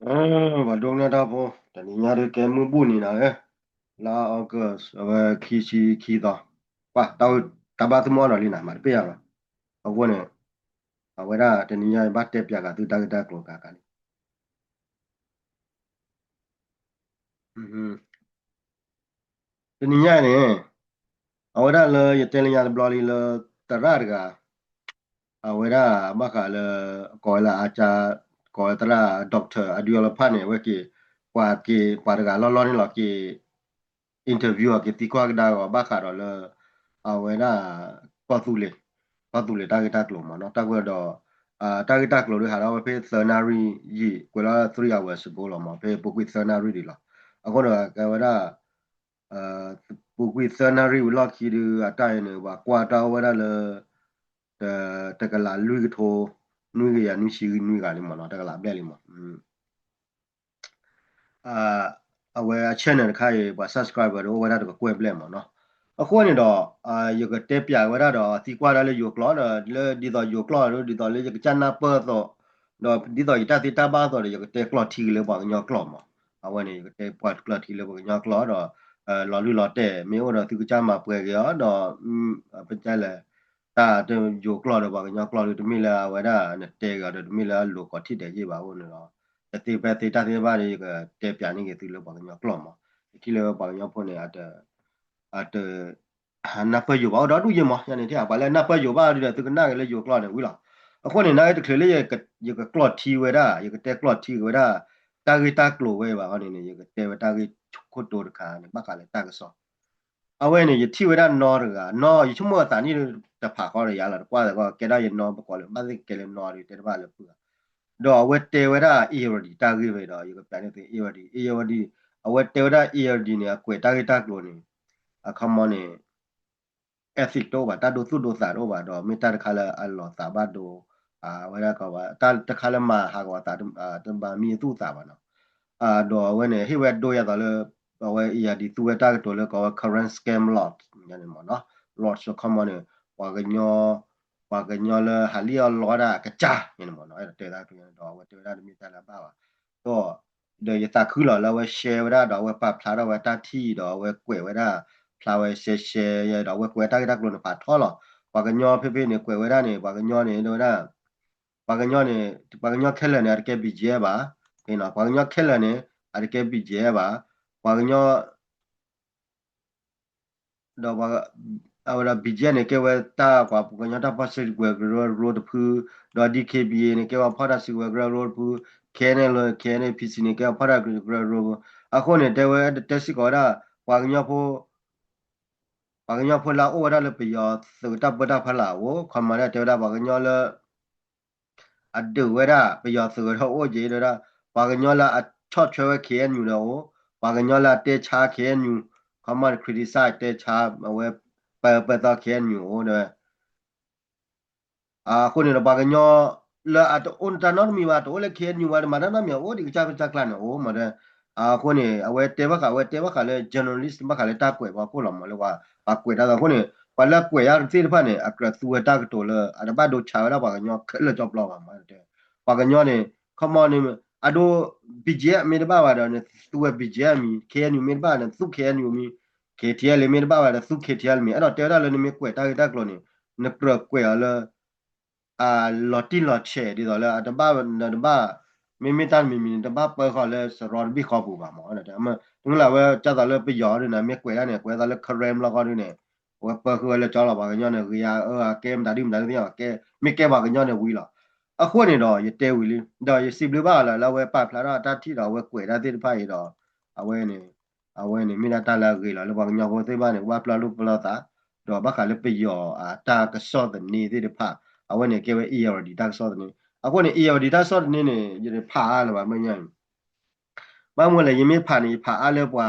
အဲ ပှၤဒိကနၣ်တၢ်ဖိ တနံၤညါဒုးကဲမုၢ်ဘူၣ်နံၤနၤဧၢ, လါ August အဝဲခံဆံခံသီ, ပှၤ တၢ်ဘါသ့ၣ်မုၢ်အီၣ်ဒီးလံနၤ မၤတပ့ၢ်ယၤလီၤ. အဃိန့ၣ် အဝဲဒၣ်တနံၤညါယဘၣ်တဲပၠးဃာ်သုတၢ်ဂ့ၢ်တၢ်ကျိၤကၤကၤလံ တနံၤညါအံၤန့ၣ် အဝဲဒၣ်လၢယတဲလၢညါတဘျီလံလၢ သရၣ်တဂၤ အဝဲဒၣ်ဘၣ်ဃးလၢ ကိးဝဲလၢအကါ ကိးဝဲသရၣ် doctor အဒုအီလဖၣ်န့ၣ် အဝဲက့ၤ ပှၤက့ၤ ပှၤတဂၤလီၢ်လီၢ်န့ၣ်လီၤ က့ၤ interview အီၤ က့ၤသံကွၢ်ကဒါအီၤ ဘၣ်ဃးဒီးလၢ အဝဲဒၣ် ကီၢ်သူလ့ၤ ကီၢ်သူလ့ၤတၢ်ဂ့ၢ်တၢ်ကျိၤမးနီၤ တၢ်ကွဲးဒီး တၢ်ဂ့ၢ်တၢ်ကျိၤဒုးဟးထီၣ်ဝဲဖဲသၢနၣ်ရံၣ်ယံာ် ကွဲးလီၤ three hours ago လီၤမး ဖဲပူၤကွံာ်သၢနၣ်ရံၣ်ဒံးလီၤ. အဃိန့ၣ် ကဲဝဲဒၣ် ပူၤကွံာ်သၢနၣ်ရံၣ်ဝံၤလီၢ်ခံဒုး အတၢ်အံၤန့ၣ် ပှၤကွၢ်တၢ်အိၣ်ဝဲဒၣ်လၢ တကလးလွံၢ်ကထိ နွံကယၤနွံဆံနွံဂၤလံမးနီၤ တကလးဘျဲၣ်လံမး အဝဲအ channel တခါအံၤ ပှၤ subscriber ဒုးအိၣ်ဝဲဒၣ်တကကွဲၢ်ဘျဲၣ်မးနီၤ. အဃိန့ၣ်ဒီး ယကတဲပၠးဝဲဒၣ်ဒီး သံကွၢ်ဒၣ်လၢယိၤကျိာ်ဒီး လၢဒ်သိးယိၤကျိာ်ဒီး ဒ်သိးလၢယကစၢ်နၢ်ပၢၢ်အသိး ဒီးဒ်သိးယတၢ်သ့တၢ်ဘၣ်အသိးဒီး ယကတဲကျိာ်ထံက့ၤလၢပှၤကညီကျိာ်မး. အဝဲန့ၣ် ယကတဲပှၤကျိာ်ထံလၢပှၤကညီကျိာ်ဒီး လီၤလုၢ်လီၤတဲာ် မ့ၢ်အိၣ်ဒီးသုကစၢ်မၤပှဲၤက့ၤအီၤဒီး ပတဲလဲၣ် တၢ်တယိၤကျိာ်ဒီးပှၤကညီကျိာ်ဒီး တမ့ၢ်လၢအဝဲဒၣ်နတဲက့ၤအီၤဒီး တမ့ၢ်လၢအလိၤကိးထံၣ်ဒဲးယ့ၢ်ဘၣ်အဃိန့ၣ်ဒီး ယသ့ဖဲသ့တၢ်သ့ဘၣ်ဒီး ယကတဲပၠးန့ၢ်က့ၤသုလၢပှၤကညီကျိာ်မး. ယထံၣ်လၢပှၤကညီဖိန့ၣ် အတ နၢ်ပၢၢ်ယိၤဘၣ်အိၣ်ဒီဒူၣ်ယ့ၢ်မး ယန့ၣ်ထံၣ် ပှၤလၢနၢ်ပၢၢ်ယိၤဘၣ်ဒုးဒီး သုကနၣ်က့ၤလၢယိၤကျိာ်န့ၣ်ဝံၤလီၤ. အဃိန့ၣ် နာ်က့တချုးလၢ ယကကျိာ်ထံဝဲဒၣ် ယကတဲကျိာ်ထံက့ၤဝဲဒၣ် တၢ်ဂ့ၢ်တၢ်ကျိၤဝဲဘၣ်အဃိန့ၣ် ယကတဲဝဲတၢ်ဂ့ၢ်ခိၣ်တိတခါန့ၣ် ဘၣ်ဃးလၢတၢ်ကစီၣ် အဝဲန့ၣ် ယထံၣ်ဝဲဒၣ်နီတဂၤ နီ ယဆိကမိၣ်အသးနံၣ်တဖးဃီဒီးယၤလီၤ တကွၢ်သးကီး ကဲဒၣ်ယနီပကိးလၢ ဘၣ်သ့ၣ်ကဲလၢနီဒီး တဲတဘၣ်လၢပုၢ်ဂၤ ဒီးအဝဲတဲဝဲဒၣ် Irrawaddy တၢ်ဂ့ၢ်ဝဲဒီး ယကပျးန့ၢ်သု Irrawaddy Irrawaddy အဝဲတဲဝဲဒၣ် Irrawaddy န့ၣ် အကွဲးတၢ်ဂ့ၢ်တၢ်ကျိၤန့ၣ် အခီမီန့ၣ် ethic တအိၣ်ဘၣ် တၢ်ဒိသူၣ်ဒိသးတအိၣ်ဘၣ် ဒီးမ့ၢ်တၢ်တခါလၢအလီၤသးဘၣ်ဒိ ဝဲဒၣ်ကီးဘၣ် တၢ်တခါလၢမၤဟးဂီၤသး တဘၣ်မံအသူၣ်အသးဘၣ်နီၤ. ဒီးအဝဲန့ၣ် ဟ့ၣ်ဝဲဒိယၤသိးလၢ အဝဲ Irrawaddy သူဝဲတၢ်ကတိၤလၢကီးဝဲ Karen scam laws န့ၣ်မ့ၢ်နီၤ laws အခီမီန့ၣ် ပှၤကညီ ပှၤကညီလၢဟးလံၣ်အီၣ်လီတၢ်အကစၢ်န့ၣ်မ့ၢ်နီၤ အဲၣ်ဒိးတဲတၢ်ကျိၤန့ၣ်ဒီး အဝဲတဲဝဲဒၣ်တမ့ၢ်တၢ်လၢအဘၣ်ဘၣ် ဒီး ဒီးယသးခုလီၤလၢအဝဲ share ဝဲဒၣ်ဒီးအဝဲပာ်ဖျါထီၣ်ဝဲတၢ်ထံၣ်ဒီးအဝဲကွဲးဝဲဒၣ် ဖျါဝဲ share share ဒီးအဝဲကွဲးတၢ်ဂ့ၢ်တၢ်ကျိၤန့ၣ်ဖးထီလီၤ. ပှၤကညီဖဲဖဲန့ၣ် ကွဲးဝဲဒၣ်န့ၣ် ပှၤကညီန့ၣ် တဲဝဲဒၣ် ပှၤကညီန့ၣ် ပှၤကညီခဲလၢာ်န့ၣ် အတကဲ B G F ဘၣ်, ပှၤကညီခဲလၢာ်န့ၣ် အတကဲ B G F ဘၣ်, ပှၤကညီ ဒီး အဝဲဒၣ် B G F န့ၣ် ကဲဝဲတၢ်ပှၤကညီတၢ်ဖီၣ်စုကဝဲၤကရၢကရိတဖု, ဒီး D K B A န့ၣ် ကဲဝဲဖီၣ်တၢ်စုကဝဲၤကရၢကရိတဖု, K N L K N P C န့ၣ် ကဲဝဲဖီၣ်တၢ်စုကဝဲၤကရၢကရိ, အဃိန့ၣ် တဲဝဲတဲစ့ၢ်ကီးဝဲဒၣ် ပှၤကညီဖိ ပှၤကညီဖိလၢအအိၣ်ဝဲဒၣ်လၢပယီၤသုးတၢ်ပၢတၢ်ဖီလာ်အအိၣ် ခီမီန့ၣ် တဲဝဲဒၣ်ပှၤကညီလၢ အဒုးဝဲဒၣ် ပယီၤသုးဝဲဒၣ်အိၣ်က့ၤဒီး ပှၤကညီလၢအဆီၣ်ထွဲဝဲ K N U ဒီးအိၣ်, ပှၤကညီလၢအတဲဆါ K N U, ခီမီ criticize တဲဆါ အဝဲ ပၢပၢသီ K N U အိၣ်ဒီး အဃိန့ၣ်ဒီး ပှၤကညီလၢအတအိၣ်တၢ်နီတမံၤဘၣ် တအိၣ်လၢ K N U ဘၣ် တမၤတၢ်နီတမံၤ အအိၣ်ဒံးကစၢ်ကစၢ်ကျါန့ၣ် အိၣ်မးဒီး အဃိန့ၣ် အဝဲတဲဘၣ်ဃး အဝဲတဲဘၣ်ဃးလၢ journalist ဘၣ်ဃးလၢတၢ်ကွဲးဖီခိၣ်လီၤမး လၢပှၤကွဲးတၢ်သီအဃိန့ၣ် ပှၤလၢကွဲးယါသ့ၣ်တဖၣ်န့ၣ် အကြၢးသူဝဲတၢ်ကတိၤလၢ အတဘၣ်ဒိဆါဝဲဒၣ်ပှၤကညီခဲလၢာ်ကၠီပျီဘၣ်မး ပှၤကညီန့ၣ် ခီမီန့ၣ် အဒိ B G F မ့ၢ်တဘၣ်ဘၣ်ဒီး နသူဝဲ B G F မံၤ K N U မ့ၢ်တဘၣ် နသူ K N U မံၤ K T L A မ့ၢ်တဘၣ်ဘၣ်ဒီး သူ K T L A မံၤ အဲၣ်ဒိးတဲဝဲဒၣ်လၢနမ့ၢ်ကွဲးတၢ်ဂ့ၢ်တၢ်ကျိၤန့ၣ် နကြၢးကွဲးအီၤလၢ အလီၤတံၢ်လီၤဆဲးဒ်သိးလၢအတဘၣ် နတဘၣ် မ့မ့ၢ်တၢ်တမံၤမံၤန့ၣ် တဘၣ်ပၢဃီၤလၢစရီတဘ့ၣ်ဃီပူၤဘၣ်မး တမ့ၢ်လၢအဝဲကၢ်သိးလၢပယီၤဒ်န့ၣ် မ့ၢ်ကွဲးဒၣ်န့ၣ် ကွဲးသိးလၢ Karen လီၢ်ဃီဒ်န့ၣ် အဝဲပၢဃုာ်ဝဲလၢကၠီလီၤ ပှၤကညီန့ၣ် ဂ့ၤအါအၢအကဲ မတၤဒ်မတၤဒ်သ့ၣ်ညါ ကဲ မ့ၢ်ကဲပှၤကညီန့ၣ်ဝံၤလီၤ. အဃိန့ၣ်ဒီး ယတဲဝံၤလံ ဒီးယစံးဘျုးဘၣ်အီၤလၢ လၢအဝဲပာ်ဖျါထီၣ်အတၢ်ထံၣ်ဒီးအဝဲကွဲးတၢ်သ့ၣ်တဖၣ်အံၤဒီး အဝဲန့ၣ် အဝဲန့ၣ် မ့ၢ်ဒၣ်တၢ်လၢအဂ့ၤလီၤ လၢပှၤကညီဖိသ့ၣ်တဖၣ်န့ၣ် ကဘၣ်ပျၢ်လိာ်ပျၢ်သး ဒီးဘၣ်ဃးလၢပယီၤအတၢ်ကစီၣ်သန့သ့ၣ်တဖၣ် အဝဲန့ၣ်ကဲဝဲ Irrawaddy တၢ်ကစီၣ်သန့ အဃိန့ၣ် Irrawaddy တၢ်ကစီၣ်သန့န့ၣ် ယတဖးအါလၢၤဘၣ်မ့ၢ်ညါ ဘၣ်မနုၤလဲၣ် ယမ့ၢ်ဖးန့ၣ် ယဖးအါလၢပှၤ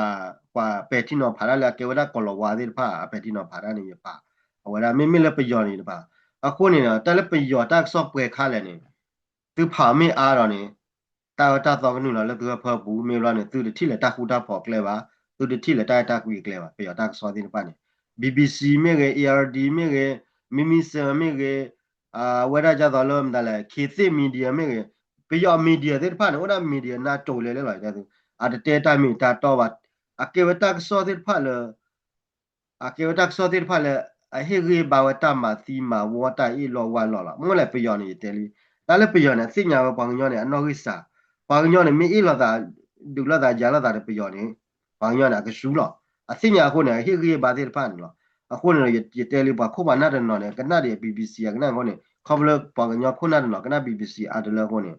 ပှၤပဲာ်ထံနီၤဖးတၢ်လၢအကဲဝဲဒၣ်ကီၤလၤဝါသ့ၣ်တဖၣ် အပဲာ်ထံနီၤဖးတၢ်န့ၣ် ယဖး အဝဲဒၣ်မ့မ့ၢ်လၢပယီၤန့ၣ်တဖး အဃိန့ၣ်ဒီး တၢ်လၢပယီၤတၢ်ကစီၣ်ပှဲၤခါလဲၣ်န့ၣ် သုဖးမ့ၢ်အါဒီးန့ၣ် တၢ်အၢတၢ်သီကနုာ်လီၤလၢသုဟၢဖၢပူၤ မ့ၢ်ဘျီန့ၣ် သုတထံၣ်လၢၤတၢ်ဃူတၢ်ဖိးကျဲဘၣ်, သုတထံၣ်လၢၤတၢ်အဲၣ်တၢ်ကွံအကျဲဘၣ်, ပယီၤတၢ်ကစီၣ်သ့ၣ်တဖၣ်န့ၣ် B B C မ့ၢ်ဂ့ၤ, Irrawaddy မ့ၢ်ဂ့ၤ, မံမံစၢၤမ့ၢ်ဂ့ၤ, အဝဲဒၣ်ဒ်သိးလၢမတၤလဲၣ် ခေတ်သစ် Media မ့ၢ်ဂ့ၤ, ပယီၤ media သ့ၣ်တဖၣ်န့ၣ် အိၣ်ဒၣ် media နါတိၤလဲၤလဲၣ်လီၤ, အတတဲတၢ်မ့ၢ်တၢ်တီဘၣ်, အကဲဝဲတၢ်ကစီၣ်သ့ၣ်တဖၣ်လၢ အကဲဝဲတၢ်ကစီၣ်သ့ၣ်တဖၣ်လၢ အဟ့ၣ်ဂံၢ်ဘါဝဲတၢ်မၤသံမၤဝီတၢ်အ့ၣ်လိာ်ဝါလိာ်လီၤ. မ့ၢ်လဲၣ်ပယီၤန့ၣ် ယတဲလံ, တၢ်လၢပယီၤန့ၣ် အသ့ၣ်ညါဝဲပှၤကညီန့ၣ် အနီၣ်ဂံၢ်စၢ်, ပှၤကညီန့ၣ် မ့ၢ်အ့ၣ်လိာ်သး ဒုးလိာ်သးယၤလိာ်သးဒီးပယီၤန့ၣ် ပှၤကညီန့ၣ် အကဆူလီၤ. အသ့ၣ်ညါအဃိန့ၣ် အဟ့ၣ်ဂံၢ်ဟ့ၣ်ဘါသ့ၣ်တဖၣ်န့ၣ်လီၤ. အဃိန့ၣ်ဒီး ယတဲလံ ပှၤခိၣ်ပှၤနၢ်တနီၤန့ၣ် ကနၣ်ဒံး BBC အကနၣ်အဃိန့ၣ် ခီဖျိပှၤကညီခိၣ်နၢ်တနီၤ ကနၣ် BBC အါတလၢအဃိန့ၣ်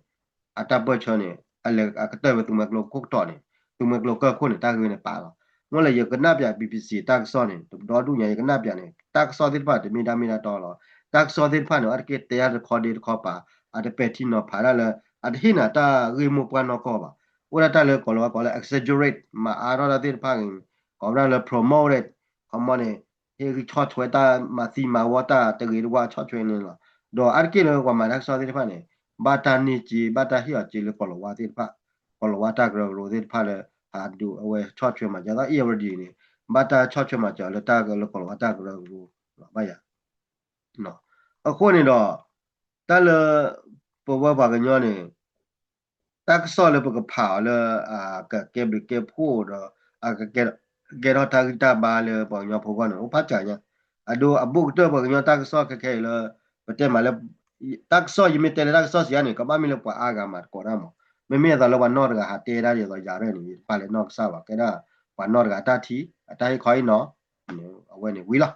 အတၢ်ပၢၢ်ဆၢန့ၣ် အလဲၤအကတၢၢ်ဝဲသုးမွဲကျိခိၣ်ကတီၢ်န့ၣ် သုးမွဲကျိကၢၢ်ခိၣ်န့ၣ် တၢ်ဂ့ၢ်န့ၣ်ပာ်လီၤ. မ့ၢ်လၢယကနၣ်ပၠး BBC တၢ်ကစီၣ်န့ၣ် တဒီဒူၣ်ညါ ယကနၣ်ပၠးန့ၣ် တၢ်ကစီၣ်သ့ၣ်တဖၣ်တမ့ၢ်တၢ်မ့ၢ်တၢ်တီလီၤ. တၢ်ကစီၣ်သ့ၣ်တဖၣ်န့ၣ် အါတက့ၢ်တဲတၢ်တခီဒ့တခီပာ် အတပဲာ်ထံနီၤဖးဒၣ်လၢ အတဟ့ၣ်နၤတၢ်ဂ့ၢ်မိၢ်ပှၢ်နီၢ်ကီၢ်ဘၣ်. အိၣ်ဒၣ်တၢ်လၢကိးလီၤဝဲကိးလၢ exaggerate မၤအါထီၣ်တၢ်သ့ၣ်တဖၣ်ဂ့ၤ ကိးဝဲဒၣ်လၢ promote it ခီမီန့ၣ် ဟ့ၣ်ဂံၢ်ဆီၣ်ထွဲတၢ်မၤသံမၤဝီတၢ်တဂ့ၤတဝါဆီၣ်ထွဲန့ၣ်လီၤ. ဒီးအါတက့ၢ်လၢပှၤမၤတၢ်ကစီၣ်သ့ၣ်တဖၣ်န့ၣ် ဘၣ်တၢ်န့ၢ်စ့ ဘၣ်တၢ်ဟ့ၣ်အီၤစ့လၢကိးလီၤဝါသ့ၣ်တဖၣ် ကိးလီၤဝါတၢ်ကရၢကရိသ့ၣ်တဖၣ်လၢ ဟးဒုးအဝဲဆီၣ်ထွဲမၤစၢၤ ဒ်သိး Irrawaddy န့ၣ် ဘၣ်တၢ်ဆီၣ်ထွဲမၤစၢၤလၢတၢ်လၢကိးလီၤဝါတၢ်ကရၢကရိ ဘၣ်ယၤ အဃိန့ၣ်ဒီး တၢ်လၢ ပဝဲပှၤကညီန့ၣ် တၢ်ကစီၣ်လၢပကဖးအီၤလၢ အကကဲဘျုးကဲဖှိၣ်ဒီး အကကဲထီၣ်တၢ်ဂံၢ်တၢ်ဘါလၢပှၤကညီဖိဂီၢ်န့ၣ် အိၣ်ဖးစှၤညါ အဒိအဘူးကတၢၢ်ပှၤကညီတၢ်ကစီၣ်ခဲခဲအံၤလၢ ပတဲမးလၢ တၢ်ကစီၣ် ယမ့ၢ်တဲလၢတၢ်ကစီၣ်စံးယါန့ၣ် ကဘၣ်မ့ၢ်လၢပှၤအါဂၤမၤသကိးတၢ်မး, မ့မ့ၢ်အသိးလၢပှၤနီၢ်တဂၤဟးတဲဒၣ်ဒ်သိးယၤရဲၣ်န့ၣ် ယတပာ်လဲၤနီၢ်ကစၢ်ဘၣ်, ကဲဒၣ်ပှၤနီၢ်တဂၤအတၢ်ထံၣ် အတၢ်ဟ့ၣ်ခီဟ့ၣ်နီၤ အဝဲန့ၣ်ဝံၤလီၤ.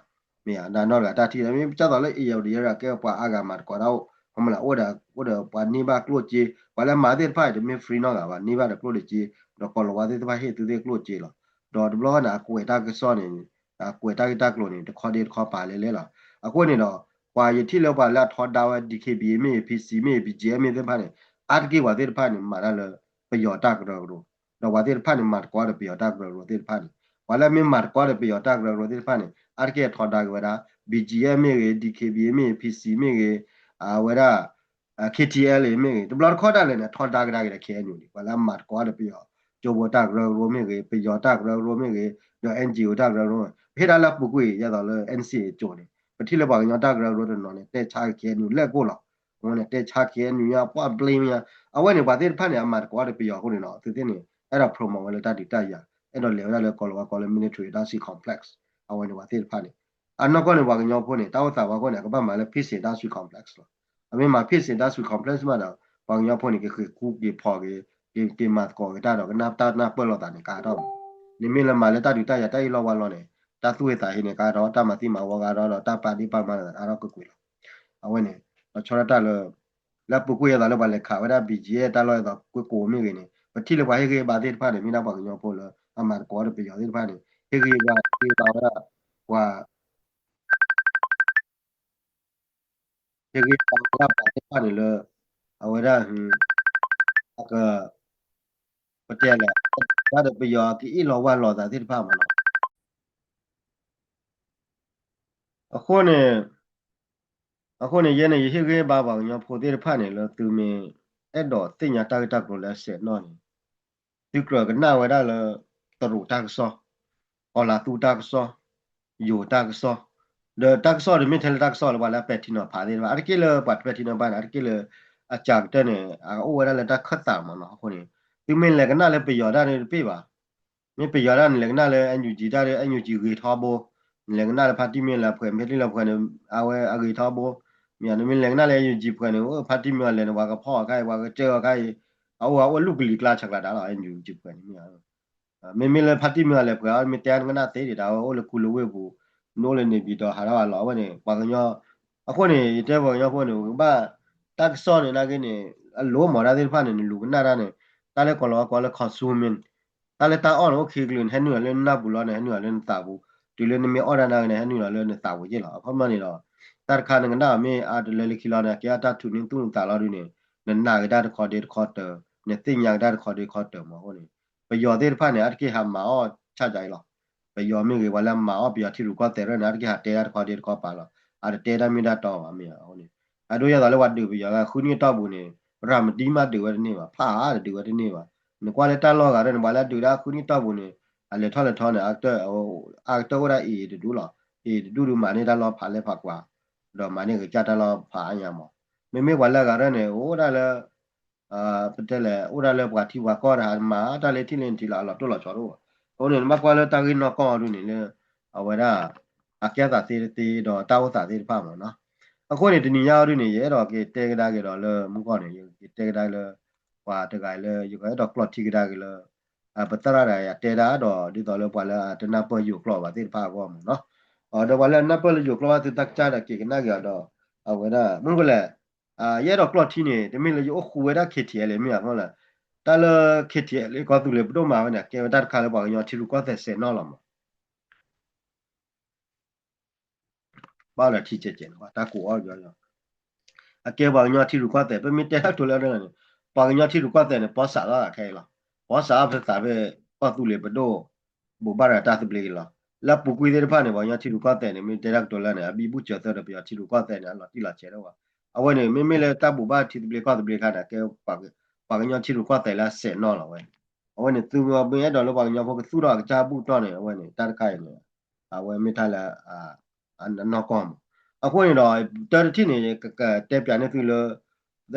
မ့ၢ်ဒၣ်နီၢ်တဂၤတၢ်ထံၣ် မ့ၢ်ကၢ်သိးလၢ Irrawaddy ကဲပှၤအါဂၤမၤသကိးတၢ်အိၣ် ခီမလၢ အိၣ်ဒီး အိၣ်ဒီးပှၤန့ၢ်ဘၣ်ကျိၣ်စ့ ပှၤလၢမၤသ့ၣ်တဖၣ်အံၤ တမ့ၢ် free နီတဂၤဘၣ်, န့ၢ်ဘၣ်ဒီးကျိၣ်ဒီးစ့, ဒီးကိးလီၤဝါသ့ၣ်တဖၣ်ဟ့ၣ်သုသ့ၣ်ကျိၣ်စ့လီၤ. ဒီးတဘျီဃီန့ၣ် အကွဲးတၢ်ကစီၣ်န့ၣ် အကွဲးတၢ်ဂ့ၢ်တၢ်ကျိၤန့ၣ် တခီဒ့တခီပာ်လဲၣ်လဲၣ်လီၤ. အဃိန့ၣ်ဒီး ပှၤယထံၣ်လၢပှၤလၢအထီဒါဝဲ DKBA မ့ၢ်ဂ့ၤ PC မ့ၢ်ဂ့ၤ BGF မ့ၢ်သ့ၣ်တဖၣ်န့ၣ် အါတက့ၢ်ပှၤသ့ၣ်တဖၣ်န့ၣ် မၤတၢ်လၢပယီၤတၢ်ကရၢကရိ, ဒီးပှၤသ့ၣ်တဖၣ်န့ၣ် မၤသကိးဒီးပယီၤတၢ်ကရၢကရိသ့ၣ်တဖၣ်န့ၣ်, ပှၤလၢအမ့ၢ်မၤသကိးဒီးပယီၤတၢ်ကရၢကရိသ့ၣ်တဖၣ်န့ၣ် အါတက့ၢ်အထီဒါက့ၤဝဲဒၣ် BGF မ့ၢ်ဂ့ၤ DKBA မ့ၢ်ဂ့ၤ PC မ့ၢ်ဂ့ၤ အဝဲဒၣ် KTLA မ့ၢ်ဂ့ၤ တဘျီတခီၣ်ဒၣ်လဲာ်န့ၣ် အထီဒါကဒါက့ၤဒီး KNU န့ၣ် ပှၤလၢအမၤသကိးဒီးပယီၤ ကၠိဖိတၢ်ကရၢကရိမ့ၢ်ဂ့ၤ ပယီၤတၢ်ကရၢကရိမ့ၢ်ဂ့ၤ ဒီး NGO တၢ်ကရၢကရိ ပဟ့ၣ်ဒၣ်လၢပူၤကွံာ် ယဲသိးလၢ NCA ကၠိန့ၣ် ပထံၣ်လၢပှၤကညီတၢ်ကရၢကရိတနီၤန့ၣ် တဲဆါ KNU လၢကိၣ်လီၤ. အဝဲန့ၣ် တဲဆါ KNU ညါ ပှၢ်ဘျ့ ညါ အဝဲန့ၣ် ပှၤသ့ၣ်တဖၣ်န့ၣ် အမၤသကိးဒီးပယီၤအဃိန့ၣ်ဒီး သုသ့ၣ်န့ၣ် အဲၣ်ဒိး promote ဝဲလၢတၢ်ဒုးတၢ်ယၤ အဲၣ်ဒိးလဲၤဝဲဒၣ်လၢကိးလီၤဝါကိးလၢ military industrial complex အဝဲန့ၣ် ပှၤသ့ၣ်တဖၣ်န့ၣ် အနီၢ်ကီၢ်န့ၣ် ပှၤကညီဖိန့ၣ် တၢ်အိၣ်သးဝဲအဃိန့ၣ် အကဘၣ်မၤလၢ peace industrial complex လီၤ. အမ့ၢ်မၤ peace industrial complex မးဒီး ပှၤကညီဖိန့ၣ် ကဃ့ၢ်ကူက့ၤဖီၣ်က့ၤ က့ၤမၤသကိးက့ၤတၢ်ဒီး ကနၢ်တၢ်နၢ်ပၢၢ်လိာ်သးန့ၣ် ကါထီၣ်ဘၣ်. နမ့ၢ်လၢမၤလၢတၢ်ဒုးတၢ်ယၤ တၢ်အ့ၣ်လိာ်ဝါလိာ်န့ၣ် တၢ်သူၣ်ဂ့ၤသးဟ့န့ၣ် ကါထီၣ် တၢ်မၤသံမၤဝီကါထီၣ်ဒီး တၢ်ပာ်ဒ့ၣ်ပာ်ကမၣ်လိာ်သး ကါထီၣ်ကွ့ၢ်ကွ့ၢ်လီၤ. အဝဲန့ၣ် ဒီးဆီဒၣ်တၢ်လၢ လၢပူၤကွံာ်ယဲသိးလၢပှၤလဲၤခးဝဲဒၣ် BGF တၢ်လီၢ်အသိး ကွ့ၢ်ကိးမ့ၢ်ဂ့ၤန့ၣ် ပထံၣ်လၢပှၤဟ့ၣ်ဂံၢ်ဘါသ့ၣ်တဖၣ်န့ၣ် မ့ၢ်ဒၣ်ပှၤကညီဖိလၢအမၤသကိးဒီးပယီၤသ့ၣ်တဖၣ်န့ၣ် ဟ့ၣ်ဂံၢ်ဘါ ဟ့ၣ်ဂံၢ်ဘါဝဲဒၣ် ပှၤ ဟ့ၣ်ဂံၢ်ဘါဝဲဒၣ်ပှၤသ့ၣ်တဖၣ်န့ၣ်လၢ အဝဲဒၣ် အက ပတဲလဲၣ် တၢ်ဒီးပယီၤအက့ၤအ့ၣ်လီၤဝါလီၤသးသ့ၣ်တဖၣ်မးနီၤ. အဃိန့ၣ် အဃိန့ၣ် ယဲန့ၣ် ယဟ့ၣ်ဂံၢ်ဘါပှၤကညီဖိသ့ၣ်တဖၣ်န့ၣ်လၢ သုမ့ၢ်အဲၣ်ဒိးသ့ၣ်ညါတၢ်ဂ့ၢ်တၢ်ကျိၤလၢအဆဲးနီၣ်န့ၣ် သုကြၢးကနၣ်ဝဲဒၣ်လၢ တရူးတၢ်ကစီၣ်, ကီၤလၤသူတၢ်ကစီၣ်, ယိၤတၢ်ကစီၣ်, ဒီးတၢ်ကစီၣ်တမ့ၢ်ထဲလၢတၢ်ကစီၣ်လၢပှၤလၢအပဲာ်ထံနီၤဖးသ့ၣ်တဖၣ် အါတက့ၢ်လၢပှၤတပဲာ်ထံနီၤဖးန့ၣ် အါတက့ၢ်လၢ အစှၤကတၢၢ်န့ၣ် အအိၣ်ဝဲဒၣ်လၢတၢ်ခၢၣ်သးမးနီၤ. အဃိန့ၣ် သုမ့ၢ်လဲၤကနၣ်လၢပယီၤတၢ်န့ၣ်တပ့ၢ်ဘၣ် မ့ၢ်ပယီၤဒၣ်န့ၣ် လဲၤကနၣ်လၢ NUG တၢ်ဒီး NUG ဂ့ၤထီဘိ, နလဲၤကနၣ်လၢဖါတံၢ်မံၤလၢဖှဲး ဖါတံၢ်လၢဖှဲးန့ၣ် အဝဲအဂ့ၤထီဘိ, မ့ၢ်နမ့ၢ်လဲၤကနၣ်လၢ NUG ဖှဲးန့ၣ် ဖါတံၢ်မံၤအီၤလဲၤန့ၣ် ပှၤကဖီၣ်အီၤခါအံၤ ပှၤကစၢၢ်အီၤခါအံၤ အအိၣ်အအိၣ်လူၢ်ကလံၤကျါဆးကျါတၢ်လီၤ NUG ဖှဲးန့ၣ်မ့ၢ် မ့မ့ၢ်လၢဖါတံၢ်မံၤအီၤလဲၤဖှဲး မ့ၢ်တဲနကနၣ်သ့ဒံးတၢ် အဝဲအိၣ်လၢခူလၢဝ့ၢ်ပူၤ, နအိၣ်လၢန့ၣ်ဘံၤဒီးဟးထီၣ်အလီၢ် အဝဲန့ၣ် ပှၤကညီ အဃိန့ၣ် ယတဲပှၤကညီဖိန့ၣ် ကဘၣ် တၢ်ကစီၣ်န့ၣ် နာ်က့န့ၣ် အလိၣ်မၤတၢ်သ့ၣ်တဖၣ်န့ၣ် နလူၤကနၣ်တၢ်န့ၣ် တၢ်လၢကိးလီၤဝါကိးလၢ consuming တၢ်လၢတၢ်အီၣ်န့ၣ် အိၣ်ခံကလုာ်န့ၣ် ဟဲနုာ်လီၤလၢနနၢ်ပူၤလီၤန့ၣ် ဟဲနုာ်လီၤလၢနသးပူၤ, တုၤလၢနမ့ၢ်အီၣ်တၢ်နာ်က့န့ၣ် ဟဲနုာ်လီၤလၢနသးပူၤက့ၢ်လီၤ. အခီပညီန့ၣ်ဒီး တၢ်တခါနကနၣ်အီၤမ့ၢ်အါတလၢလၢခံလီၤန့ၣ် အကဲအတၢ်ထူးန့ၢ်သူၣ်နသးလီၤဒုးန့ၣ် နနာ်က့တၢ်တခီဒ့တခီတၢၤ, နသ့ၣ်ညါက့တၢ်တခီဒ့တခီတၢၤမးအဃိန့ၣ် ပယီၤသ့ၣ်တဖၣ်န့ၣ် အါတက့ၢ်ဟးမၤအီၣ်ဆၣ်ကၢအံၤလီၤ. ပယီၤမ့ၢ်ဂ့ၤ ပှၤလၢမၤအီၣ်ပယီၤထံရူၢ်ကီၢ်သဲးရဲၣ်န့ၣ် အါတက့ၢ်ဟးတဲတၢ်တခီဒ့တခီပာ်လီၤ. အတတဲတၢ်မ့ၢ်တၢ်တီဘၣ်မ့ၢ်အဃိန့ၣ် အဒိယဲသိးလၢပှၤဒုးပယီၤလၢဃုနံၣ်အတီၢ်ပူၤန့ၣ် ရၤမတံမးဒုးဝဲတန့ၢ်ဘၣ်, ဖးအါတဒုးဝဲတန့ၢ်ဘၣ်. နကွၢ်လၢတၢ်လီၢ်ဂၤရဲၣ်န့ၣ် ပှၤလၢဒုးဒၣ်ဃုနံၣ်အတီၢ်ပူၤန့ၣ် အလဲၤထီၣ်လဲၤထီန့ၣ် အကတၢၢ်အိၣ်ဒၣ်အ့ၣ်တဒူၣ်လီၤ. အ့ၣ်တဒူၣ်ဒုးမၤန့ၢ်တၢ်လီၢ်ဖးလဲၢ်ဖးကွၢ်, ဒီးမၤန့ၢ်ကစၢ်တၢ်လီၢ်ဖးအါညါမး. မ့မ့ၢ်ပှၤလၢအဂၤရဲၣ်န့ၣ် အိၣ်ဒၣ်လၢ ပတဲလဲၣ် အိၣ်ဒၣ်လၢပှၤထံပှၤကီၢ်တဟးမၤတၢ်လၢထံၣ်လၢနထံၣ်လၢအလီၤတိၢ်လီၤဆီတအိၣ်ဘၣ်. အဃိန့ၣ် နဘၣ်ကွၢ်လၢတၢ်ဂ့ၢ်နီၢ်ကီၢ်အီၤဒ်န့ၣ်လၢ အဝဲဒၣ် အကဲသးသ့တသ့ ဒီးတၢ်အိၣ်သးသ့ၣ်တဖၣ်မ့ၢ်နီၤ. အဃိန့ၣ် တနံၤညါအီၤဒ်န့ၣ် ယအဲၣ်ဒိးက့ၤတဲကဒါက့ၤဒီးလၢမုၢ်ကီၢ်န့ၣ် ယက့ၤတဲကဒါလၢ ပှၤတဂၤလၢ ယကအဲၣ်ဒိးကျီၢ်ထံကဒါက့ၤလၢ ပသရၣ်တဂၤယတဲဒၣ်ဒီး ဒ်သိးလၢပှၤလၢအတနၢ်ပၢၢ်ယိၤကျိာ်ဘၣ်သ့ၣ်တဖၣ်အဂီၢ်မ့ၢ်နီၤ. ဒီးပှၤလၢအနၢ်ပၢၢ်လၢယိၤကျိာ်ဘၣ်သုတၢ်ကစၢ်ဒီးက့ၤကနၣ်က့ၤအီၤဒီး အဝဲဒၣ် မ့ၢ်ကလဲၣ် ယအဲၣ်ဒိးကျီၢ်ထံန့ၣ် တမ့ၢ်လၢယအိၣ်ဃူဝဲဒၣ် K T L မ့ၢ်ဧါ မ့ၢ်လဲၣ် တၢ်လၢ K T L ကီၢ်သူလ့ၤပဒိၣ်မၤဝဲန့ၣ် ကဲဝဲတၢ်တခါလၢပှၤကညီထံရူၢ်ကီၢ်သဲးစဲးနီၣ်လီၤမး ဘၣ်ဒီးထံကဲးကဲးန့ၣ် တၢ်ကိးအီၣ်ကီ အကဲပှၤကညီထံရူၢ်ကီၢ်သဲး ပမ့ၢ်တဲတၢ်ကတိၤလၢန့ၣ် ပှၤကညီထံရူၢ်ကီၢ်သဲးန့ၣ် ပီစးလီၤခဲအံၤလီၤ. ပီစးအီၣ်ဖဲသးဖဲ ကီၢ်သူလ့ၤပဒိၣ် ဘိးဘၣ်ရၤတၢ်သဘျ့က့ၤလီၤ. လၢအပူၤကွံာ်သ့ၣ်တဖၣ်န့ၣ် ပှၤကညီထံရူၢ်ကီၢ်သဲးန့ၣ် မ့ၢ်တဲတၢ်ကတိၤလၢန့ၣ် အဘံဘူစၢၤသၢဒီးပယီၤထံရူၢ်ကီၢ်သဲးန့ၣ် အလီၤတံၢ်လီၤဆဲးဒၣ်ဝဲ. အဝဲန့ၣ် မ့မ့ၢ်လၢတၢ်ဘိးဘၣ်ထံသဘျ့ကီၢ်သဘျ့ခါန့ၣ် ကဲ ပှၤကညီထံရူၢ်ကီၢ်သဲးလၢအစဲးနီၣ်လီၤဝဲ. အဝဲန့ၣ် သုမ့ၢ်အဲၣ်ဒိးလၢပှၤကညီဖိကသူၣ်ထီၣ်အကစၢ်ဘူၣ်တီၢ်န့ၣ် အဝဲန့ၣ် တၢ်တခါအံၤန့ၣ် အဝဲမ့ၢ်တၢ်လၢ အနီၢ်ကီၢ်မး. အဃိန့ၣ်ဒီး တၢ်တထံၣ်န့ၣ် ကတဲပၠးန့ၢ်သုလၢ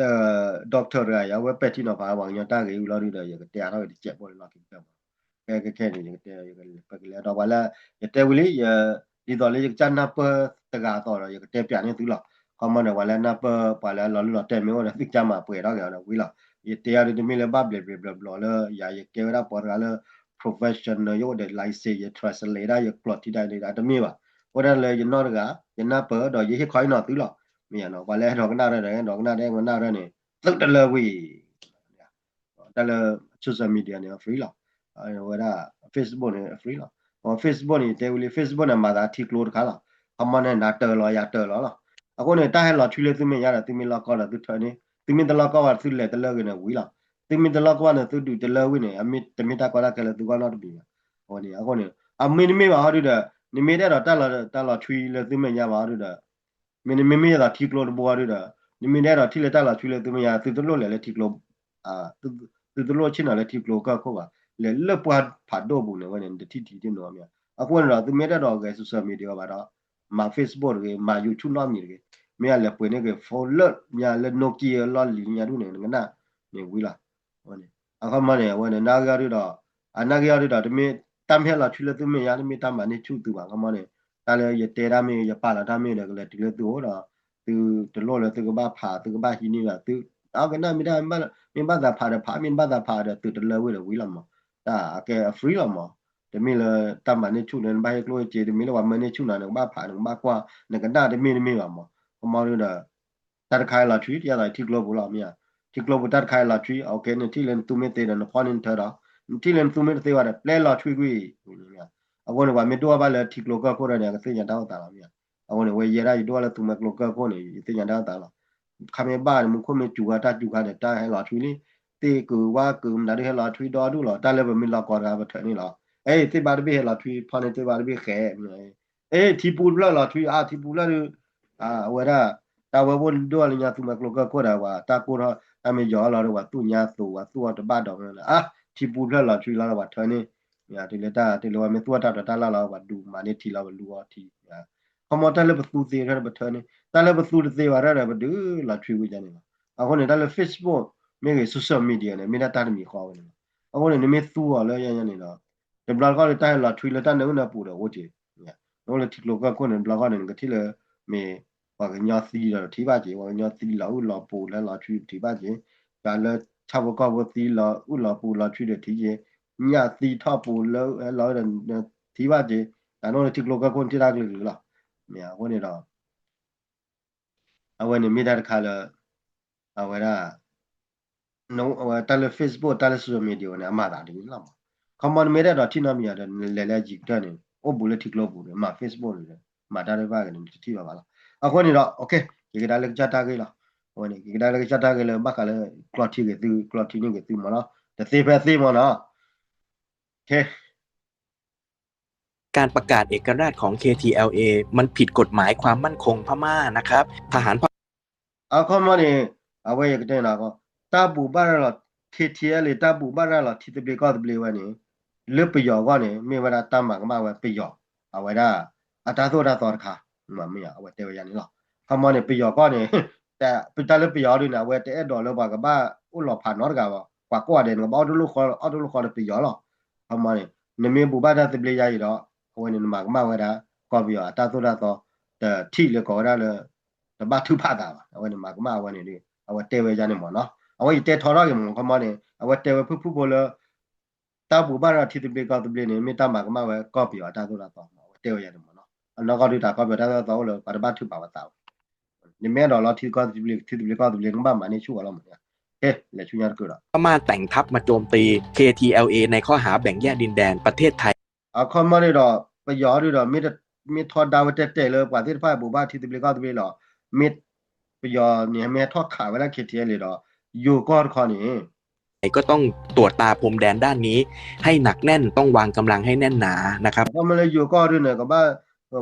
doctor တဂၤအံၤ အဝဲပဲာ်ထံနီၤဖးပှၤကညီတၢ်ဂ့ၢ်ဝံၤလီၤဒုဒီး ယကတဲအါထီၣ်က့ၤတစဲးဖိလၢလီၢ်ခံကတၢၢ်မး. ခဲခဲန့ၣ် ယကတဲ ပကလဲၤဒီးပှၤလၢ ယတဲဝံၤလံ ဒ်သိးလၢယကစၢ်နၢ်ပၢၢ်တဂၤအသိးဒီး ယကတဲပၠးန့ၢ်သုလီၤ. ခီမီန့ၣ် ပှၤလၢနၢ်ပၢၢ် ပှၤလၢအလီၤလူၢ်လီၤတဲာ်မ့ၢ်အိၣ်ဒီး သုကစၢ်မၤပှဲၤထီၣ်က့ၤအီၤဒီးဝံၤလီၤ. ယတဲအီၤဒ်တမ့ၢ်လၢဘၣ်ဘျဲးဘျဲးဘျီလၢ ယၤယကဲဝဲဒၣ်ပှၤတဂၤလၢ professional ယအိၣ်ဒီး license ယ translate ဒၣ်ယကျိာ်ထံဒၣ်န့ၣ် တမ့ၢ်ဘၣ်. အိၣ်ဒၣ်လၢယနီၢ်တဂၤ ယနၢ်ပၢၢ်ဒီးယဟ့ၣ်ခီဟ့ၣ်နီၤသုလီၤ. မ့ၢ်ယၤနီၤ ပှၤလၢအဲၣ်ဒိးကနၣ်ဒီး အဲၣ်ဒိးကနၣ်ဒီး အဲၣ်ဒိးကနၣ်ဒီး အဲၣ်ဒိးကနၣ်ဒီးန့ၣ် သုတလၢကွံာ် တၢ်လၢ social media န့ၣ် free လီၤ. အဝဲဒၣ် Facebook န့ၣ် free လီၤ. Facebook န့ၣ် ယတဲဝံၤလံ Facebook န့ၣ် မၤသးထံကျိတခါလီၤ. ခီမီန့ၣ် နၤတၢၤလီၤ ယၤတၢၤလီၤလီၤ. အဃိန့ၣ် တၢ်ဟဲလီၤထွံလၢသုမဲာ်ညါဒီး သုမ့ၢ်လီၢ်ကီၢ်ဒီးသုထၢန့ၣ် သုမ့ၢ်တလီၢ်ကီၢ်ဘၣ် သုလဲၤတလၢကွံာ်န့ၣ်ဝံၤလီၤ. သုမ့ၢ်တလီၢ်ကီၢ်ဘၣ်န့ၣ် သုဒုးတလၢကွံာ်န့ၣ် အမ့ၢ်တမ့ၢ်တၢ်ကီတၢ်ခဲလၢသုဂီၢ်နီတမံၤဘၣ်. အဃိန့ၣ် အဃိန့ၣ် အမ့ၢ်တမ့ၢ်ဘၣ်ဟီဒုဒီး နမ့ၢ်တအဲၣ်ဒိးတၢ်လီၤ တၢ်လီၤထွံလၢသုမဲာ်ညါဘၣ်ဟီဒုဒီး မ့ၢ်နမ့မ့ၢ်ယသးထံကျိတဘိအီၤဒုဒီး နမ့ၢ်နအဲၣ်ဒိးထံၣ်လၢတၢ်လီၤထွံလၢသုမဲာ်ညါ သုတလိၣ်လဲၤလၢထံကျိ သုတလိၣ်ဆ့ၣ်နီၤလၢထံကျိကၢၢ်ခိၣ်ဘၣ်. လဲၤလၢပှၢ်ဖးဒိၣ်ပူၤန့ၣ်ဝဲန့ၣ် နတထံၣ်ထံၣ်တနီၤမ့ၢ်. အဃိန့ၣ်ဒီး သုမ့ၢ်တအဲၣ်ဒိးဂဲၤ social media ဘၣ်ဒီး မၤ Facebook တဂ့ၤ မၤ YouTube နီတမံၤတဂ့ၤ မ့ၢ်အလဲၤပှ့ၤန့ၢ်က့ၤ phone လၢညါလၢ Nokia လီၢ်လံၤညါဒူၣ်န့ၣ် နကနၣ်န့ၣ်ဝံၤလီၤ. အခီမီန့ၣ် အဝဲန့ၣ် နာ်ဂ့ၤအီၤဒုဒီး အနာ်ဂ့ၤအီၤဒုဒီး တမ့ၢ်တၢ်မ့ၢ်ဟဲလီၤထွံလၢသုမဲာ်ညါ တမ့ၢ်တၢ်မၤန့ၢ်ဆူၣ်သုဘၣ် ခီမီန့ၣ် တၢ်လၢယတဲတၢ်မ့ၢ်ဂ့ၤ ယပာ်လီၤတၢ်မ့ၢ်ဂ့ၤဒီး ကလဲၤတုၤလၢသုအိၣ်ဒီး သုတလိၣ်လၢသုကဘၣ်ဖး သုကဘၣ်ဟံးန့ၢ်ဘၣ် သု အကနၣ်မ့ၢ်တၢ် မ့ၢ်ဘၣ်သးဖးဒီးဖး မ့ၢ်ဘၣ်သးဖးဒီးသုတလၢဝံၤဒီးဝံၤလီၤမး. တၢ်အကဲအ free လီၤမး. တမ့ၢ်လၢတၢ်မၤန့ၢ်ဆူၣ်န့ၣ် နဘၣ်ဟ့ၣ်ကျိၣ်ဟ့ၣ်စ့ တမ့ၢ်လၢပှၤမၤန့ၢ်ဆူၣ်နၤ နကဘၣ်ဖး နကဘၣ်ကွၢ် နကနၣ်တမ့ၢ်တမ့ၢ်ဘၣ်မး. ခီမီဒုဒီး တၢ်တခါလီၤထွံ တယၤသးထံကျိပူၤလီၤမ့ၢ်ဧါ. ထံကျိပူၤတၢ်တခါလီၤထွံ နထံၣ်လၢနသူမ့ၢ်သ့ဒီး နဖီၣ်န့ၢ်နထၢဒီး နထံၣ်လၢနသူမ့ၢ်တသ့ဘၣ်ဒီး ပျဲလီၤထွံကွံာ်. အဃိန့ၣ် ပှၤမ့ၢ်ဒိၣ်ဘၣ်လၢထံကျိကၢၢ်ခိၣ်ဒီးန့ၣ် အကသ့ၣ်ညါတၢ်အိၣ်သးလီၤမ့ၢ်ဧါ. အဃိန့ၣ် ဝဲယဲဒၣ်ယဒိၣ်ဘၣ်လၢသူမွဲကျိကၢၢ်ခိၣ်န့ၣ် ယသ့ၣ်ညါတၢ်အိၣ်သးလီၤ. ခါမ့ၢ်ဘၣ်န့ၣ် မူခိၣ်မ့ၢ်စူၤဝဲတၢ်စူၤခါန့ၣ် တၢ်ဟဲလီၤထွံလံ. သ့ၣ်ကုၤဝါကုၤမနုၤဒုးဟဲလီၤထွံဒီဒူၣ်လီၤ. တၢ်လၢပမ့ၢ်လီၤကီတဂၤပထၢန့ၣ်လီၤ. အဲ သ့ၣ်ဘၣ်တဘ့ၣ်ဟဲလီၤထွံ ဖီၣ်န့ၢ်သ့ၣ်ဘၣ်တဘ့ၣ်ဃဲ အဲ ထံပူတဖျၢၣ်လီၤထွံ အါ ထံပူတဖျၢၣ်ဒုး အဝဲဒၣ် တၢ်ဝဲဘိၣ်ဒိၣ်လၢညါသူမွဲကျိကၢၢ်ခိၣ်ဒီး ပှၤတၢ်ကိၢ်ထီၣ် တၢ်မ့ၢ်ယီၤလီၤဒီး ပှၤသူၣ်ညါသိး ပှၤသူၣ်အီၤတဘၣ်ဒီး အါ ထံပူတဖျၢၣ်လီၤထွံလီၤဒီး ပှၤထၢန့ၣ် တုၤလၢတၢ် တုၤလၢပှၤမ့ၢ်သူၣ်အီၣ်တၢ်တီၤတၢ်လၢ်လီၤ ပှၤဒုးမၤန့ၢ်ထံလီၤ ပှၤလူၤအီၤထံ ခီမီတၢ်လၢပသူသ့ထဲဒီးပထၢန့ၣ် တၢ်လၢပသူတသ့ဘၣ်ထဲဒီး ပဒုးလီၤထွံဝံၤန့ၣ်လီၤ. အဃိန့ၣ် တၢ်လၢ Facebook မ့ၢ်ဂ့ၤ social media န့ၣ် မ့ၢ်ဒၣ်တၢ်တမံၤဃီဝဲန့ၣ်လီၤ. အဃိန့ၣ် နမ့ၢ်သူအီၤလၢညါန့ၣ်ဒီး တဘျီတခီၣ်လၢတၢ်ဟဲလီၤထွံလၢတၢ်နၢအုၣ်နၢပူၤဒီးအိၣ်က့ၤ နအိၣ်လၢထံကျိကၢၢ်ခိၣ်န့ၣ် တဘျီတခီၣ်န့ၣ် နကထံၣ်လၢ မ့ၢ် ပှၤကညီသံဒီးထံၣ်ဘၣ်က့ၤ ပှၤကညီသံလီၤအုၣ်လီၤပူၤလၢလီၤထွံထံၣ်ဘၣ်က့ၤ တၢ်လၢဆၣ်ဖိကီၢ်ဖိသံလီၤအုၣ်လီၤပူၤလီၤထွံဒီးထံၣ်က့ၤ ညၣ်သံထီၣ်ပူၤလၢလီၤဒီးထံၣ်ဘၣ်က့ၤ တၢ်နအိၣ်လၢထံကျိကၢၢ်ခိၣ်န့ၣ်ထံၣ်တၢ်ကလုာ်ကလုာ်လီၤ. မ့ၢ်အဃိန့ၣ်ဒီး အဝဲန့ၣ်မ့ၢ်တၢ်တခါလၢ အဝဲဒၣ် အဝဲတၢ်လၢ Facebook တၢ်လၢ social media န့ၣ် အမၤသးဒ်န့ၣ်လီၤမး. ခီမီနမ့ၢ်တအဲၣ်ဒိးထံၣ်နီတမံၤဒီး နလဲၤလၢယံၤကတၢၢ်န့ၣ် အိၣ်ဘူးလၢထံကျိပူၤန့ၣ် မၤ Facebook န့ၣ် မၤတၢ်တဖၣ်ဂ့ၤန့ၣ် နတထံၣ်ဘၣ်ဘၣ်လီၤ. အဃိန့ၣ်ဒီး က့ၤကဒါလၢကစၢ်တၢ်ဂ့ၢ်လီၤ. အဝဲန့ၣ် က့ၤကဒါလၢကစၢ်တၢ်ဂ့ၢ်လၢဘၣ်ဃးလၢ ကျီၢ်ထံဂ့ၤသု ကျီၢ်ထံန့ၢ်ဂ့ၤသုမးနီၤ တသ့ဖဲသ့မးနီၤ. โอเค การประกาศเอกราชของ เค ที แอล เอ มันผิดกฎหมายความมั่นคงพม่านะครับ ทหารพม่า အခီမီန့ၣ် အဝဲယကတဲနၤကီး တၢ်ဘူၣ်ဘၣ်ရၤလီၤ KTLA တၢ်ဘူၣ်ဘၣ်ရၤလီၤထံသဘျ့ကီၢ်သဘျ့ဝဲန့ၣ် လၢပယီၤအဂီၢ်န့ၣ် မ့ၢ်ဝဲဒၣ်တၢ်မၤကမၣ်ဝဲပယီၤ အဝဲဒၣ် အတၢ်သိၣ်တၢ်သီတခါ မ့ၢ်အဝဲတဲဝဲယၤန့ၣ်လီၤ. အခီမီန့ၣ် ပယီၤကီၢ်န့ၣ် တၢ်လၢပယီၤဒုန့ၣ် အဝဲတအဲၣ်ဒိးလၢပှၤကဘၣ်အိၣ်လီၤဖးနီတဂၤဘၣ်, ပှၤကိးဂၤဒဲးန့ၣ် ကဘၣ်အီၣ်တလိၣ်ဃီ အီၣ်တလိၣ်ဃီဒီးပယီၤလီၤ. ခီမီန့ၣ် နမ့ၢ်ဘူၣ်ဘၣ်တၢ်သဘျ့ယါအံၤဒီး အဝဲန့ၣ် နမၤကမၣ်ဝဲဒၣ် ကီၢ်ပယီၤအတၢ်သိၣ်တၢ်သီ တထံၣ်လၢကိးဝဲဒၣ်လၢ တဘၣ်ထုကဖၣ်သးဘၣ်. အဝဲန့ၣ်မၤကမၣ်အဝဲန့ၣ်ဒီး အဝဲတဲဝဲယါန့ၣ်မ့ၢ်နီၤ. အဝဲယတဲထီထီၣ်က့ၤမ့ၢ် ခီမီန့ၣ် အဝဲတဲဝဲဖုၣ်ဖုၣ်ဖိလၢ တၢ်ဘူၣ်ဘၣ်ဒီးထံသဘျ့ကီၢ်သဘျ့န့ၣ် မ့ၢ်တၢ်မၤကမၣ်ဝဲကီၢ်ပယီၤအတၢ်သိၣ်တၢ်သီမ့ၢ် အဝဲတဲဝဲယါန့ၣ်မ့ၢ်နီၤ. အနီၢ်ကီၢ်ဒုးတၢ်ကီၢ်ပယီၤတၢ်သိၣ်တၢ်သီအိၣ်လၢ ပှၤတဘၣ်ထုကဖၣ်ဝဲသးဘၣ်. နမ့ၢ်အဲၣ်ဒိးလီၤထံကီၢ်သဘျ့ ထံသဘျ့ကီၢ်သဘျ့ နကဘၣ်မၤန့ၢ်ဆူၣ်အီၤလီၤမ့ၢ်. ဟ့ၣ် လဲၤဆူညါတကုာ်ဒီး พม่าแต่งทัพมาโจมตี เคทีแอลเอ ในข้อหาแบ่งแยกดินแดน ประเทศไทย အခီမီန့ၣ်ဒီး ပယီၤဒုးဒီး မ့ၢ်ထီဒါဝဲတဲတဲာ်လၢပှၤသ့ၣ်တဖၣ်ဘူၣ်ဘၣ်ထံသဘျ့ကီၢ်သဘျ့လီၤ. မ့ၢ်ပယီၤန့ၣ် မ့ၢ်ဟဲထီၣ်ခးဝဲဒၣ် เคทีแอลเอ ဒီး ယိၤကီၢ်တခီန့ၣ် ก็ต้องตรวจตราพรมแดนด้านนี้ให้หนักแน่น ต้องวางกำลังให้แน่นหนานะครับ အခီမီလၢယိၤကီၢ်ဒုးန့ၣ် ကဘၣ်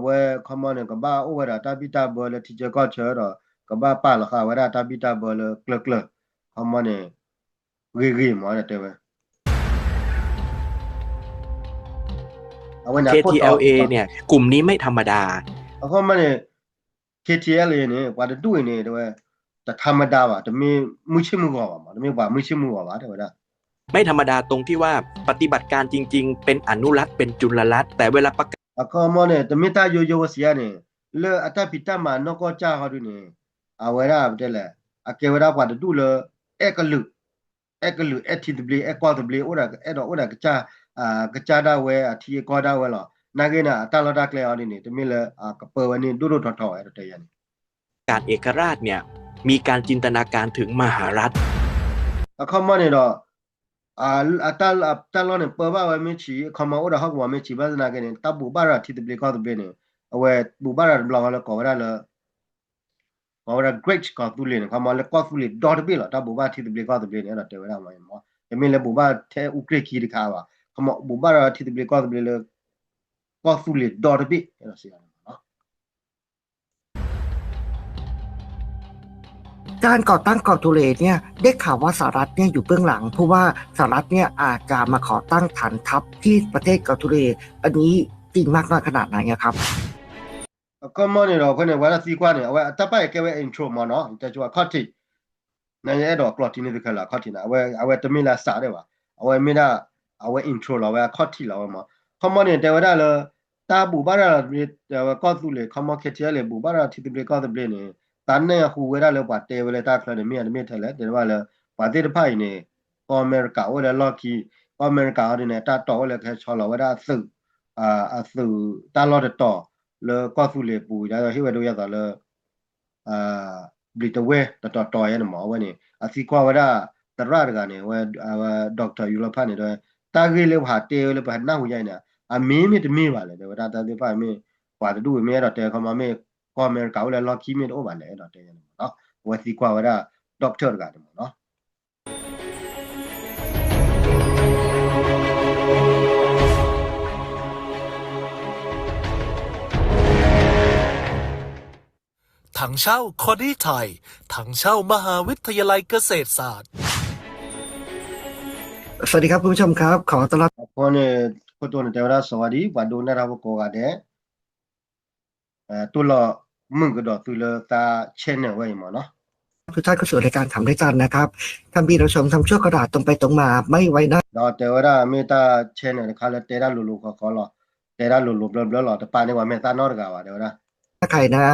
ဝဲခီမီန့ၣ် ကဘၣ်အိၣ်ဝဲဒၣ်တၢ်ဘံၣ်တၢ်ဘၢလၢထံဆၢကီၢ်ဆၢဒီး ကဘၣ်ပာ်လီၤဃာ်ဝဲဒၣ်တၢ်ဘံၣ်တၢ်ဘၢလၢကျၢၤကျၢၤ ခီမီန့ၣ် ဂ့ၤဂ့ၤမ့ၢ်တဲဝဲ အဝဲန့ၣ် เคทีแอลเอ เนี่ย กลุ่มนี้ไม่ธรรมดา အခီမီန့ၣ် เคทีแอลเอ န့ၣ် ပှၤတဒူၣ်အံၤန့ၣ် တဲဝဲ တထါမဒါဘၣ် တမ့ၢ်မုၢ်ဆ့ၣ်မုၢ်ဂီၤဘၣ်မ့ၢ် တမ့ၢ်ပှၤမုၢ်ဆ့ၣ်မုၢ်ဂီၤဘၣ် တဲဝဲဒၣ် ไม่ธรรมดาตรงที่ว่าปฏิบัติการจริงๆเป็นอนุรักษ์เป็นจุลรัตน์ แต่เวลาประกาศ အခီမီန့ၣ် တမ့ၢ်တၢ်ယိယိဝဲစံးဧါန့ၣ် လၢအတၢ်ဖံးတၢ်မၤနီၢ်ကီၢ်ကၢ်ဟီဒုန့ၣ် အဝဲဒၣ်ပတဲလဲၣ် အကဲဝဲဒၣ်ပှၤတဒူၣ်လၢ အဲၣ်ကလုာ် အဲၣ်ကလုာ် အဲၣ်ထံသဘျ့ အဲၣ်ကီၢ်သဘျ့ အိၣ်ဒီး အဲၣ်ဒိးအိၣ်ဒီး ကစၢ်ဒၣ်ဝဲ အထံအကီၢ်ဒၣ်ဝဲလီၤ. နာ်က့န့ၣ် အတၢ်လီၢ်တၢ်ကျဲအီၤဒ်န့ၣ် တမ့ၢ်လၢ ကပၢဝဲန့ၣ် ဒိၣ်ဒိၣ်ထီထီဝဲ တဲယါန့ၣ် การเอกราชเนี่ย มีการจินตนาการถึงมหารัฐ အခီမီန့ၣ်ဒီး တၢ်လီၢ်န့ၣ် ပၢဘၣ်ဝဲမ့ၢ်ဆံး အခီမီအိၣ်ဒီးဟီၣ်ကဝီၤမ့ၢ်ဆံး ဘၣ်သနာ်က့န့ၣ် တၢ်ဘူၣ်ဘၣ်ဒီးထံသဘျ့ကီၢ်သဘျ့န့ၣ် အဝဲဘူၣ်ဘၣ်ဒီးတဘျီဃီလၢကိးဝဲဒၣ်လၢ ကိးဝဲဒၣ် Great ကီၢ်သူလ့ၤန့ၣ် ခီမီလၢကီၢ်သူလ့ၤဒီတဘ့ၣ်လီၤ တၢ်ဘူၣ်ဘၣ်ထံသဘျ့ကီၢ်သဘျ့န့ၣ် အဲၣ်ဒိးတဲဝဲဒၣ်မ့ၢ် တမ့ၢ်လၢဘူၣ်ဘၣ်ထဲအူကြ့ၢ်ခံတခါဘၣ် ခီမီဘူၣ်ဘၣ်ဒီးထံသဘျ့ကီၢ်သဘျ့လၢ ကီၢ်သူလ့ၤဒီတဘ့ၣ် အဲၣ်ဒိးစံးန့ၣ်မ့ၢ်နီၤ การก่อตั้งกองทุนเนี่ยได้ข่าวว่าสหรัฐเนี่ยอยู่เบื้องหลังเพราะว่าสหรัฐเนี่ยอาจจะมาขอตั้งฐานทัพที่ประเทศกองทุนอันนี้จริงมากน้อยขนาดไหนอะครับ အခီမီန့ၣ်ဒီး ဖဲန့ၣ် ဝဲဒၣ်သံကွၢ်န့ၣ် အဝဲတၢ်ပာ်အံၤကဲဝဲ intro မ့ၢ်နီၤ တဲဆိအခီၣ်ထံး နအဲၣ်ဒိးကျိးထံန့ၢ်သုခဲလၢာ်အခီၣ်ထံးန့ၣ် အဝဲတမ့ၢ်လၢအစးဒၣ်ဘၣ် အဝဲမ့ၢ်ဒၣ် အဝဲ intro လီၤဝဲအခီၣ်ထံးလီၤဝဲမ့ၢ် ခီမီန့ၣ် တဲဝဲဒၣ်လၢ တၢ်ဘူၣ်ဘၣ်ဒီး ဝဲကီၢ်သူလ့ၤ ခီမီ KTLA ဘူၣ်ဘၣ်ဒီးထံသဘျ့ကီၢ်သဘျ့န့ၣ် တၢ်နဲၣ်အဃုာ်ဝဲဒၣ်လၢပှၤတဲဝဲလၢတၢ်ချၢန့ၣ် မ့ၢ်အတမ့ၢ်ထဲလဲၣ် တဲဘၣ်လၢ ပှၤသ့ၣ်တဖၣ်အံၤန့ၣ် ကီၢ်အမဲရကၤအိၣ်လၢလီၢ်ခံ ကီၢ်အမဲရကၤအီၤဒ်န့ၣ် တၢ်တီၢ်အိၣ်လၢကဟဲဆီလီၤဝဲဒၣ်အသုး အသုးတၢ်လီၢ်တတီၤ လၢကီၢ်သူလ့ၤပူၤ ဒီးဟ့ၣ်ဝဲဒိယသးလၢ ဘျံးတဝဲတတီၤတီၤယဲန့ၣ်မ့ၢ် အဝဲန့ၣ် အသံကွၢ်ဝဲဒၣ် သရၣ်တဂၤန့ၣ် ဝဲ Doctor ယူလီဖၣ်န့ၣ် တဲဝဲ တၢ်ဂ့ၢ်လၢပဟးတဲဝဲလၢပဟးနၢ်ဟူယါအံၤန့ၣ် အမ့ၢ်မ့ၢ်တမ့ၢ်ဘၣ်လဲၣ် တဲဝဲဒၣ်တၢ်သ့ၣ်တဖၣ်မ့ၢ် ပှၤတဒူၣ်ဝဲမ့ၢ်အဲၣ်ဒိးတဲခီမီမ့ၢ် ကီၢ်အမဲရကၤအိၣ်လၢလီၢ်ခံမ့ၢ်တအိၣ်ဘၣ်လဲၣ် အဲၣ်ဒိးတဲယါန့ၣ်မ့ၢ်နီၤ အဝဲသံကွၢ်ဝဲဒၣ် Doctor တဂၤန့ၣ်မ့ၢ်နီၤ ถังเช่าคอดีไทย ถังเช่ามหาวิทยาลัยเกษตรศาสตร์ สวัสดีครับคุณผู้ชมครับ ขอต้อนรับ အဃိန့ၣ် ခိၣ်တိန့ၣ် တဲဝဲဒၣ် สวัสดี ပှၤဒိကနၣ်တၢ်ဖိကိးဂၤဒဲး တူၢ်လိာ်မုာ်ကဒီးသုလၢသး channel ဝဲအံၤမ့ၢ်နီၤ ทุกท่านเข้าสู่รายการถามได้จันนะครับ ท่านพี่เราชมทำชั่วกระดาษตรงไปตรงมาไม่ไว้หน้า ဒီးတဲဝဲဒၣ်မ့ၢ်တၢ် channel တခါလၢတဲဒၣ်လိၤလိၤဃီဃီလီၤ တဲဒၣ်လိၤလိၤဘျၣ်ဘျၣ်လီၤ တပာ်န့ၢ်ပှၤမဲာ်သၣ်နီတဂၤဘၣ် တဲဝဲဒၣ် ใครนะ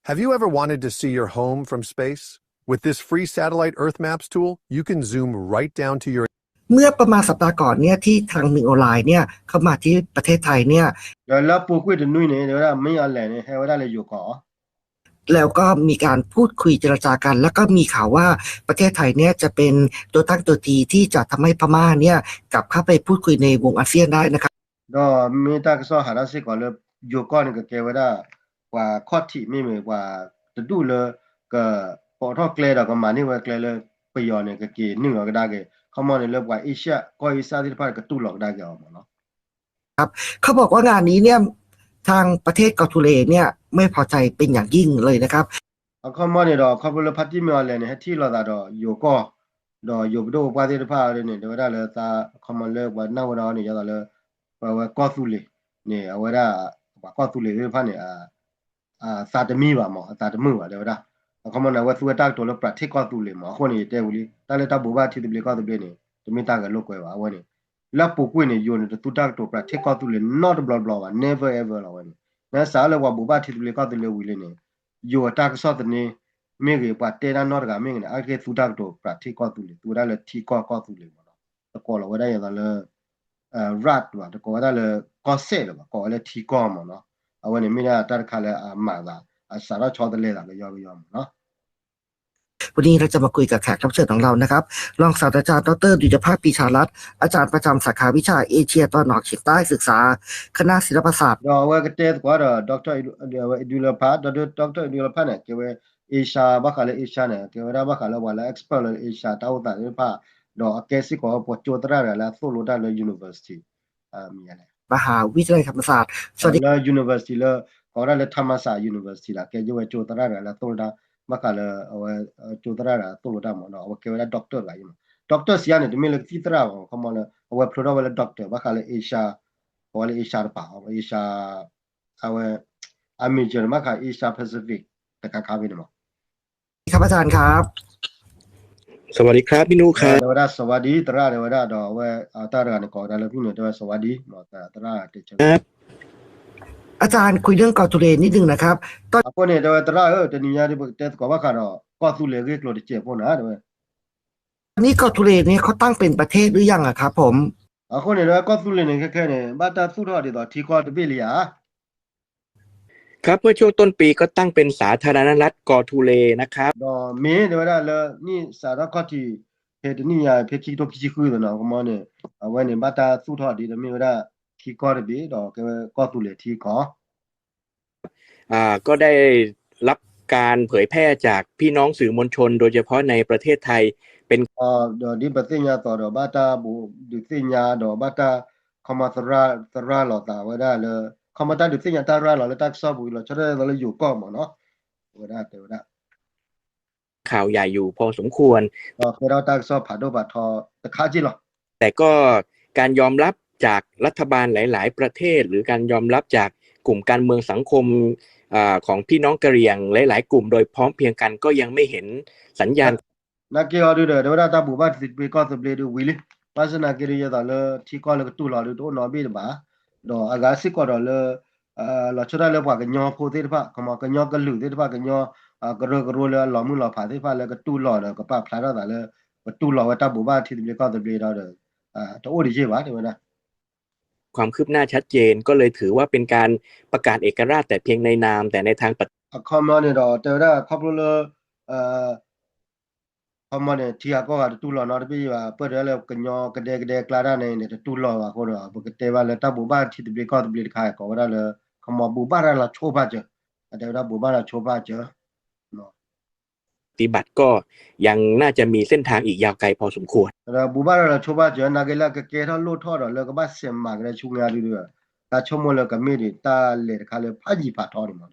Have you ever wanted to see your home from space? With this free satellite Earth Maps tool, you can zoom right down to your เมื่อประมาณสัปดาห์ก่อนเนี่ยที่ทางมินโอไลน์เนี่ยเข้ามาที่ประเทศไทยเนี่ย ဒီးလၢပူၤကွံာ်တနွံန့ၣ် တဲဝဲဒၣ် မ့ၢ်အီၤလဲၣ်န့ၣ် ဟဲဝဲဒၣ်လၢယိၤကီၢ် แล้วก็มีการพูดคุยเจรจากัน แล้วก็มีข่าวว่าประเทศไทยเนี่ยจะเป็นตัวตั้งตัวตีที่จะทำให้พม่าเนี่ยกลับเข้าไปพูดคุยในวงอาเซียนได้นะครับ ဒီးမ့ၢ်တၢ်ကစီၣ်ဟးထီၣ်စ့ၢ်ကီးလၢ ယိၤကီၢ်န့ၣ်ကကဲဝဲဒၣ် ပှၤခီၣ်ထံးမ့မ့ၢ်ပှၤတဒူၣ်လၢ ကပိာ်ထီၣ်ကျဲဒီးကမၤန့ၢ်ဝဲကျဲလၢ ပယီၤန့ၣ် ကက့ၤနုာ်လီၤကဒါက့ၤ ခီမီန့ၣ်လၢပှၤအ့ရှၢၣ် ကီၢ်အ့ရှၢၣ်သ့ၣ်တဖၣ်ကတူၢ်လိာ်ကဒါက့ၤအီၤမ့ၢ်နီၤ ครับ เขาบอกว่างานนี้เนี่ย ทางประเทศเกาหลีเนี่ยไม่พอใจเป็นอย่างยิ่งเลยนะครับ အခီမီန့ၣ်ဒီး ခီဖျိလၢဖါတံၢ်မ့ၢ်အီၤလဲၣ်န့ၣ် ဟဲထံၣ်လိာ်သးဒီးယိၤကီၢ် ဒီးယိၤပဒိၣ်ပပှၢ်သ့ၣ်တဖၣ်န့ၣ် တဲဝဲဒၣ်လၢသး ခီမီလၢပှၤနၢ်ဟူဝဲဒၣ်အီၤန့ၣ် ယသးလၢ ပဝဲကီၢ်သူလ့ၤန့ၣ် အဝဲဒၣ် ပှၤကီၢ်သူလ့ၤသ့ၣ်တဖၣ်န့ၣ် အ အသးတမံဘၣ်မး အသးတမုာ်ဘၣ် တဲဝဲဒၣ်. အခီပညီန့ၣ် အဝဲသူဝဲတၢ်ကတိၤလၢ ပြးထ့ၣ်ကီၢ်သူလ့ၤမး အဃိန့ၣ် ယတဲဝံၤလံ တၢ်လၢတၢ်ဘိးဘၣ်ထံသဘျ့ကီၢ်သဘျ့န့ၣ် တမ့ၢ်တၢ်ဂဲၤလိာ်ကွဲဘၣ် အဝဲန့ၣ် လၢအပူၤကွံာ်န့ၣ် ယိၤန့ၣ် တသူတၢ်ကတိၤပြးထ့ၣ်ကီၢ်သူလ့ၤနီတဘျီဘျီဘၣ် never ever လီၤဝဲန့ၣ်. နစးလၢပှၤဘိးဘၣ်ထံသဘျ့ကီၢ်သဘျ့ဝံၤလံန့ၣ် ယိၤအတၢ်ကစီၣ်သန့မ့ၢ်ဂ့ၤ ပှၤတဲတၢ်နီတဂၤမ့ၢ်ဂ့ၤန့ၣ် အကဲသူတၢ်ကတိၤပြးထ့ၣ်ကီၢ်သူလ့ၤ သူဝဲဒၣ်လၢထံကီၢ်ကီၢ်သူလ့ၤမးနီၤ. တကိးလီၤဝဲဒၣ်ယသးလၢ ရၢၣ်ဘၣ် တကိးဝဲဒၣ်လၢကီၢ်စဲၣ်လၢၤဘၣ် ကိးဝဲလၢထံကီၢ်မးနီၤ. အဝဲန့ၣ်မ့ၢ်ဒၣ်တၢ်တခါလၢအမၤသး အစးထီၣ်ဆီတလဲသးကယီကယီမးနီၤ. วันนี้เราจะมาคุยกับแขกรับเชิญของเรานะครับ รองศาสตราจารย์ ดอกเตอร์ ดุลยภาพ ปีชารัตน์ อาจารย์ประจำสาขาวิชาเอเชียตะวันออกเฉียงใต้ ศึกษาคณะศิลปศาสตร์ ဒီးအဝဲကတဲသကိးဒီး doctor ဒူလဖး doctor ဒူလဖးန့ၣ် ကဲဝဲ Asia ဘၣ်ဃးလၢ Asia န့ၣ် ကဲဝဲဒၣ်ဘၣ်ဃးလၢပှၤလၢ expert လၢ Asia တၢ်အိၣ်သးသ့ၣ်တဖၣ် ဒီးအကဲစ့ၢ်ကီးပှၤကၠိသရၣ်တဂၤလၢအသိၣ်လိတၢ်လၢ university မံၤလဲၣ် มหาวิทยาลัยธรรมศาสตร์ လၢ university လၢ ကိးဝဲဒၣ်လၢ ထၣ်မၤစး university ဒီး ကဲယဝဲကၠိသရၣ်တဂၤလၢအသိၣ်လိတၢ် ဘၣ်ဃးလၢအဝဲ ကၠိသရၣ်တဂၤသိၣ်လိတၢ်မးဒီး အဝဲကဲဝဲဒၣ် doctor တဂၤအံၤမး. doctor စံးယါန့ၣ် တမ့ၢ်လၢကသံၣ်သရၣ်ဘၣ် ခီမီလၢ အဝဲဖျိထီၣ်ဝဲလၢ doctor ဘၣ်ဃးလၢ Asia ကိးဝဲလၢ Asia တပၤ Asia အဝဲ အ major န့ၣ် ဘၣ်ဃး Asia Pacific တခါခါဖဲန့ၣ်မး ครับอาจารย์ครับ สวัสดีครับพี่นุครับ တဲဝဲဒၣ် สวัสดี သရၣ် တဲဝဲဒၣ်ဒီးအဝဲ တၢ်တဂၤန့ၣ် ကိးဝဲဒၣ်လၢဖဲန့ၣ် တဲဝဲ สวัสดี မး သရၣ်တဲဆၢ ครับ อาจารย์คุยเรื่องเกาะทุเรศนิดนึงนะครับ အဃိန့ၣ် တဲဝဲ သရၣ်ဧၢ တနံၤညါဒ်ပကတဲသကိးဘၣ်ဃးဒီး ကီၢ်သူလ့ၤအဂ့ၢ်ကျိၤတစဲးဖိန့ၣ် တဲဝဲ ตอนนี้เกาะทุเรศเนี่ยเขาตั้งเป็นประเทศหรือยังอะครับผม အဃိန့ၣ် တဲဝဲကီၢ်သူလ့ၤန့ၣ် ခဲခဲန့ၣ် ဘၣ်တၢ်သူၣ်ထီၣ်ဒ်သိးထံကီၢ်တဘ့ၣ်လံဧါ ครับ เมื่อช่วงต้นปีก็ตั้งเป็นสาธารณรัฐกอทูเลนะครับ ဒီးမ့ၢ်တဲဝဲဒၣ်လၢ နံၣ်စးထီၣ်ခီၣ်ထံး ဖဲတနံၣ်ညါ ဖဲခံကထိခံဆံဃုသနီၤ ကမီန့ၣ် အဝဲန့ၣ် ဘၣ်တၢ်သူၣ်ထီၣ်ဒ်သိးမ့ၢ်ဝဲဒၣ် ထံကီၢ်တဘ့ၣ် ဒီးကဲဝဲကီၢ်သူလ့ၤထံကီၢ် อ่า ก็ได้รับการเผยแพร่จากพี่น้องสื่อมวลชน โดยเฉพาะในประเทศไทย เป็น ဒီးဒ်ပသ့ၣ်ညါသိးဒီး ဘၣ်တၢ်ဘူးဒုးသ့ၣ်ညါဒီး ဘၣ်တၢ် ခီမီသရၣ် သရၣ်လီၤသးဝဲဒၣ်လၢ ခီမီတၢ်ဒုးသ့ၣ်ညါတၢ်ရၤလီၤလၢတၢ်ကစီၣ်ပူၤ လီၤဆီဒၣ်တၢ်လၢယိၤကီၢ်မးနီၤ ဝဲဒၣ်တဲဝဲဒၣ် ข่าวใหญ่อยู่พอสมควร ဒီးကဲထီၣ်တၢ်ကစီၣ်ဖးဒိၣ်ဖးထီတခါက့ၢ်လီၤ แต่ก็การยอมรับจากรัฐบาลหลายๆ ประเทศ หรือการยอมรับจากกลุ่มการเมืองสังคม อ่า ของพี่น้องกะเหรี่ยงหลายๆ กลุ่มโดยพร้อมเพรียงกันก็ยังไม่เห็นสัญญาณ နာ်က့အီၤဒုဒီး တဲဝဲဒၣ်တၢ်ဘိးဘၣ်ထံသဘျ့ကီၢ်သဘျ့ဒုဝံၤလံ ဘၣ်ဆၣ်နာ်က့ဒု ယသးလၢ ထံကီၢ်လၢကတူၢ်လီၤဒုတအိၣ်နီတဘ့ၣ်တဘၣ် ဒီးအဂၤစ့ၢ်ကီးဒီးလၢ လီၤဆီဒၣ်လၢပှၤကညီဖိသ့ၣ်တဖၣ် ခီမီ ကညီကလုာ်သ့ၣ်တဖၣ် ကညီ ကရၢကရိလၢအလီၤမုၢ်လီၤဖးသ့ၣ်တဖၣ်လၢကတူၢ်လီၤဒီး ကပာ်ဖျါထီၣ်သးလၢ ကတူၢ်လီၤဝဲတၢ်ဘိးဘၣ်ထံသဘျ့ကီၢ်သဘျ့ဒီး တအိၣ်တယ့ၢ်ဘၣ် တဲဝဲဒၣ် ความคืบหน้าชัดเจน ก็เลยถือว่าเป็นการประกาศเอกราชแต่เพียงในนาม แต่ในทางปฏิ အခီမီန့ၣ်ဒီး တဲဝဲဒၣ်ခီဖျိလၢ ခီမီန့ၣ် ထံဂၤကီၢ်ဂၤတတူၢ်လီၤနီတဘ့ၣ်ဘၣ် ပၢၢ်တဲလၢကညီကဒဲကဒဲကျါဒၣ်န့ၣ်န့ၣ် တတူၢ်လီၤဘၣ်အဃိဒီး ပကတဲဘၣ်လၢတၢ်ဘိးဘၣ်ထံသဘျ့ကီၢ်သဘျ့တခါ ကိးဝဲဒၣ်လၢ ခီမီဘူးဘၣ်ရၤလီၤဆိဘၣ်စၢၤ အတဲဝဲဒၣ်ဘူးဘၣ်ရၤဆိဘၣ်စၢၤ ပฏิบัติก็ยังน่าจะมีเส้นทางอีกยาวไกล ဒီးဘူးဘၣ်ရၤလီၤဆိဘၣ်စၢၤ နာ်က့လၢအကကဲထီၣ်လိၣ်ထီၣ်ဒီးလၢကဘၣ်စဲးမၤကဒဲဆူညါဒုဒီး တၢ်ဆိကမိၣ်လၢကမ့ၢ်ဒံးတၢ်လဲၤတခါလၢဖးယံၤဖးထီန့ၣ်မး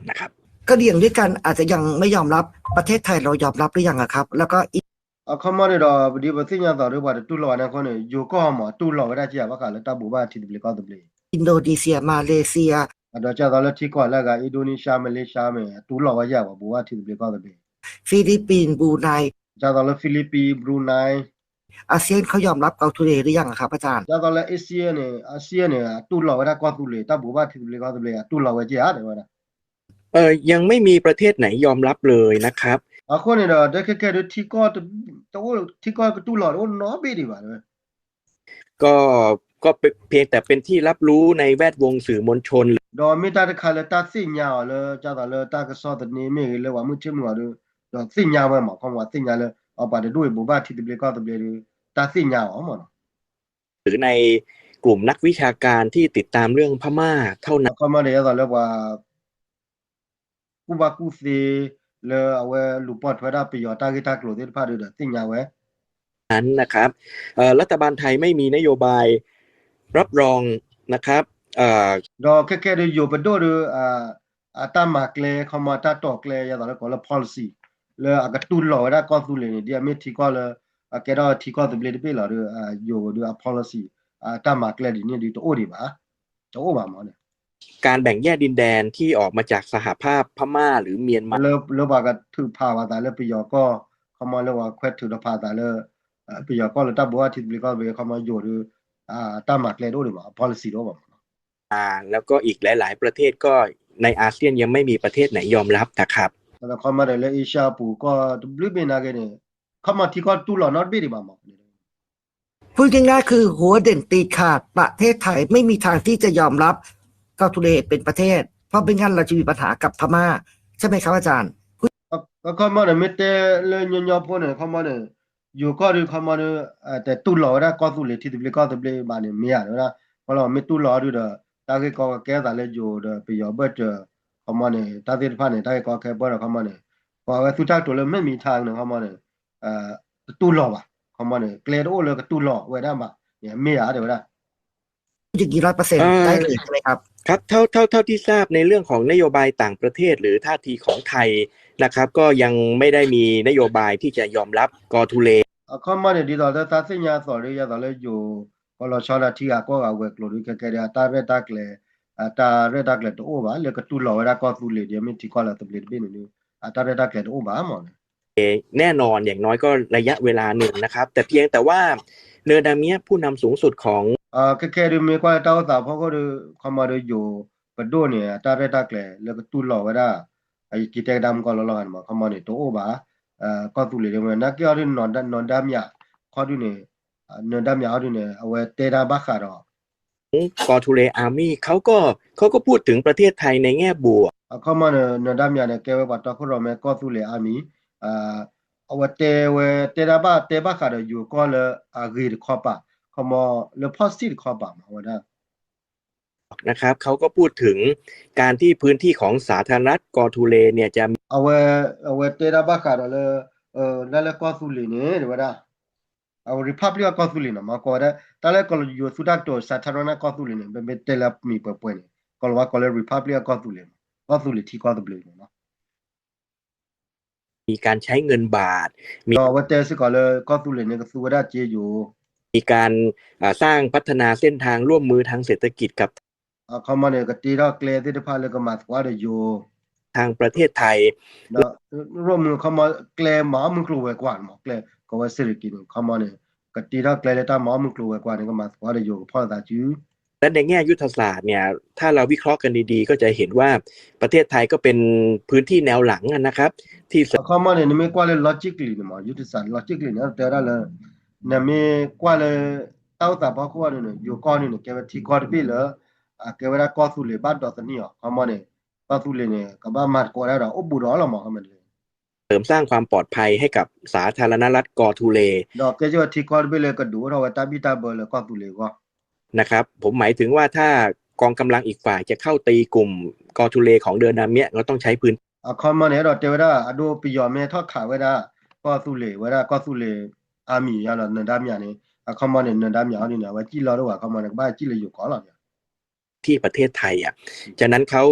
นะครับ กะเหรี่ยงด้วยกันอาจจะยังไม่ยอมรับ ประเทศไทยเรายอมรับหรือยังอะครับ แล้วก็อีก အခီမီန့ၣ်ဒီး ဒ်ပသ့ၣ်ညါသိးဒီး ပှၤတတူၢ်လိာ်ဘၣ်န့ၣ်အဃိန့ၣ် ယိၤကီၢ်မးတူၢ်လိာ်ဝဲဒၣ်ကဘၣ်ဃးလၢတၢ်ဘိးဘၣ်ထံသဘျ့ကီၢ်သဘျ့ อินโดนีเซีย มาเลเซีย ဒီးကသိးလၢထံကီၢ်လၢအဂၤ အံၤဒိနံၡါ မလ့ၡါမ့ၢ် အတူၢ်လိာ်ဝဲယဲၢ်ပှၤဘိးဘၣ်ထံသဘျ့ကီၢ်သဘျ့ ฟิลิปปินส์ บรูไน ကသိးလၢ ဖံလံးပံး ဘရူးနံ อาเซียนเขายอมรับเกาะทุเรศหรือยังอะครับอาจารย์ ကသိးလၢ ASEAN န့ၣ် ASEAN န့ၣ် အတူၢ်လိာ်ဝဲဒၣ်ကီၢ်သူလ့ၤ တၢ်ဘိးဘၣ်ထံသဘျ့ကီၢ်သဘျ့ အတူၢ်လိာ်ဝဲက့ၤဧါ တဲဝဲဒၣ် เอ่อ ยังไม่มีประเทศไหนยอมรับเลยนะครับ အဃိန့ၣ်ဒီး တခဲခဲဒု ထံကီၢ်တအိၣ် ထံကီၢ်ကတူၢ်လိာ်တအိၣ်နီတဘ့ၣ်ဒံးဘၣ် ก็ ก็เป็น เพียงแต่เป็นที่รับรู้ในแวดวงสื่อมวลชน ဒီးမ့ၢ်တၢ်တခါလၢတၢ်သ့ၣ်ညါအီၤလၢ ကသိးလၢတၢ်ကစီၣ်သန့မ့ၢ်ဂ့ၤ လၢပှၤမုၢ်ဆ့ၣ်မုၢ်ဂီၤဒီး ဒီးသ့ၣ်ညါဝဲမး ခီမီသ့ၣ်ညါလၢ အပှၤတဒူၣ်အံၤဘိးဘၣ်ထံသဘျ့ကီၢ်သဘျ့ဒီး တၢ်သ့ၣ်ညါအီၤမးနီၤ หรือในกลุ่มนักวิชาการที่ติดตามเรื่องพม่าเท่านั้น အခီမီန့ၣ် ကသိးလၢပှၤ ကူၣ်ဘၣ်ကူၣ်သ့ လၢအဝဲလူၤပိာ်ထွဲဒၣ်ပယီၤတၢ်ဂ့ၢ်တၢ်ကျိၤသ့ၣ်တဖၣ်ဒီး သ့ၣ်ညါဝဲ นั้นนะครับ เอ่อ รัฐบาลไทยไม่มีนโยบาย รับรอง นะครับ เอ่อ ဒီးခဲခဲဒု ယိၤပဒိၣ်ဒီး အတၢ်မၤကျဲ ခီမီတၢ်တီၢ်ကျဲ ယသိးလၢကိးလၢ policy လၢအကတူၢ်လိာ်ဝဲဒၣ်ကီၢ်သူလ့ၤန့ၣ် ဒ်အမ့ၢ်ထံကီၢ်လၢ အကဲထီၣ်ထံကီၢ်သဘျ့တဘ့ၣ်လီၤဒီး ယိၤဒု အ policy အတၢ်မၤကျဲဒ်န့ၣ်ဒု တအိၣ်ဒံးဘၣ် တအိၣ်ဘၣ်မးန့ၣ် การแบ่งแยกดินแดนที่ออกมาจากสหภาพพม่าหรือเมียนมา လၢပှၤကထုးဖးဝဲသးလၢပယီၤကီၢ် ခီမီလၢပှၤခွဲးထုးဒီးဖးသးလၢ ပယီၤကီၢ်လၢတၢ်ဘိးဘၣ်ထံသဘျ့ကီၢ်သဘျ့ ခီမီယိၤဒီး တၢ်မၤကျဲတအိၣ်ဒံးဘၣ် အ policy တအိၣ်ဘၣ်မး แล้วก็อีกหลายๆประเทศก็ในอาเซียนยังไม่มีประเทศไหนยอมรับนะครับ ဒီးခီမီဒီးလၢ Asia အပူၤကီၢ်တဘျုးဘ့ၣ်နာ်က့န့ၣ် ခီမီထံကီၢ်တူၢ်လိာ်နီတဘ့ၣ်ဒံးဘၣ်မး พูดง่ายๆคือหัวเด่นตีขาด ประเทศไทยไม่มีทางที่จะยอมรับ เกาะทูเลเป็นประเทศ เพราะไม่งั้นเราจะมีปัญหากับพม่า ใช่ไหมครับอาจารย์ အခီမီန့ၣ် မ့ၢ်တဲလၢညီညီဖိန့ၣ် ခီမီန့ၣ် ယိၤကီၢ်ဒုး ခီမီဒုး တတူၢ်လိာ်ဝဲဒၣ်ကီၢ်သူလ့ၤထံသဘျ့ကီၢ်သဘျ့ဘၣ်န့ၣ် မ့ၢ်ဧါ တဲဝဲဒၣ် ခီလီၤမ့ၢ်တူၢ်လိာ်အီၤဒုးဒီး တၢ်ဂ့ၢ်ကီကကဲသးလၢယိၤဒီးပယီၤဘၢၣ်စၢၤ ခီမီန့ၣ် တၢ်သ့ၣ်တဖၣ်န့ၣ် တၢ်ဂ့ၢ်ကီကဲဘၢၣ်ဒီး ခီမီန့ၣ် ပှၤဝဲသုတၢ်ကတိၤလၢ ไม่มีทาง န့ၣ် ခီမီန့ၣ် တတူၢ်လိာ်ဘၣ် ခီမီန့ၣ် ကျဲတအိၣ်လၢကတူၢ်လိာ်ဝဲဒၣ်ဘၣ်န့ၣ် မ့ၢ်ဧါ တဲဝဲဒၣ် อย่างนี้ร้อยเปอร์เซ็นต์ ได้เลยใช่ไหมครับ ครับ เท่า เท่า เท่าที่ทราบในเรื่องของนโยบายต่างประเทศหรือท่าทีของไทยนะครับ ก็ยังไม่ได้มีนโยบายที่จะยอมรับกอทูเล အခီမီန့ၣ် ဒ်သိးလၢတၢ်သ့ၣ်ညါအသိးဒီး ယသးလၢယိၤ ကီၢ်လီၤဆီဒၣ်ထံဂၤကီၢ်ဂၤဝဲၤကျိၤဒုး ခဲကဲဒ်အတၢ်ရဲၣ်တၢ်ကျဲၤ အတၢ်ရဲၣ်တၢ်ကျဲၤတအိၣ်ဘၣ် လၢကတူၢ်လိာ်ဝဲဒၣ်ကီၢ်သူလ့ၤဒ်အမ့ၢ်ထံကီၢ်လၢသဘျ့တဘ့ၣ်န့ၣ်ဒုး အတၢ်ရဲၣ်တၢ်ကျဲၤတအိၣ်ဘၣ်မး แน่นอนอย่างน้อยก็ระยะเวลาหนึ่งนะครับ แต่เพียงแต่ว่าเนอร์ดาเมียะผู้นำสูงสุดของ ခဲကဲဒုးမ့ၢ်ကွၢ်လၢတၢ်အိၣ်သးဖီခိၣ်ဒီး ခီမီဒီးယိၤပဒိၣ်န့ၣ် အတၢ်ရဲၣ်တၢ်ကျဲၤလၢကတူၢ်လိာ်ဝဲဒၣ် ယက့ၤတဲကဒါမုၢ်ကီၢ်လီၤလီၤဂၤန့ၣ်မး ခီမီန့ၣ် တအိၣ်ဘၣ် ကီၢ်သူလ့ၤဒ်ဝဲ နာ်က့အီၤဒုး နီၢ်ဒါမၠး ခီဒုးန့ၣ် နီၢ်ဒါမၠးအီၤဒုးန့ၣ် အဝဲတဲဒၣ်ဘၣ်ဃးဒီး กอทูเลอาร์มี่ เขาก็ เขาก็พูดถึงประเทศไทยในแง่บวก အခီမီန့ၣ် နီၢ်ဒါမၠးန့ၣ် ကဲဝဲပှၤတီခိၣ်ရိၣ်မဲကီၢ်သူလ့ၤအါမံၤ အဝဲတဲဝဲ တဲဒၣ်ဘၣ် တဲဘၣ်ဃးဒီးယိၤကီၢ်လၢအဂ့ၤတခီပၤ ခီမီလၢ positive တခီပၤမး အဝဲဒၣ် นะครับ เขาก็พูดถึงการที่พื้นที่ของสาธารณรัฐกอทูเลเนี่ยจะ အဝဲ အဝဲတဲဒၣ်ဘၣ်ဃးဒီးလၢ တၢ်လၢကီၢ်သူလ့ၤန့ၣ် တဲဝဲဒၣ် အဝဲ Republic of ကီၢ်သူလ့ၤန့ၣ်မး ကိးဝဲဒၣ် တၢ်လၢကီၢ်လၢယိၤသူတၢ်ကတိၤ စးထါရနၢ်ကီၢ်သူလ့ၤန့ၣ် မ့မ့ၢ်တဲလၢမံၤပှဲၤပှဲၤန့ၣ် ကီၢ်လီၤဝါကိးလၢ Republic of ကီၢ်သူလ့ၤန့ၣ် ကီၢ်သူလ့ၤထံကီၢ်သဘျ့န့ၣ်လီၤ มีการใช้เงินบาท ဒီးအဝဲတဲစ့ၢ်ကီးလၢကီၢ်သူလ့ၤန့ၣ် ကသူဝဲဒၣ်စ့ယိၤ มีการ เอ่อ สร้างพัฒนาเส้นทางร่วมมือทางเศรษฐกิจกับ အခီမီန့ၣ် ကတ့ထီၣ်ကျဲသ့ၣ်တဖၣ်လၢကမၤသကိးဒီးယိၤ ทางประเทศไทย ဒီး ရိၣ်မုၢ်ခီမီ ကျဲမၤအီၣ်မုၢ်ကျိၤဝဲၤကွာ်န့ၣ်မး ကျဲ ကိးဝဲစ့ၢ်ကီးန့ၣ် ခီမီန့ၣ် ကတ့ထီၣ်ကျဲလၢတၢ်မၤအီၣ်မုၢ်ကျိၤဝဲၤကွာ်န့ၣ် ကမၤသကိးဒီးယိၤကဖီၣ်လိာ်သးစု และในแง่ยุทธศาสตร์เนี่ย ถ้าเราวิเคราะห์กันดีๆ ก็จะเห็นว่าประเทศไทยก็เป็นพื้นที่แนวหลังนะครับ ที่ အခီမီန့ၣ် နမ့ၢ်ကွၢ်လၢ logically န့ၣ်မး ယုၢ်တစး logically န့ၣ် တဲဝဲဒၣ်လၢ နမ့ၢ်ကွၢ်လၢ တၢ်အိၣ်သးဖီခိၣ်အံၤန့ၣ် ယိၤကီၢ်န့ၣ် ကဲဝဲထံကီၢ်တဘ့ၣ်လၢ အကဲဝဲဒၣ်ကီၢ်သူလ့ၤဘၣ်ဒီးသန့ၤအီၤ အခီမီန့ၣ် ကီၢ်သူလ့ၤန့ၣ် ကဘၣ်မၤသကိးဒၣ်ဒီး အိၣ်ဘူးဒီးအီၤလီၤမး အခီမီန့ၣ် เสริมสร้างความปลอดภัยให้กับสาธารณรัฐกอทูเล ဒီးကဲကၢထံကီၢ်တဘ့ၣ်လၢကဒုးအိၣ်ထီၣ်ဝဲတၢ်ဘံၣ်တၢ်ဘၢလၢကီၢ်သူလ့ၤအဂီၢ် นะครับ ผมหมายถึงว่าถ้ากองกำลังอีกฝ่ายจะเข้าตีกลุ่มกอทูเลของเดอร์ดาเมียะ ก็ต้องใช้พื้น အခီမီန့ၣ် အဲၣ်ဒိးတဲဝဲဒၣ် အဒိပယီၤမ့ၢ်ဟဲထီၣ်ခးဝဲဒၣ် ကီၢ်သူလ့ၤ ဝဲဒၣ်ကီၢ်သူလ့ၤ army ယါလီၤ နီၢ်ဒါမၠးန့ၣ် အခီမီန့ၣ် နီၢ်ဒါမၠးအီၤဒ်န့ၣ် အဝဲစံၣ်လီၤဒိၣ်ဝဲ အခီမီန့ၣ် ကဘၣ်စံၣ်လၢယိၤကီၢ်လီၤ ที่ประเทศไทย อ่ะ ฉะนั้นเขา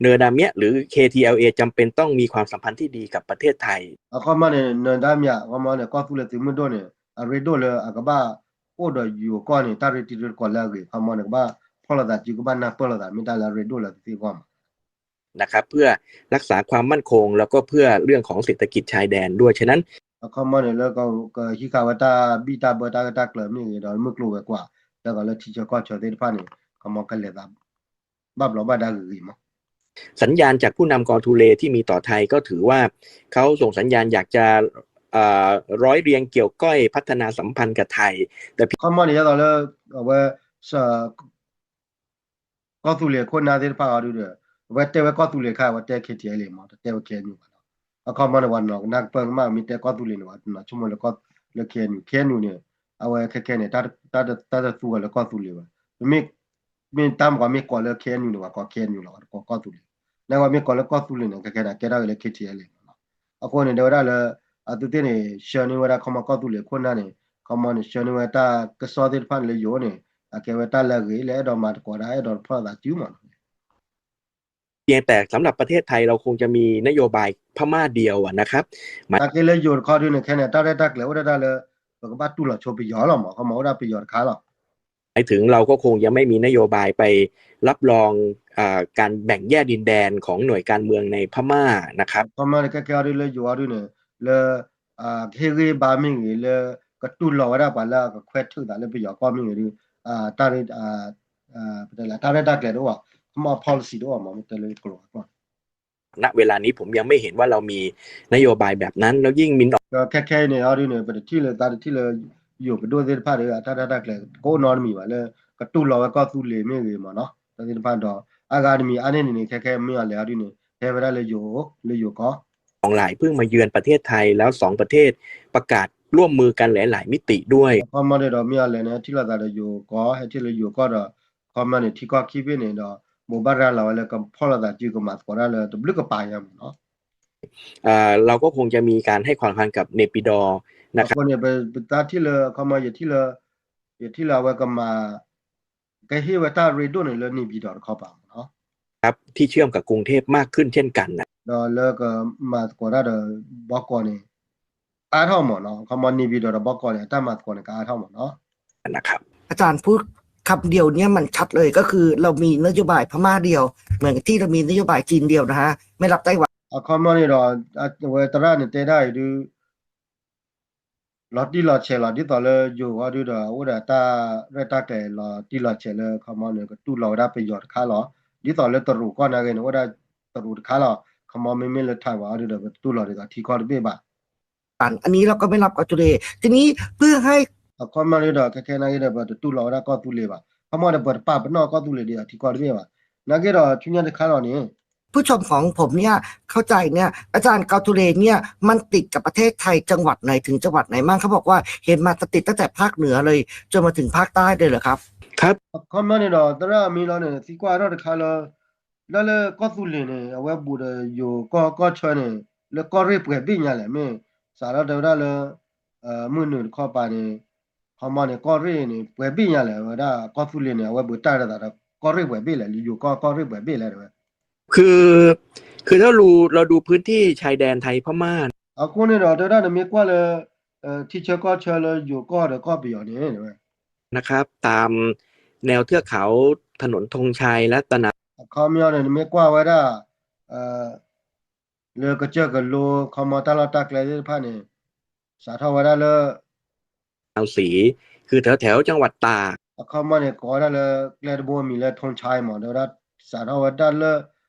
เนอร์ดาเมียะ หรือ เคทีแอลเอ จำเป็นต้องมีความสัมพันธ์ที่ดีกับประเทศไทย အခီမီန့ၣ် နီၢ်ဒါမၠး အခီမီန့ၣ် ကီၢ်သူလ့ၤသုးမုၢ်ဒိၣ်န့ၣ် အရ့ဒိၣ်လၢအကဘၣ် အိၣ်ဒီးယိၤကီၢ်န့ၣ် တၢ်ရ့တံၤရ့သကိးလၢအဂ့ၤ အခီမီန့ၣ် ကဘၣ်ဖီၣ်လိာ်သးစု ကဘၣ်နၢ်ပၢၢ်လိာ်သး မ့ၢ်တၢ်လၢအရ့ဒိၣ်လၢသုသ့ၣ်အဂီၢ်မး นะครับ เพื่อรักษาความมั่นคง แล้วก็เพื่อเรื่องของเศรษฐกิจชายแดนด้วย ฉะนั้น အခီမီန့ၣ် လၢကဟံးဃာ်ဝဲတၢ်ဘံၣ်တၢ်ဘၢတၢ်ဂ့ၢ်တၢ်ကျၢၤမ့ၢ်ဂ့ၤ ဒီးမုၢ်ကျိၤဝဲၤကွာ် လၢကီးလၢထံဆၢကီၢ်ဆၢသ့ၣ်တဖၣ်န့ၣ် အခီမီကလဲၤသး ဘၣ်ဘျီးဘၣ်ဒါဂ့ၤဂ့ၤမး สัญญาณจากผู้นำกอทูเลที่มีต่อไทยก็ถือว่าเขาส่งสัญญาณอยากจะ เอ่อ ร้อยเรียงเกี่ยวก้อยพัฒนาสัมพันธ์กับไทย แต่เพียง အခီမီန့ၣ် ယသးလၢ အဝဲ ကီၢ်သူလ့ၤခိၣ်နၢ်သ့ၣ်တဖၣ်အီၤဒုဒီး အဝဲတဲဝဲကီၢ်သူလ့ၤခါ အဝဲတဲ KTLA မး တတဲဝဲ KNU ဘၣ်လီၤ အခီမီန့ၣ် ပှၤနီၢ်ကနၣ်ကပၢၢ်ကမၣ် မ့ၢ်တဲကီၢ်သူလ့ၤန့ၣ် ပှၤနီၢ်ဆိကမိၣ်လၢ လၢ KNU KNU န့ၣ် အဝဲခဲခဲန့ၣ် တၢ်တသူဝဲလၢကီၢ်သူလ့ၤဘၣ် မ့ၢ် မ့ၢ်တၢ်မ့ၢ်ကီးမ့ၢ်ကိးလၢ KNU န့ၣ် ပှၤကိး KNU လီၤ ပှၤတကိးကီၢ်သူလ့ၤ နကွၢ်မ့ၢ်ကိးလၢကီၢ်သူလ့ၤန့ၣ် ခဲခဲန့ၣ် ကဲထီၣ်က့ၤလၢ KTLA လီၤ အဃိန့ၣ် တဲဝဲဒၣ်လၢ အသုသ့ၣ်န့ၣ် ဆှၢန့ၢ်ဝဲဒၣ်ခီမီကီၢ်သူလ့ၤခိၣ်နၢ်န့ၣ် ခီမီန့ၣ် ဆှၢန့ၢ်ဝဲတၢ်ကစီၣ်သ့ၣ်တဖၣ်န့ၣ်လၢယိၤန့ၣ် အကဲဝဲတၢ်လၢအဂ့ၤ လၢအဲၣ်ဒိးမၤသကိးတၢ် အဲၣ်ဒိးဖီၣ်လိာ်သးစုမး เพียงแต่สำหรับประเทศไทยเราคงจะมีนโยบายพม่าเดียวอะนะครับ နာ်က့လၢယိၤတခီဒုန့ၣ် ခဲန့ၣ် တၢ်ရဲၣ်တၢ်ကျဲၤအိၣ်ဒၣ်တၢ်လၢ ပကဘၣ်တူၢ်လိာ်ဆိပယီၤလီၤမး ခီမီအိၣ်ဒၣ်ပယီၤတခါလီၤ หมายถึงเราก็คงจะไม่มีนโยบายไป รับรองอ่าการแบ่งแยกดินแดนของหน่วยการเมืองในพม่านะครับ ခီမီန့ၣ် ခဲခဲအီၤဒုးလၢယိၤအီၤဒုးန့ၣ် လၢ ကဟ့ၣ်ဂံၢ်ဘါမ့ၢ်ဂ့ၤ လၢကတူၢ်လိာ်ဝဲဒၣ်ပှၤလၢအကခွဲးထုးသးလၢပယီၤကီၢ်မ့ၢ်ဂ့ၤဒုး တၢ် ပတဲလၢတၢ်ရဲၣ်တၢ်ကျဲၤတအိၣ်ဘၣ် ခီမီ policy တအိၣ်ဘၣ်မ့ၢ်တဲလၢကလိၤအကီၢ် ณเวลานี้ผมยังไม่เห็นว่าเรามีนโยบายแบบนั้นแล้วยิ่งมี ဒီးခဲခဲအံၤန့ၣ်အီၤဒုးန့ၣ် ပတထံၣ်လၢသးတထံၣ်လၢ ယိၤပဒိၣ်သ့ၣ်တဖၣ်ဒီး အတၢ်ရဲၣ်တၢ်ကျဲၤ ကအိၣ်နီတမံၤဘၣ်လၢ ကတူၢ်လိာ်ဝဲကီၢ်သူလ့ၤမ့ၢ်ဂ့ၤမ့ၢ်နီၤ တၢ်သ့ၣ်တဖၣ်ဒီး အါဂၤတမံၤအါန့ၢ်န့ၣ်န့ၣ် ခဲခဲမ့ၢ်အီၤလဲၣ်အီၤဒုးန့ၣ် ဟဲဝဲဒၣ်လၢယိၤ လၢယိၤကီၢ် สองหลายเพิ่งมาเยือนประเทศไทยแล้วสองประเทศประกาศร่วมมือกันหลายๆ มิติด้วย ခီမီန့ၣ်ဒီးမ့ၢ်အီၤလဲၣ်န့ၣ် ဟဲထံၣ်လိာ်သးဒီးယိၤကီၢ် ဟဲထံၣ်လၢယိၤကီၢ်ဒီး ခီမီန့ၣ် ထံကီၢ်ခံဘ့ၣ်န့ၣ်ဒီး ဘိးဘၣ်ရၤလီၤဝဲလၢကဖီၣ်လိာ်သးစုကမၤသကိးတၢ်လၢတဘျုးကပၤညါမ့ၢ်နီၤ เอ่อเราก็คงจะมีการให้ความสำคัญกับเนปิดอร์นะครับ အဃိန့ၣ် ပတၢ်ထံၣ်လၢ ခီမီ ယထံၣ်လၢ ယထံၣ်လၢအဝဲကမၤ ကဟ့ၣ်ဝဲတၢ်ရ့ဒိၣ်န့ၣ်လၢ เนปิดอร์ တခီပၤမ့ၢ်နီၤ ครับที่เชื่อมกับกรุงเทพฯ มากขึ้นเช่นกันนะ ဒီးလၢကမၤသကိးတၢ်ဒီးဘီကီးန့ၣ် အါထီၣ်မ့ၢ်နီၤ ခီမီ เนปิดอร์ ဒီးဘီကီးန့ၣ် အတၢ်မၤသကိးန့ၣ် ကအါထီၣ်မ့ၢ်နီၤ นะครับ อาจารย์พูดคำเดียวเนี่ยมันชัดเลยก็คือเรามีนโยบายพม่าเดียวเหมือนกับที่เรามีนโยบายจีนเดียวนะฮะไม่รับไต้หวัน အခီမီန့ၣ်ဒီး အဝဲသရၣ်န့ၣ်တဲဒၣ်အံၤဒုး လီၤတံၢ်လီၤဆဲးလီၤ ဒ်သိးလၢယိၤအီၤဒုးဒီး အအိၣ်ဒီးတၢ်ရဲၣ်တၢ်ကျဲၤလီၤတံၢ်လီၤဆဲးလၢ ခီမီန့ၣ် ကတူၢ်လိာ်ဝဲဒၣ်ပယီၤတခါလီၤ ဒ်သိးလၢတရူးကီၢ်နာ်က့န့ၣ် အိၣ်ဒၣ်တရူးတခါလီၤ ခီမီမ့မ့ၢ်လၢ Taiwan အီၤဒုးဒီး ပတတူၢ်လိာ်ဒ်သိးထံကီၢ်တဘ့ၣ်ဘၣ် อันนี้เราก็ไม่รับกอทูเล ทีนี้เพื่อให้ အခီမီန့ၣ်ဒီး ခဲခဲနာ်က့ဒီး ပတတူၢ်လိာ်ဝဲဒၣ်ကီၢ်သူလ့ၤဘၣ် ခီမီဒီး ပတပာ်ပနီၣ်ကီၢ်သူလ့ၤဒ်သိးထံကီၢ်တဘ့ၣ်ဘၣ် နာ်က့ဒီး ဆူညါတခါလီၤန့ၣ် ผู้ชมของผมเนี่ยเข้าใจเนี่ย อาจารย์ เกาทูเลเนี่ยมันติดกับประเทศไทยจังหวัดไหนถึงจังหวัดไหนมั่ง เขาบอกว่าเห็นมาติดตั้งแต่ภาคเหนือเลยจนมาถึงภาคใต้เลยเหรอครับ ครับ အခီမီန့ၣ်ဒီး သရၣ်အမံၤလီၤန့ၣ် သံကွၢ်ထီၣ်တခါလၢ လၢလၢကီၢ်သူလ့ၤန့ၣ် အဝဲဘူးဒီးယိၤကီၢ်ကီၢ်ဆၢန့ၣ် လၢကီၢ်ရ့ၣ်ပှဲၤဘ့ၣ်ညါလဲၣ် မ့ၢ်စးထီၣ်တဲဝဲဒၣ်လၢ မုၢ်နုာ်တခီပၤန့ၣ် ခီမီန့ၣ် ကီၢ်ရ့ၣ်န့ၣ် ပှဲၤဘ့ၣ်ညါလဲၣ် ဝဲဒၣ်ကီၢ်သူလ့ၤန့ၣ် အဝဲဘူးတၢ်ဒ်သိးဒီး ကီၢ်ရ့ၣ်ပှဲၤဘ့ၣ်လဲၣ် လၢယိၤကီၢ်ကီၢ်ရ့ၣ်ပှဲၤဘ့ၣ်လဲၣ်တဲဝဲ คือ คือถ้าเราเราดูพื้นที่ ชายแดนไทยพม่า အဃိန့ၣ်ဒီး တဲဝဲဒၣ်နမ့ၢ်ကွၢ်လၢ ထံဆၢကီၢ်ဆၢလၢယိၤကီၢ်ဒီးကီၢ်ပယီၤန့ၣ် นะครับ ตามแนวเทือกเขาถนนธงชัย รัตน အခီမီန့ၣ် နမ့ၢ်ကွၢ်ဝဲဒၣ် လၢကစၢၢ်ကလိ ခီမီတၢ်လီၢ်တၢ်ကျဲသ့ၣ်တဖၣ်န့ၣ် စးထီၣ်ဝဲဒၣ်လၢ เอาสี คือแถวแถวจังหวัดตาก အခီမီန့ၣ် ကိးဝဲဒၣ်လၢကျဲတဘိမံၤလၢ ထူဆါ မး တဲဝဲဒၣ် စးထီၣ်ဝဲဒၣ်လၢ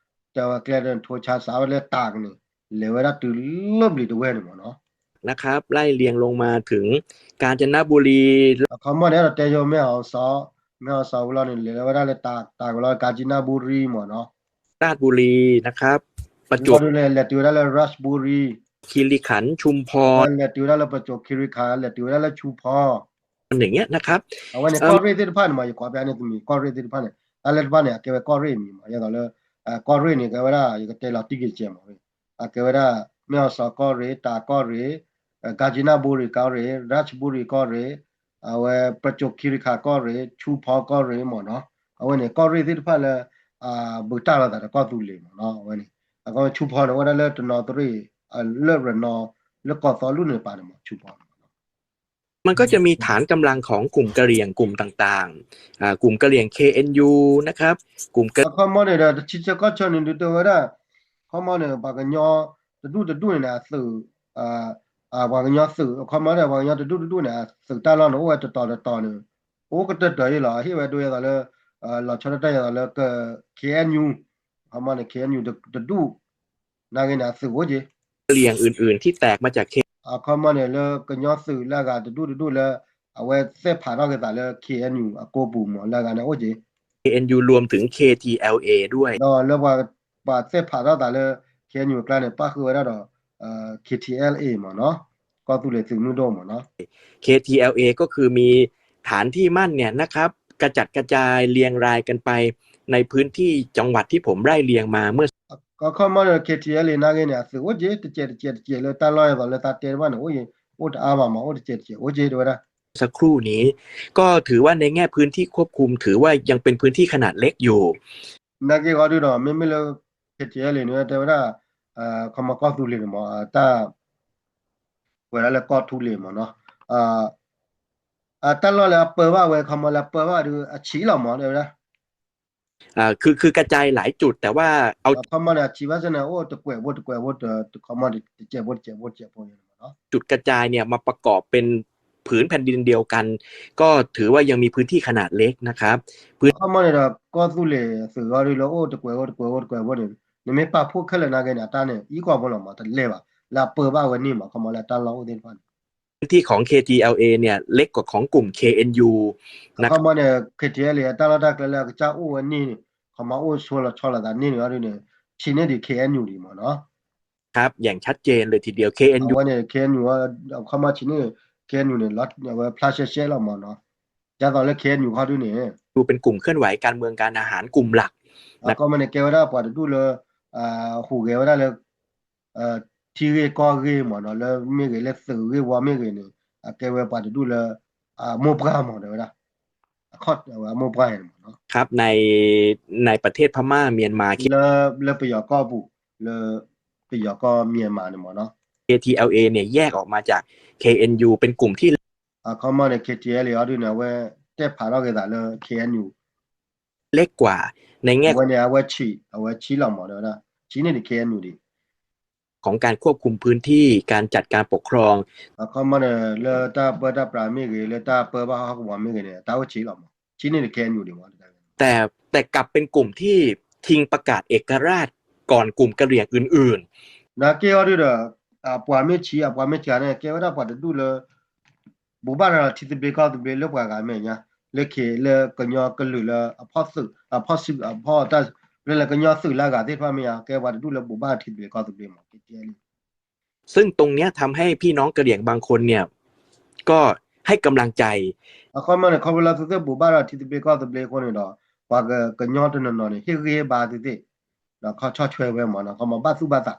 တဲဝဲကျဲထူဆါ စးဝဲလၢတၢးကန့ၣ် လဲၤဝဲဒၣ်တုၤလၢဘျံၤတဝဲၢ်န့ၣ်မးနီၤ นะครับ ไล่เรียงลงมาถึงกาญจนบุรี အခီမီန့ၣ် အဲၣ်ဒိးတဲယိၤ แม่ฮ่องสอน แม่ฮ่องสอน ဝံၤလီၤန့ၣ် လဲၤဝဲဒၣ်လၢတၢး တၢးကလီၤ กาญจนบุรี မးနီၤ ราชบุรี นะครับ ประจวบ လဲၤတုၤဝဲဒၣ်လၢ ราชบุรี คีรีขันธ์ ชุมพร လဲၤတုၤဝဲဒၣ်လၢ ประจวบคีรีขันธ์ လဲၤတုၤဝဲဒၣ်လၢ ชุมพร อย่างเงี้ยนะครับ အဝဲန့ၣ် ကီၢ်ရ့ၣ်သ့ၣ်တဖၣ်န့ၣ်မး ယကိးပျးန့ၣ်တမံၤ ကီၢ်ရ့ၣ်သ့ၣ်တဖၣ်န့ၣ် တၢ်လၢတဖၣ်န့ၣ် အကဲဝဲကီၢ်ရ့ၣ်မံၤမး ယသိးလၢ ကီၢ်ရ့ၣ်န့ၣ် ကဲဝဲဒၣ် ယကတဲလီၤတံၢ်က့ၤစဲးမး အကဲဝဲဒၣ် แม่ฮ่องสอน ကီၢ်ရ့ၣ် တၢးကီၢ်ရ့ၣ် กาญจนบุรี ကီၢ်ရ့ၣ် ราชบุรี ကီၢ်ရ့ၣ် အဝဲ ประจวบคีรีขันธ์ ကီၢ်ရ့ၣ် ชุมพร ကီၢ်ရ့ၣ် မးနီၤ အဝဲန့ၣ် ကီၢ်ရ့ၣ်သ့ၣ်တဖၣ်လၢ ဘူးတၢ်လိာ်သးဒီးကီၢ်သူလ့ၤမးနီၤ အဝဲန့ၣ် အကီၢ် ชุมพร န့ၣ် အိၣ်ဝဲဒၣ်လၢတနီသရံၣ် လၢရနီၤ လၢကီၢ်သီလူၢ်န့ၣ်ပၤန့ၣ်မး ชุมพร มันก็จะมีฐานกำลังของกลุ่มกะเหรี่ยงกลุ่มต่างๆอ่ากลุ่มกะเหรี่ยง เคเอ็นยู นะครับ กลุ่มกะ အခီမီန့ၣ်ဒီး တဆံဆၢကီၢ်ဆၢန့ၣ် ဒုးတဲဝဲဒၣ် ခီမီန့ၣ် ပှၤကညီ တဒူၣ်တဒူၣ်န့ၣ်န့ၣ် အသုး ပှၤကညီသုး အခီမီဒီး ပှၤကညီတဒူၣ်တဒူၣ်န့ၣ် အသုးတၢ်လီၢ်န့ၣ် အိၣ်ဝဲတတီၤတတီၤန့ၣ် အိၣ်ကတၢၢ်တၢၢ်အံၤလီၤ အဟ့ၣ်ဝဲဒိယသိးလၢ လီၤဆီဒၣ်တၢ်ယသိးလၢ เคเอ็นยู အခီမီန့ၣ် เคเอ็นยู တဒူၣ် နာ်က့န့ၣ် အသုးအိၣ်က့ၤ กะเหรี่ยงอื่นๆที่แตกมาจาก เค အခီမီန့ၣ် လၢကညီသုးလၢအဂၤတဒူၣ်တဒူၣ်လၢ အဝဲသဲၣ်ဖးထီၣ်က့ၤသးလၢ เคเอ็นยู အကိပူၤမး လၢအဂၤန့ၣ်အိၣ်က့ၤ เคเอ็นยู รวมถึง เคทีแอลเอ ด้วย ဒီးလၢပှၤ ပှၤသဲၣ်ဖးထီၣ်သးလၢ เคเอ็นยู အကျါန့ၣ် ပၣ်ဃုာ်ဝဲဒၣ်ဒီး เคทีแอลเอ မးနီၤ ကီၢ်သူလ့ၤသုးမုၢ်ဒိၣ်မးနီၤ เคทีแอลเอ ก็คือมีฐานที่มั่นเนี่ยนะครับกระจัดกระจายเรียงรายกันไปในพื้นที่จังหวัดที่ผมไล่เรียงมาเมื่อ အခီမီန့ၣ် เคทีแอลเอ နာ်က့န့ၣ် အသုးအိၣ်က့ၤ တစဲးတစဲးတစဲးလၢတၢ်လီၢ်အသိးလၢသးတဲတဖၣ်န့ၣ် အိၣ်က့ၤ အိၣ်တအါဘၣ်မး အိၣ်တစဲးတစဲး အိၣ်က့ၤတဲဝဲဒၣ် สักครู่นี้ ก็ถือว่าในแง่พื้นที่ควบคุมถือว่ายังเป็นพื้นที่ขนาดเล็กอยู่ နာ်က့ဂီၤဒုဒီး မ့မ့ၢ်လၢ เคทีแอลเอ န့ၣ် တဲဝဲဒၣ် ခီမီကီၢ်သူလ့ၤန့ၣ်မး တၢ် ဝဲဒၣ်လၢကီၢ်သူလ့ၤမးနီၤ အတၢ်လီၢ်လၢအပၢဘၣ်ဝဲ ခီမီလၢအပၢဘၣ်ဒုး အဆံးလီၤမး တဲဝဲဒၣ် อ่าคือคือกระจายหลายจุดแต่ว่าเอา အခီမီန့ၣ် အစံးဘၣ်စ့ၢ်န့ၣ် အိၣ်တကွဲးဖိတကွဲးဖိ တခီမီ တစဲးဖိတစဲးဖိတစဲးဖိန့ၣ်မ့ၢ်နီၤ จุดกระจายเนี่ยมาประกอบเป็น ผืนแผ่นดินเดียวกัน ก็ถือว่ายังมีพื้นที่ขนาดเล็กนะครับ အခီမီန့ၣ်ဒီး ကီၢ်သူလ့ၤသုးအီၤဒုးလၢအိၣ်တကွဲးဖိတကွဲးဖိတကွဲးဖိန့ၣ် နမ့ၢ်ပာ်ဖှိၣ်ခဲလၢာ်နာ်က့န့ၣ် အတၢ်န့ၣ် အံၤကီၢ်ဖိလီၤမး တလဲၤဘၣ် လၢအပၢဘၣ်ဝဲန့ၣ်မး အခီမီလၢအတၢ်လီၢ်အိၣ်သ့ၣ်တဖၣ်န့ၣ် พื้นที่ของ เคทีแอลเอ เนี่ยเล็กกว่าของกลุ่ม เคเอ็นยู အခီမီန့ၣ် เคทีแอลเอ အတၢ်လီၢ်တၢ်ကျဲလၢအကစၢ်အိၣ်ဝဲန့ၣ်န့ၣ် အခီမီအိၣ်ဆိလီၤဆီလီၤသးန့ၣ်န့ၣ်အီၤဒုးန့ၣ် ဆံးန့ၢ်ဒံး เคเอ็นยู ဒံးမ့ၢ်နီၤ ครับ อย่างชัดเจนเลยทีเดียว เคเอ็นยู အဝဲန့ၣ် เคเอ็นยู အခီမီဆံးန့ၢ် เคเอ็นยู န့ၣ် အဝဲဖျါရှဲရှဲလီၤမ့ၢ်နီၤ ဒ်သိးလၢ เคเอ็นยู ခီဒုးန့ၣ် ดูเป็นกลุ่มเคลื่อนไหวการเมืองการทหารกลุ่มหลัก အခီမီန့ၣ် ကဲဝဲဒၣ်ပှၤတဒူၣ်လၢ ဟူးဂဲၤဝဲဒၣ်လၢ ထံဂ့ၢ်ကီၢ်ဂ့ၢ်မ့ၢ်နီၤ လၢမ့ၢ်ဂ့ၤ လၢသုးဂ့ၢ်ဝီမ့ၢ်ဂ့ၤန့ၣ် အကဲဝဲပှၤတဒူၣ်လၢ အမိၢ်ပှၢ်မ့ၢ်တဲဝဲဒၣ် အခီ အဝဲအမိၢ်ပှၢ်န့ၣ်မ့ၢ်နီၤ ครับ ใน ในประเทศพม่าเมียนมา လၢ လၢပယီၤကီၢ်ပူၤ လၢ ပယီၤကီၢ် မြန်မာ န့ၣ်မ့ၢ်နီၤ เคทีแอลเอ เนี่ยแยกออกมาจาก เคเอ็นยู เป็นกลุ่มที่ အခီမီန့ၣ် เคทีแอลเอ အီၤဒုးန့ၣ် အဝဲတဲဖးထီၣ်က့ၤသးလၢ เคเอ็นยู เล็กกว่า ในแง่ အဝဲန့ၣ် အဝဲဆံး အဝဲဆံးလီၤမ့ၢ်တဲဝဲဒၣ် ဆံးန့ၢ်ဒံး เคเอ็นยู ဒံး ของการควบคุมพื้นที่การจัดการปกครอง အခီမီန့ၣ် လၢတၢ်ပၢတၢ်ပြးမ့ၢ်ဂ့ၤ လၢတၢ်ပၢဘၣ်ဟီၣ်ကဝီၤမ့ၢ်ဂ့ၤန့ၣ် တၢ်အိၣ်ဆံးလီၤမး ဆံးန့ၢ်ဒံး เคเอ็นยู ဒံးမး แต่ แต่กลับเป็นกลุ่มที่ ชิงประกาศเอกราชก่อนกลุ่มกะเหรี่ยงอื่นๆ နာ်က့အီၤဒုးဒီး အပှၤမ့ၢ်ဆံး အပှၤမ့ၢ်ဆံးန့ၣ် ကဲဝဲဒၣ်ပှၤတဒူၣ်လၢ ဘိးဘၣ်ရၤလီၤထံသဘျ့ကီၢ်သဘျ့လၢပှၤဂၤမဲာ်ညါ လၢခံ လၢကညီကလုာ်လၢအဖီၣ်သုး အဖီၣ်စု အဖီၣ်တၢ် လၢကညီသုးလၢအဂၤသ့ၣ်တဖၣ်မ့ၢ်ညါ ကဲပှၤတဒူၣ်လၢဘိးဘၣ်ထံသဘျ့ကီၢ်သဘျ့မး ကဲကဲလံ ซึ่งตรงเนี้ยทำให้พี่น้องกะเหรี่ยงบางคนเนี่ยก็ให้กำลังใจ အခီမီန့ၣ် ခီဖျိလၢသုသ့ၣ်ဘိးဘၣ်ရၤထံသဘျ့ကီၢ်သဘျ့အဃိန့ၣ်ဒီး ပှၤကညီတနီၤနီၤန့ၣ် ဟ့ၣ်ဂံၢ်ဟ့ၣ်ဘါသုသ့ၣ် ဒီးခီဆီၣ်ထွဲဝဲမ့ၢ်နီၤ ခီမီဘၣ်သူၣ်ဘၣ်သး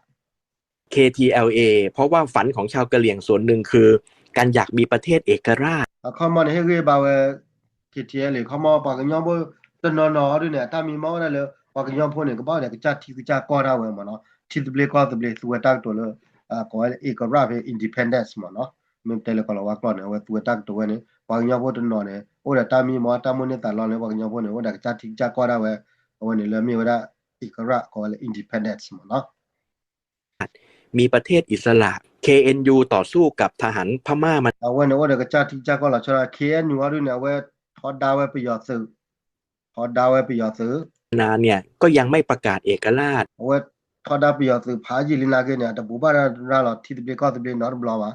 เคทีแอลเอ เพราะว่าฝันของชาวกะเหรี่ยงส่วนหนึ่งคือ การอยากมีประเทศเอกราช အခီမီန့ၣ် ဟ့ၣ်ဂံၢ်ဟ့ၣ်ဘါဝဲ เคทีแอลเอ ခီမီ ပှၤကညီဖိတနီၤနီၤအီၤဒုးန့ၣ် အတၢ်မံမီၢ်ဝဲဒၣ်လၢ ပှၤကညီဖိန့ၣ် ကဘၣ်အိၣ်ဒီးကစၢ်ထံကစၢ်ကီၢ်ဒၣ်ဝဲမ့ၢ်နီၤ ထံသဘျ့ကီၢ်သဘျ့ သူဝဲတၢ်ကတိၤလၢ ကိးဝဲလၢ เอกราช ဖဲ independence မ့ၢ်နီၤ မ့ၢ်တဲလၢကီၢ်လီၤဝါကျိာ်န့ၣ် အဝဲသူဝဲတၢ်ကတိၤဝဲန့ၣ် ပှၤကညီဖိတနီၤန့ၣ် အိၣ်ဒီးတၢ်မံမီၢ် တၢ်မိၣ်န့ၢ်သးလီန့ၣ် ပှၤကညီဖိန့ၣ် အိၣ်ဒီးကစၢ်ထံကစၢ်ကီၢ်ဒၣ်ဝဲ အဝဲန့ၣ်လၢမ့ၢ်ဝဲဒၣ် เอกราช ကိးဝဲလၢ independence မ့ၢ်နီၤ มีประเทศอิสระ เคเอ็นยู ต่อสู้กับทหารพม่ามา အဝဲန့ၣ်အိၣ်ဒီးကစၢ်ထံ ကစၢ်ကီၢ်လီၤဆီဒၣ် เคเอ็นยู အီၤဒုးန့ၣ် အဝဲထီဒါဝဲပယီၤသုး ထီဒါဝဲပယီၤသုး นานเนี่ยก็ยังไม่ประกาศเอกราช အဝဲထီဒါပယီၤသုးဖးယံာ်လံ နာ်က့န့ၣ် အတဘိးဘၣ်ရၤလီၤထံသဘျ့ကီၢ်သဘျ့နီတဘျီဘၣ်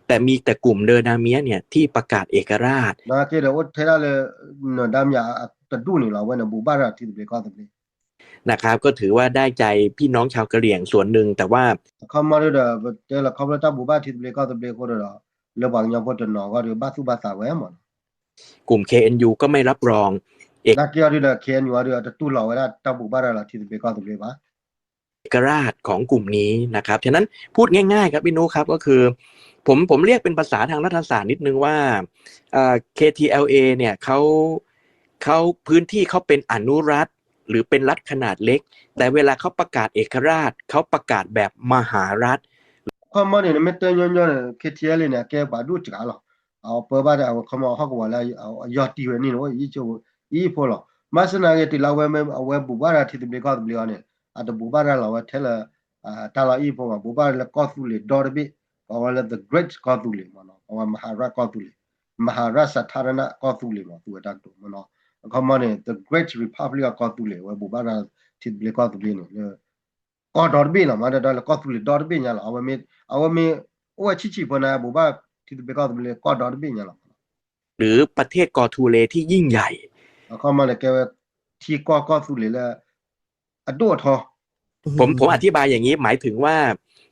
แต่มีแต่กลุ่มเนอร์ดาเมียเนี่ยที่ประกาศเอกราช နာ်က့ဒီးအိၣ်ထဲဒၣ်လၢ เนอร์ดาเมีย တဒူၣ်န့ၣ်လီၤ အဝဲန့ၣ်ဘိးဘၣ်ရၤထံသဘျ့ကီၢ်သဘျ့ นะครับ ก็ถือว่าได้ใจพี่น้องชาวกะเหรี่ยงส่วนหนึ่ง แต่ว่า အခီမီဒုးဒီး ပတဲလီၤခီဖျိတၢ်ဘိးဘၣ်ထံသဘျ့ကီၢ်သဘျ့အဃိဒီး လၢပှၤကညီဖိတနီၤအဂီၢ်ဒီး ဘၣ်သူၣ်ဘၣ်သးဝဲမ့ၢ်နီၤ กลุ่ม เคเอ็นยู ก็ไม่รับรอง နာ်က့အီၤဒုးဒီး เคเอ็นยู အီၤဒုး အတတူၢ်လိာ်ဝဲဒၣ်တၢ်ဘိးဘၣ်ရၤလီၤထံသဘျ့ကီၢ်သဘျ့ဘၣ် เอกราชของกลุ่มนี้นะครับ ฉะนั้นพูดง่ายๆครับพี่นุครับ ก็คือ ผมผมเรียกเป็นภาษาทางรัฐศาสตร์นิดนึงว่าเอ่อ เคทีแอลเอ เนี่ยเขาเขาพื้นที่เขาเป็นอนุรัฐ หรือเป็นรัฐขนาดเล็ก แต่เวลาเขาประกาศเอกราชเขาประกาศแบบมหารัฐ အခီမီန့ၣ် နမ့ၢ်တဲညီညီန့ၣ် เคทีแอลเอ န့ၣ် အကဲပှၤဒူၣ်စှၤလီၤ အပၢဘၣ်ဒီး အခီမီဟီၣ်ကဝီၤလၢအယီၢ်တံၢ်ဝဲန့ၣ် အံၤဖိလီၤ ဘၣ်ဆၣ်သနာ်က့ တုၤလၢအဝဲဘိးဘၣ်ရၤထံသဘျ့ကီၢ်သဘျ့အီၤန့ၣ် အတဘိးဘၣ်ရၤလီၤဝဲထဲလၢ တၢ်လီၢ်အံၤဖိမး ဘိးဘၣ်ရၤလၢကီၢ်သူလ့ၤဒီတဘ့ၣ် ကိးဝဲလၢ the Great ကီၢ်သူလ့ၤမ့ၢ်နီၤ ကိးဝဲ မဟာရတ်ၣ် ကီၢ်သူလ့ၤ မဟာရတ်ၣ် สาธารณะ ကီၢ်သူလ့ၤမး သူဝဲတၢ်ကတိၤမ့ၢ်နီၤ အခီမီန့ၣ် the Great Republic ကီၢ်သူလ့ၤ အဝဲဘိးဘၣ်ရၤထံသဘျ့ကီၢ်သဘျ့န့ၣ်လၢ ကီၢ်ဒီတဘ့ၣ်လီၤ မ့ၢ်တဲဒီးလၢကီၢ်သူလ့ၤဒီတဘ့ၣ်ညါလီၤ အဝဲမ့ၢ် အဝဲမ့ၢ် အိၣ်ဝဲဆံးဆံးဖိန့ၣ် ဘိးဘၣ်ထံသဘျ့ကီၢ်သဘျ့လၢကီၢ်ဒီတဘ့ၣ်ညါလီၤ หรือประเทศกอทูเลที่ยิ่งใหญ่ အခီမီန့ၣ် ကဲဝဲ ထံကီၢ်ကီၢ်သူလ့ၤလၢ အဒိၣ်အထီ ผมผมอธิบายอย่างนี้ หมายถึงว่า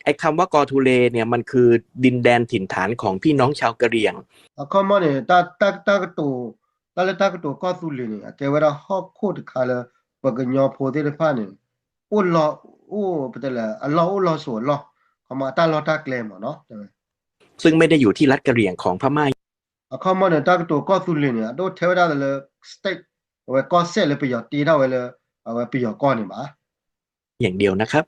ไอ้คำว่ากอทูเลเนี่ยมันคือดินแดนถิ่นฐานของพี่น้องชาวกะเหรี่ยง အခီမီန့ၣ် တၢ် တၢ် တၢ်ကတိၤ တၢ်လၢတၢ်ကတိၤကီၢ်သူလ့ၤန့ၣ် အကဲဝဲဒၣ်ဟီၣ်ခိၣ်တခါလၢ ပကညီဖိသ့ၣ်တဖၣ်န့ၣ် အိၣ်လီၤ အိၣ် ပတဲလဲၣ် အလီၢ်အိၣ်လီၤဆိးအလီၢ် ခီမီအတၢ်လီၢ်တၢ်ကျဲမ့ၢ်နီၤ ซึ่งไม่ได้อยู่ที่รัฐกะเหรี่ยงของพม่า အခီမီန့ၣ် တၢ်ကတိၤကီၢ်သူလ့ၤန့ၣ် အဒိၣ်ထဲဝဲဒၣ်လၢ state အဝဲကီၢ်စဲၣ်လၢပယီၤတ့ထီၣ်ဝဲလၢ အဝဲပယီၤကီၢ်န့ၣ်ဘၣ် อย่างเดียวนะครับ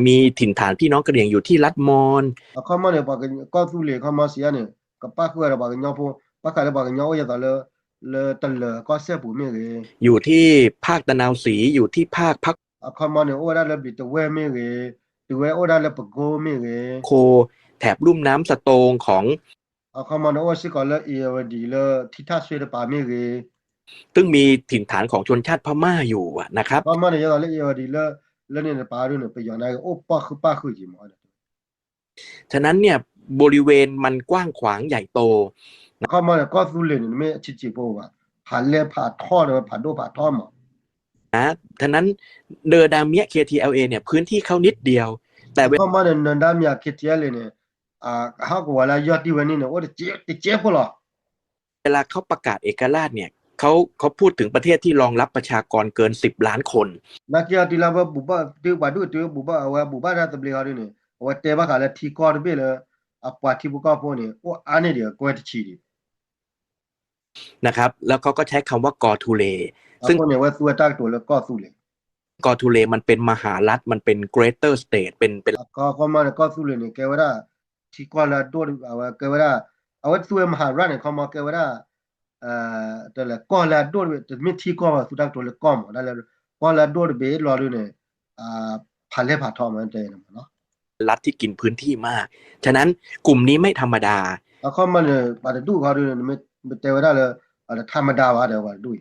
มีถิ่นฐานพี่น้องกะเหรี่ยงอยู่ที่รัฐมอญ အခီမီန့ၣ် ပှၤကီၢ်သူလ့ၤခီမီစံးယါန့ၣ် ကပၣ်ဃုာ်ဝဲဒီးပှၤကညီဖိ ဘၣ်ဃးလၢပှၤကညီအိၣ်ယဲသိးလၢ လၢတလၢၤကီၢ်စဲၣ်ပူၤမ့ၢ်ဂ့ၤ, อยู่ที่ภาคตะนาวศรี อยู่ที่ภาค အခီမီန့ၣ် အိၣ်ဝဲဒၣ်လၢဘျံးတဝဲၢ်မ့ၢ်ဂ့ၤ, တုၤဝဲအိၣ်ဒၣ်လၢပကိမ့ၢ်ဂ့ၤ, โคแถบลุ่มน้ำสโตงของ အခီမီန့ၣ် အိၣ်စ့ၢ်ကီးလၢ เอวดี လၢထံထၣ်ဆွ့တပၤမ့ၢ်ဂ့ၤ, ซึ่งมีถิ่นฐานของชนชาติพม่าอยู่อะนะครับ အခီမီန့ၣ် ယဲသိးလၢ เอวดี လၢ လၢန့ၣ်တပၤဒ်န့ၣ် ပယီၤန့ၣ်အိၣ်ပၣ်ဃုာ်ပၣ်ဃုာ်က့ၤမး ฉะนั้นเนี่ย บริเวณมันกว้างขวางใหญ่โต အခီမီန့ၣ် ကီၢ်သူလ့ၤန့ၣ် နမ့ၢ်ဆံးဆံးဖိဘၣ်, ဖးလဲၢ်ဖးထီဒီး ဖးဒိၣ်ဖးထီမး นะ ฉะนั้น เนินดาเมียะ เค ที แอล เอ เนี่ย พื้นที่เขานิดเดียว แต่เวลา အခီမီန့ၣ် เนินดาเมียะ เค ที แอล เอ န့ၣ် ဟီၣ်ကဝီၤလၢအယီၢ်တံၢ်ဝဲန့ၣ်န့ၣ် အိၣ်တကဲးဖိလီၤ เวลาเขาประกาศเอกราชเนี่ย เขาเขาพูดถึงประเทศที่รองรับประชากรเกินสิบล้านคน နာ်က့အီၤတုၤလၢအဝဲဘူၣ်ဘၣ် တုၤပှၤဒူၣ်တုၤဘူၣ်ဘၣ် အဝဲဘူၣ်ဘၣ်တၢ်သဘျ့ဃီဒ်န့ၣ် အဝဲတဲဘၣ်ဃးလၢထံကီၢ်တဘ့ၣ်လၢ အပှၤထံဖိကီၢ်ဖိန့ၣ် အိၣ်အါန့ၢ်ဒံးအကွဲၢ်တဆံဒံး นะครับ แล้วเขาก็ใช้คำว่ากอทูเล ซึ่ง အဃိန့ၣ် အဝဲသူဝဲတၢ်ကတိၤလၢကီၢ်သူလ့ၤ กอทูเลมันเป็นมหารัฐ มันเป็น greater state เป็นเป็น အခီမီန့ၣ် ကီၢ်သူလ့ၤန့ၣ် ကဲဝဲဒၣ် ထံကီၢ်လၢအဒိၣ် အဝဲကဲဝဲဒၣ် အဝဲသူဝဲ မဟာรัฐ န့ၣ် ခီမီကဲဝဲဒၣ် တလဲၤကီၢ်လၢအဒိၣ်တဘ့ၣ် တမ့ၢ်ထံကီၢ်ဘၣ် သူတၢ်ကတိၤလၢကီၢ်မး တၢ်လၢ ကီၢ်လၢအဒိၣ်တဘ့ၣ်လီၤဒ်န့ၣ် ဖးလဲၢ်ဖးထီမးတဲန့ၣ်မးနီၤ รัฐที่กินพื้นที่มาก ฉะนั้นกลุ่มนี้ไม่ธรรมดา အခီမီန့ၣ် ပှၤတဒူၣ်ဃီဒ်န့ၣ် နမ့ၢ်တဲဝဲဒၣ်လၢ တ ธรรมดา ဘၣ်ဒီးပှၤတဒူၣ်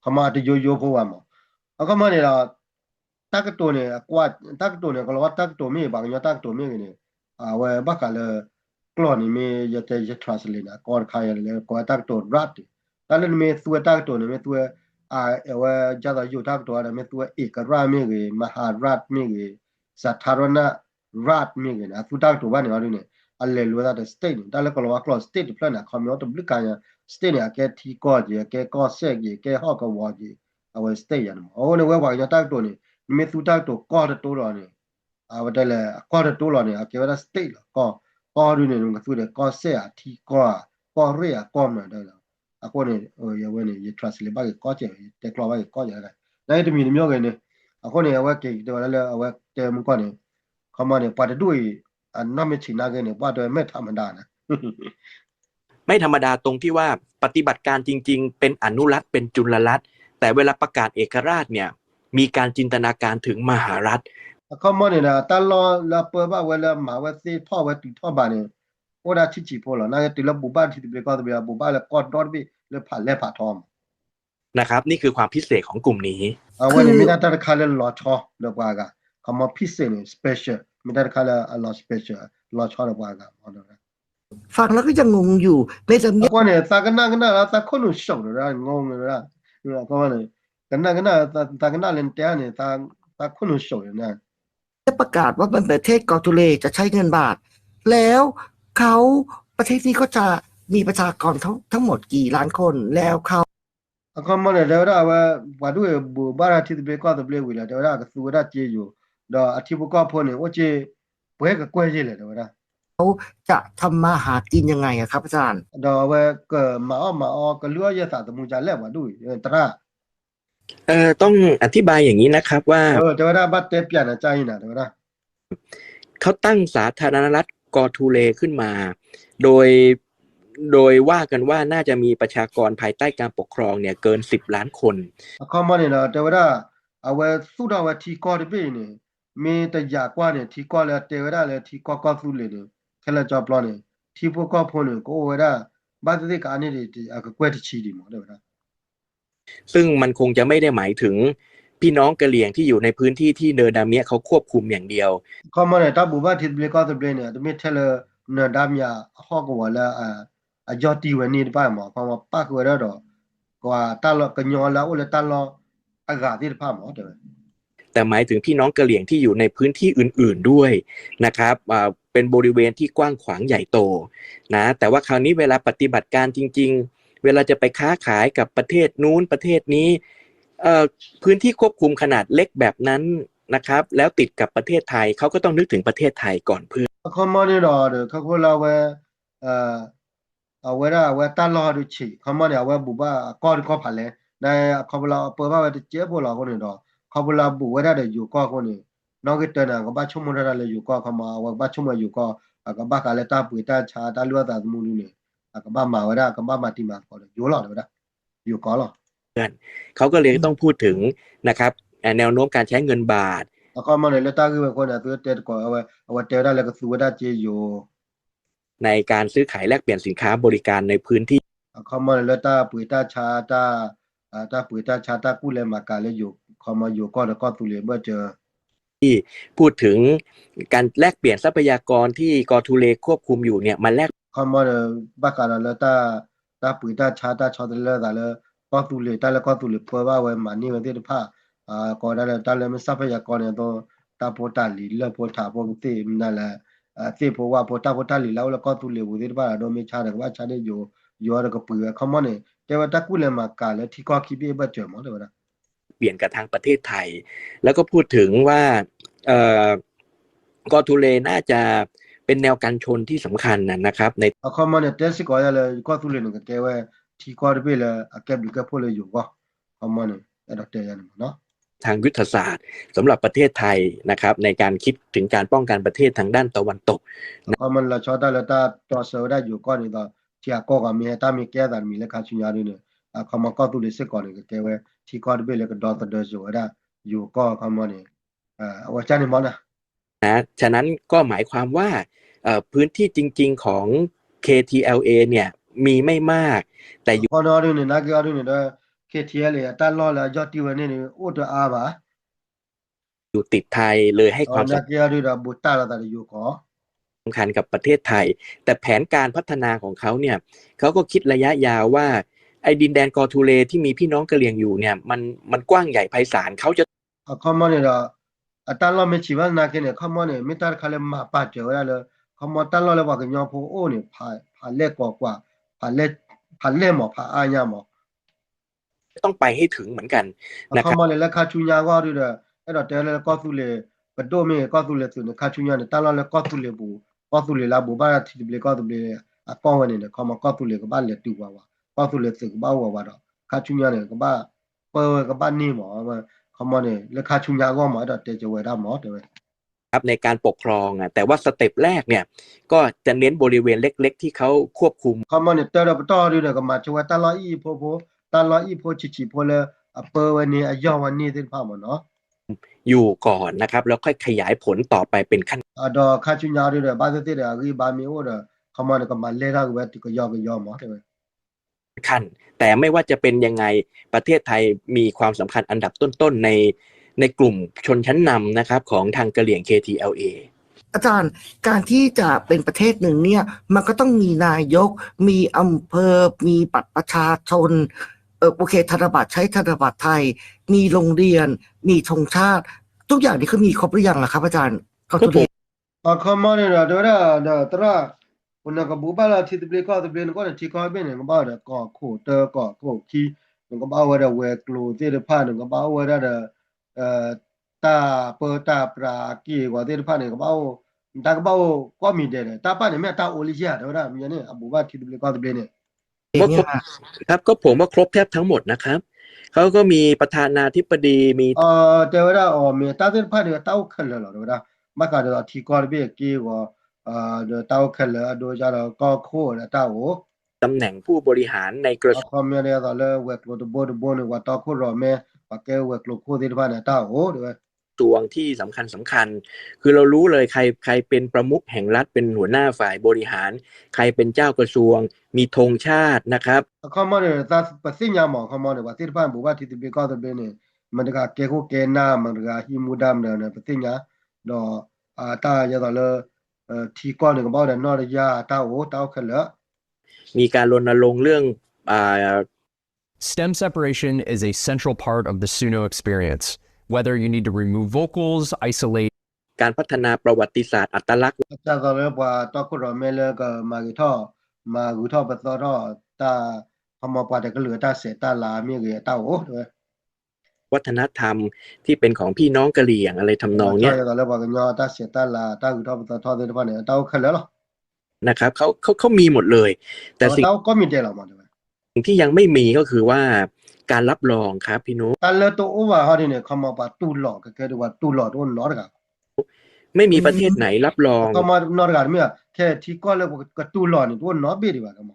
အံၤ ခီမီအတယိယိဖိဘၣ်မး အခီမီန့ၣ်ဒီး တၢ်ကတိၤန့ၣ် အကွၢ် တၢ်ကတိၤန့ၣ် ကလီၤဝါတၢ်ကတိၤမ့ၢ်ဂ့ၤ ပှၤကညီတၢ်ကတိၤမ့ၢ်ဂ့ၤန့ၣ် အဝဲဘၣ်ဃးလၢ ကျိာ်န့ၣ်မ့ၢ်ယတဲယ translate န့ၣ် အကီတခါယလဲၤကိးဝဲတၢ်ကတိၤ รัฐ တၢ်လၢနမ့ၢ်သူဝဲတၢ်ကတိၤန့ၣ် မ့ၢ်သူဝဲ အဝဲ ဒ်သိးယိၤတၢ်ကတိၤဒီး မ့ၢ်သူဝဲ เอกราช မ့ၢ်ဂ့ၤ มหารัฐ မ့ၢ်ဂ့ၤ สาธารณรัฐ မ့ၢ်ဂ့ၤန့ၣ် အသူတၢ်ကတိၤဘၣ်န့ၣ်အီၤဒ်န့ၣ် အလဲၤလိာ်သးဒီး state န့ၣ် တၢ်လၢကလီၤဝါကျိာ် state တဖျၢၣ်န့ၣ် အခီမီတဘျုးကါညါ state န့ၣ် အကဲထံကီၢ်က့ၤ အကဲကီၢ်စဲၣ်က့ၤ အကဲဟီၣ်ကဝီၤက့ၤ အဝဲ state ယၤန့ၣ်မး အဃိန့ၣ် ဝဲပှၤကညီတၢ်ကတိၤန့ၣ် နမ့ၢ်သူတၢ်ကတိၤကီၢ်တတိလီၤန့ၣ် အဝဲတဲလဲၣ် အကီၢ်တတိလီၤန့ၣ် အကဲဝဲဒၣ် state လီၤ ကီၢ် ကီၢ်ဒ်န့ၣ် နကသူဒီးကီၢ်စဲၣ်ဧါ ထံကီၢ်ဧါ ကီၢ်ရ့ၣ်ဧါ ကီၢ်မနုၤဒၣ်လီၤ အဃိန့ၣ် ယဝဲန့ၣ် ယ translate ဘၣ်က့ၤကီၢ်စဲၣ် ယတဲကျီဘၣ်က့ၤကီၢ်စဲၣ် နာ်က့တမံၤတမံၤဂ့ၤန့ၣ် အဃိန့ၣ် အဝဲက့ၤတဲဝဲဒၣ်လၢ အဝဲတဲမုၢ်ကီၢ်န့ၣ် ခီမီန့ၣ် ပှၤတဒူၣ်အံၤ အနီၢ်မ့ၢ်ဆံးနာ်က့န့ၣ် ပှၤတဲဝဲ ไม่ธรรมดา นะ ไม่ธรรมดา ตรงที่ว่า ปฏิบัติการจริงๆ เป็นอนุรัฐ เป็นจุลรัฐ แต่เวลาประกาศเอกราชเนี่ย มีการจินตนาการถึงมหารัฐ အခီမီန့ၣ်ဒီး တၢ်လီၢ်လၢအပၢဘၣ်ဝဲလၢမၤဝဲသ့ၣ်ထီၣ်ဝဲတုၤထီၣ်ဘးန့ၣ် အိၣ်ဒၣ်ဆံးဆံးဖိလီၤ နာ်က့တုၤလၢဘူၣ်ဘၣ်ထံသဘျ့ကီၢ်သဘျ့ ဘူၣ်ဘၣ်လၢကီၢ်ဒီတဘ့ၣ်လၢဖးလဲၢ်ဖးထီမး นะครับ นี่คือความพิเศษของกลุ่มนี้ အဝဲန့ၣ်မ့ၢ်ဒၣ်တၢ်တခါလၢလီၤဆီဒီးပှၤအဂၤ ခီမီ พิเศษ န့ၣ် special မ့ၢ်တၢ်တခါလၢအလီၤ special လီၤဆီဒီးပှၤအဂၤ ฟังแล้วก็ยังงงอยู่ ไม่จำ အဃိန့ၣ် သးကနၣ်ကနၣ် သးခိၣ်နူာ်စိးဒီး งง န့ၣ် ကနၣ်ကနၣ် သးကနၣ်လၢနတဲန့ၣ် သးခိၣ်နူာ်စိးန့ၣ် จะประกาศว่าเป็นประเทศกอทูเลจะใช้เงินบาท แล้วเขาประเทศนี้ก็จะมีประชากรทั้งทั้งหมดกี่ล้านคน แล้วเขา အခီမီန့ၣ် တဲဝဲဒၣ်အဝဲ ပှၤဒူၣ်အံၤဘူၣ်ဘၣ်ထံသဘျ့ကီၢ်သဘျ့ဝံၤလီၤ တဲဝဲဒၣ်ကသူဝဲဒၣ်စ့ယိၤ ဒီးအထံဖိကီၢ်ဖိန့ၣ် အိၣ်စ့ ပှဲၤကကွဲၢ်ယ့ၢ်လဲၣ် တဲဝဲဒၣ် เขาจะทำมาหากินยังไงอะครับอาจารย์ ဒီးအဝဲကမၤအီၣ်မၤအီ ကလုၢ်အီၣ်ယဲၢ်သးသမူကလဲၣ် ပှၤဒူၣ်အံၤ သရၣ် เอ่อ ต้องอธิบายอย่างนี้นะครับว่า တဲဝဲဒၣ်ဘၣ်တဲပၠးနၤကါအံၤနၤ တဲဝဲဒၣ် เขาตั้งสาธารณรัฐกอทูเลขึ้นมา โดย โดยว่ากันว่าน่าจะมีประชากรภายใต้การปกครองเนี่ยเกินสิบล้านคน အခီမီန့ၣ်ဒီး တဲဝဲဒၣ် အဝဲသူၣ်ထီၣ်ဝဲထံကီၢ်တဘ့ၣ်အံၤန့ၣ် မ့ၢ်တယာ်ကွၢ်န့ၣ် ထံကီၢ်လၢအတဲဝဲဒၣ်လၢထံကီၢ်ကီၢ်သူလ့ၤန့ၣ် ခဲလၢာ်ကၠီပျီန့ၣ် ထံဖိကီၢ်ဖိန့ၣ် ကအိၣ်ဝဲဒၣ် ဘၣ်သ့ၣ်သ့ၣ်ကအါန့ၢ်ဒံး အကကွဲၢ်တဆံဒံးမး တဲဝဲဒၣ် ซึ่งมันคงจะไม่ได้หมายถึงพี่น้องกะเหรี่ยงที่อยู่ในพื้นที่ที่เนินดาเมียะเขาควบคุมอย่างเดียว အခီမီန့ၣ် တၢ်ဘူၣ်ဘၣ်ထံသဘျ့ကီၢ်သဘျ့န့ၣ် တမ့ၢ်ထဲလၢ เนินดาเมียะ အဟီၣ်ကဝီၤလၢ အယီၢ်တံၢ်ဝဲန့ၣ်တဖၣ်မး အခီမီပၣ်ဃုာ်ဝဲဒၣ်ဒီး ကီၢ်တၢ်လီၢ် ကညီလၢအအိၣ်လၢတၢ်လီၢ်အဂၤသ့ၣ်တဖၣ်မး တဲဝဲ แต่หมายถึงพี่น้องกะเหรี่ยงที่อยู่ในพื้นที่อื่นๆด้วยนะครับอ่าเป็นบริเวณที่กว้างขวางใหญ่โตนะแต่ว่าคราวนี้เวลาปฏิบัติการจริงๆ เวลาจะไปค้าขายกับประเทศนู้นประเทศนี้เอ่อพื้นที่ควบคุมขนาดเล็กแบบนั้นนะครับแล้วติดกับประเทศไทยเขาก็ต้องนึกถึงประเทศไทยก่อนเพื่อน အခီမီန့ၣ်ဒီး ခီဖျိလၢအဝဲ အဝဲဒၣ်အဝဲတၢ်လီၢ်ဒုးဆံး ခီမီန့ၣ် အဝဲဘူၣ်ဘၣ်အကီၢ်တကီၢ်ဖးလဲၢ် နခီဖျိလၢအပၢဘၣ်ဝဲတစဲးဖိလီၤအဃိန့ၣ်ဒီး ခီဖျိလၢအဘူၣ်ဝဲဒၣ်ဒီးယိၤကီၢ်အဃိန့ၣ် နီၣ်ဂံၢ်တၢန့ၣ် အကဘၣ်ဆိကမိၣ်တၢ်လၢယိၤကီၢ် ခီမီ အဝဲကဘၣ်ဆိကမိၣ်ယိၤကီၢ် အကဘၣ်ဃးလၢတၢ်ပှ့ၤတၢ်ဆါတၢ်လုၢ်အီၣ်သးသမူဒုးန့ၣ် အကဘၣ်မၤဝဲဒၣ် အကဘၣ်မၤတံၤမၤသကိးဒီးယိၤလီၤ တဲဝဲဒၣ် ယိၤကီၢ်လီၤ เขาก็เลยต้องพูดถึงนะครับ แนวโน้มการใช้เงินบาท အခီမီန့ၣ် လၢတၢ်ဂ့ၢ်ဝဲအဃိန့ၣ် အသုတဲသကိးဝဲ အဝဲတဲဝဲဒၣ်လၢကသူဝဲဒၣ်စ့ယိၤ ในการซื้อขายแลกเปลี่ยนสินค้าบริการในพื้นที่ အခီမီန့ၣ် လၢတၢ်ပှ့ၤတၢ်ဆါ တၢ်ပှ့ၤတၢ်ဆါ တၢ်ကူၣ်လဲၤမၤကၤလၢယိၤ ခီမီယိၤကီၢ်ဒီးကီၢ်သူလ့ၤဘၢၣ်စၢၤ ที่พูดถึงการแลกเปลี่ยนทรัพยากรที่กอทูเลควบคุมอยู่เนี่ยมาแลก ခီမီန့ၣ် ဘၣ်ဃးဒီးလၢ တၢ်ပှ့ၤတၢ်ဆါ တၢ်ဆီတလဲလိာ်သးလၢ ကီၢ်သူလ့ၤ တၢ်လၢကီၢ်သူလ့ၤပၢဘၣ်ဝဲမၤန့ၢ်ဝဲသ့ၣ်တဖၣ် ကိးဒၣ်လၢတၢ်လၢမ့ၢ် ทรัพยากร န့ၣ်အသိး တၢ်ဖိတၢ်လံၤ လၢၢ်ဖိထးဖိကသ့ၣ် မနုၤလဲၣ် သ့ၣ်ဖိဝၣ်ဖိ တၢ်ဖိတၢ်လံၤလၢအအိၣ်လၢကီၢ်သူလ့ၤပူၤသ့ၣ်တဖၣ်ဒီး ဒိမ့ၢ်ဆါဒီးကဘၣ်ဆါန့ၢ်ယိၤ ယိၤဒီးကပှ့ၤဝဲ ခီမီန့ၣ် တဲဝဲတၢ်ကူၣ်လဲၤမၤကၤလၢထံကီၢ်ခံဘ့ၣ်ဘၢၣ်စၢၤမး တဲဝဲဒၣ် เปลี่ยนกับทางประเทศไทย แล้วก็พูดถึงว่า เอ่อ กอทูเลน่าจะเป็นแนวกันชนที่สำคัญนะนะครับ ใน အခီမီန့ၣ် တဲစ့ၢ်ကီးယၤလၢ ကီၢ်သူလ့ၤန့ၣ် ကကဲဝဲ ထံကီၢ်တဘ့ၣ်လၢအကဲဘျုးကဲဖှိၣ်လၢယိၤကီၢ် ခီမီန့ၣ် အဲၣ်ဒိးတဲယၤန့ၣ်မးနီၤ ทางยุทธศาสตร์สำหรับประเทศไทยนะครับ ในการคิดถึงการป้องกันประเทศทางด้านตะวันตก အခီမီန့ၣ် လီၤဆီဒၣ်တၢ်လၢတၢ်တီဆၢဝဲဒၣ်ယိၤကီၢ်န့ၣ်ဒီး ထံအကီၢ်ဂီၤမ့ၢ်ဟဲတၢ်မ့ၢ်ကဲသးတမံၤလၢခါဆူညါဒ်န့ၣ် အခီမီကီၢ်သူလ့ၤစ့ၢ်ကီးန့ၣ် ကကဲဝဲ ထံကီၢ်တဘ့ၣ်လၢကဒီသဒၢစၢၤဝဲဒၣ် ယိၤကီၢ်ခီမီန့ၣ် အဝဲကၢ်န့ၣ်မးနီၤ นะ ฉะนั้นก็หมายความว่า เอ่อ พื้นที่จริงๆของ เคทีแอลเอ เนี่ย มีไม่มาก แต่อยู่ ခီမီဒ်န့ၣ် နာ်က့အီၤဒ်န့ၣ်ဒီး เคทีแอลเอ အတၢ်လီၢ်လၢအယီၢ်တံၢ်ဝဲန့ၣ်န့ၣ် အိၣ်တအါဘၣ် อยู่ติดไทยเลยให้ความสำคัญ နာ်က့အီၤဒ်ဒီး ဘူးတၢ်လိာ်သးဒီးယိၤကီၢ် สำคัญกับประเทศไทย แต่แผนการพัฒนาของเขาเนี่ย เขาก็คิดระยะยาวว่า ไอ้ดินแดนกอทูเลที่มีพี่น้องกะเหรี่ยงอยู่เนี่ย มัน มันกว้างใหญ่ไพศาล เขาจะ အခီမီန့ၣ်ဒီး အတၢ်လီၢ်မ့ၢ်ဆံးဘၣ်သနာ်က့န့ၣ် ခီမီန့ၣ် မ့ၢ်တၢ်တခါလၢမၤပာ်စၢၤဝဲဒၣ်လၢ ခီမီတၢ်လီၢ်လၢပှၤကညီဖိအိၣ်န့ၣ် ဖးလဲၢ်ကိးကွၢ် ဖးလဲၢ်မး ဖးအါညါမး ต้องไปให้ถึงเหมือนกัน အခီမီန့ၣ် လၢခါဆူညါအဂီၢ်ဒ်ဒီး အဲၣ်ဒိးတဲလၢကီၢ်သူလ့ၤ ပဒိၣ်မ့ၢ်ဂ့ၤကီၢ်သူလ့ၤသုးန့ၣ် ခါဆူညါန့ၣ် တၢ်လီၢ်လၢကီၢ်သူလ့ၤပူၤ ကီၢ်သူလ့ၤလၢအဘူးဘၣ်ထံသဘျ့ကီၢ်သဘျ့အကီၢ်ဝဲန့ၣ်န့ၣ် ခီမီကီၢ်သူလ့ၤကဘၣ်လဲၤတုၤပှၤဝဲ ကီၢ်သူလ့ၤသုးကဘၣ်အိၣ်ဝဲဝဲဒီး ခါဆူညါန့ၣ် ကဘၣ်ပၢဝဲကဘၣ်န့ၢ်မး ခီမီန့ၣ် လၢခါဆူညါအဂီၢ်မး အဲၣ်ဒိးတဲကဝဲဒၣ်မး တဲဝဲ ครับ ในการปกครองอะ แต่ว่าสเต็ปแรกเนี่ย ก็จะเน้นบริเวณเล็กๆที่เขาควบคุม ခီမီန့ၣ် တၢ်ဒီးပတီၢ်ဒ်ဒီး ကမၤဆိဝဲတၢ်လီၢ်အံၣ်ဖိဖိ တၢ်လီၢ်အံၣ်ဖိဆံးဆံးဖိလၢ အပၢဝဲန့ၢ် အယီၢ်ဝဲန့ၢ်သ့ၣ်တဖၣ်မးနီၤ อยู่ก่อนนะครับ แล้วค่อยขยายผลต่อไปเป็นขั้น ဒီးခါဆူညါဒ်ဒီး ဘၣ်သ့ၣ်သ့ၣ်ဒီး အဂံၢ်ဘါမ့ၢ်အိၣ်ဒီး ခီမီန့ၣ် ကမၤလဲၢ်ထီၣ်က့ၤဝဲကယီကယီမး တဲဝဲ ขั้น แต่ไม่ว่าจะเป็นยังไง ประเทศไทย มีความสำคัญอันดับต้นๆในในกลุ่มชนชั้นนำนะครับของทางกะเหรี่ยง เคทีแอลเอ อาจารย์ การที่จะเป็นประเทศหนึ่งเนี่ย มันก็ต้องมีนายก มีอำเภอ มีบัตรประชาชน เออ โอเค ธนบัตรใช้ธนบัตรไทย มีโรงเรียน มีธงชาติ ทุกอย่างนี้คือมีครบหรือยังล่ะครับอาจารย์ ก็ ก็ผม အခီမီန့ၣ်ဒီး တဲဝဲဒၣ်ဒီးသရၣ် ပနကဘူးဘၣ်လၢထံသဘျ့ကီၢ်သဘျ့ နကီၢ်န့ၣ် ထံကီၢ်ဘ့ၣ်န့ၣ် နကဘၣ်အိၣ်ဒီးကီၢ်ခိၣ်တၢ ကီၢ်ခိၣ်ခံ နကဘၣ်အိၣ်ဝဲဒီးဝဲၤကျိၤသ့ၣ်တဖၣ် နကဘၣ်အိၣ်ဝဲဒၣ်ဒီး တၢ်ပၢတၢ်ပြးအက့ၢ်အဂီၤသ့ၣ်တဖၣ်န့ၣ် ကဘၣ်အိၣ် တၢ်ကဘၣ်အိၣ်ကိးမံၤဒဲးဒီး တၢ်ပၢ်န့ၣ် မ့ၢ်အတၢ်အိၣ်လၢယဲၢ် တဲဝဲဒၣ် မ့ၢ်န့ၣ် အဘူးဘၣ်ထံသဘျ့ကီၢ်သဘျ့န့ၣ် ครับ ก็ผมว่าครบแทบทั้งหมดนะครับ เขาก็มีประธานาธิบดี มี တဲဝဲဒၣ်အီၤ မ့ၢ်တၢ်သ့ၣ်တဖၣ်န့ၣ် တၢ်အိၣ်ခဲလၢာ်လီၤ တဲဝဲဒၣ် ဘၣ်ဃးဒီးထံကီၢ်တဘ့ၣ်အက့ၢ်အဂီၤ ဒီးတၢ်အိၣ်ခဲလၢာ် အဒိဒ်ဒီးကီၢ်ခိၣ်ဒီးတၢ်အိၣ် ตำแหน่งผู้บริหารในกระทรวง အခီမီန့ၣ်အသိးလၢဝဲၤကျိၤတဘိတဘိန့ၣ် ပှၤတီခိၣ်ရိၣ်မဲ ပှၤကဲဝဲၤကျိၤခိၣ်သ့ၣ်တဖၣ်န့ၣ် တၢ်အိၣ် တဲဝဲ กระทรวงที่สำคัญสำคัญ คือเรารู้เลยใคร ใครเป็นประมุขแห่งรัฐ เป็นหัวหน้าฝ่ายบริหาร ใครเป็นเจ้ากระทรวง มีธงชาตินะครับ အခီမီန့ၣ် ပသ့ၣ်ညါမး အခီမီန့ၣ် ပှၤသ့ၣ်တဖၣ်ဘူးဘၣ်ထံသဘျ့ကီၢ်သဘျ့န့ၣ် မတၤတဂၤကဲခိၣ်ကဲနၢ် မတၤတဂၤဟံးမူဒါမတၤန့ၣ် ပသ့ၣ်ညါ ဒီး တၢ်ယဲသိးလၢ ထံကီၢ်န့ၣ် ကဘၣ်အိၣ်ဒီးနီၢ်တယၢ် တၢ်အိၣ် တၢ်အိၣ်ခဲလၢာ် มีการรณรงค์เรื่อง อ่า Stem separation is a central part of the Suno experience. Whether you need to remove vocals, isolate การพัฒนาประวัติศาสตร์อัตลักษณ์ ဒ်သိးလၢပှၤတီခိၣ်ရိၣ်မဲလၢကမၤဂ့ၤထီၣ် မၤဂုာ်ထီၣ်ပသီထီၣ် တၢ် ခီမီပှၤတကလုာ်အတၢ်ဆဲးတၢ်လၤမ့ၢ်ဂ့ၤ တၢ်အိၣ် တဲဝဲ วัฒนธรรมที่เป็นของพี่น้องกะเหรี่ยงอะไรทำนองเนี้ย ဒ်သိးလၢပှၤကညီတၢ်ဆဲးတၢ်လၤ တၢ်ဂုာ်ထီၣ်ပသီထီၣ်သ့ၣ်တဖၣ်န့ၣ် တၢ်အိၣ်ခဲလၢာ်လီၤ นะครับ เขา เขา เขามีหมดเลย แต่สิ่ง တၢ်အိၣ်ကိးမံၤဒဲးလီၤမး တဲဝဲ สิ่งที่ยังไม่มีก็คือว่า การรับรองครับพี่นุ๊ก တၢ်လၢတအိၣ်ဘၣ်ဟီဒ်န့ၣ် ခီမီပှၤတူၢ်လိာ် ကကဲဒ်ပှၤတူၢ်လိာ်တအိၣ်နီတဂၤ ไม่มีประเทศไหนรับรอง ခီမီနီတဂၤတမ့ၢ် ခဲထံကီၢ်လၢပကတူၢ်လိာ်န့ၣ် တအိၣ်နီတဘ့ၣ်ဒံးဘၣ် ခီမီ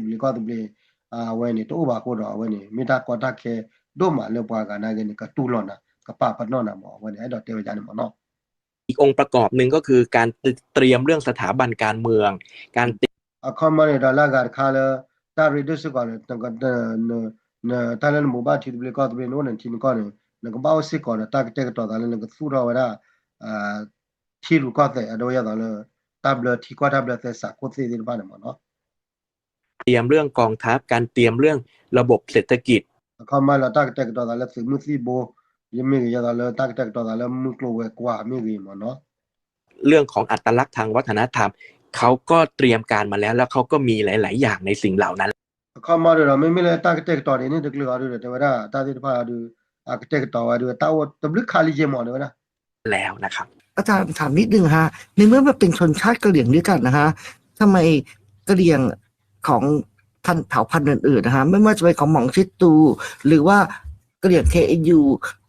ထံသဘျ့ကီၢ်သဘျ့ အဝဲန့ၣ် တအိၣ်ဘၣ်အဃိဒီး အဝဲန့ၣ် မ့ၢ်တၢ်ကီတၢ်ခဲဒိၣ်မးလၢပှၤဂၤနာ်က့န့ၣ် ကတူၢ်လိာ်နၤ ကပာ်ပနီၣ်နၤမး အဝဲန့ၣ် အဲၣ်ဒိးတဲဝဲဒ်န့ၣ်မးနီၤ. อีกองค์ประกอบหนึ่งก็คือการเตรียมเรื่องสถาบันการเมือง การเตรียม အခီမီန့ၣ်ဒီးလၢအဂၤတခါလၢ တၢ်ရ့ဒိၣ်စ့ၢ်ကီးန့ၣ် တၢ်လၢနဘိးဘၣ်ထံသဘျ့ကီၢ်သဘျ့န့ၣ်အိၣ်န့ၣ်ထံန့ၣ်ကီၢ်န့ၣ် နကဘၣ်အိၣ်စ့ၢ်ကီးဒီးတၢ်ကတဲာ်ကတီၤသးလၢနကသူၣ်ထီၣ်ဝဲဒၣ် ထံရူၢ်ကီၢ်သဲး အဒိယသးလၢ တၢ်ဘျၢထံကီၢ်တၢ်ဘျၢသဲစးခိၣ်သ့ၣ်သ့ၣ်တဖၣ်န့ၣ်မးနီၤ. เตรียมเรื่องกองทัพ การเตรียมเรื่องระบบเศรษฐกิจ အခီမီလၢတၢ်ကတဲာ်ကတီၤသးလၢသုးမုၢ်သံၣ်ဘိ ယမ့ၢ်ဂ့ၤ ယသးလၢတၢ်ကတဲာ်ကတီၤသးလၢမုၢ်ကျိၤဝဲၤကွာ်မ့ၢ်ဂ့ၤမးနီၤ. เรื่องของอัตลักษณ์ทางวัฒนธรรม เขาก็เตรียมการมาแล้ว แล้วเขาก็มีหลายๆอย่างในสิ่งเหล่านั้น အခီမီဒီး မ့မ့ၢ်လၢတၢ်ကတဲာ်ကတီၤဒ်န့ၣ်တကလုာ်အီၤဒီး တဲဝဲဒၣ် တၢ်သ့ၣ်တဖၣ်အီၤဒီး အကတဲာ်ကတီၤဝဲဒီး တၢ်အိၣ်တဘျုးခါလံယဲမး တဲဝဲဒၣ် แล้วนะครับ อาจารย์ถามนิดนึงฮะ ในเมื่อมันเป็นชนชาติกะเหรี่ยงด้วยกันนะฮะ ทำไมกะเหรี่ยงของพันเผ่าพันธุ์อื่นๆนะฮะ ไม่ว่าจะเป็นของหม่องชิตู หรือว่ากะเหรี่ยง เคเอ็นยู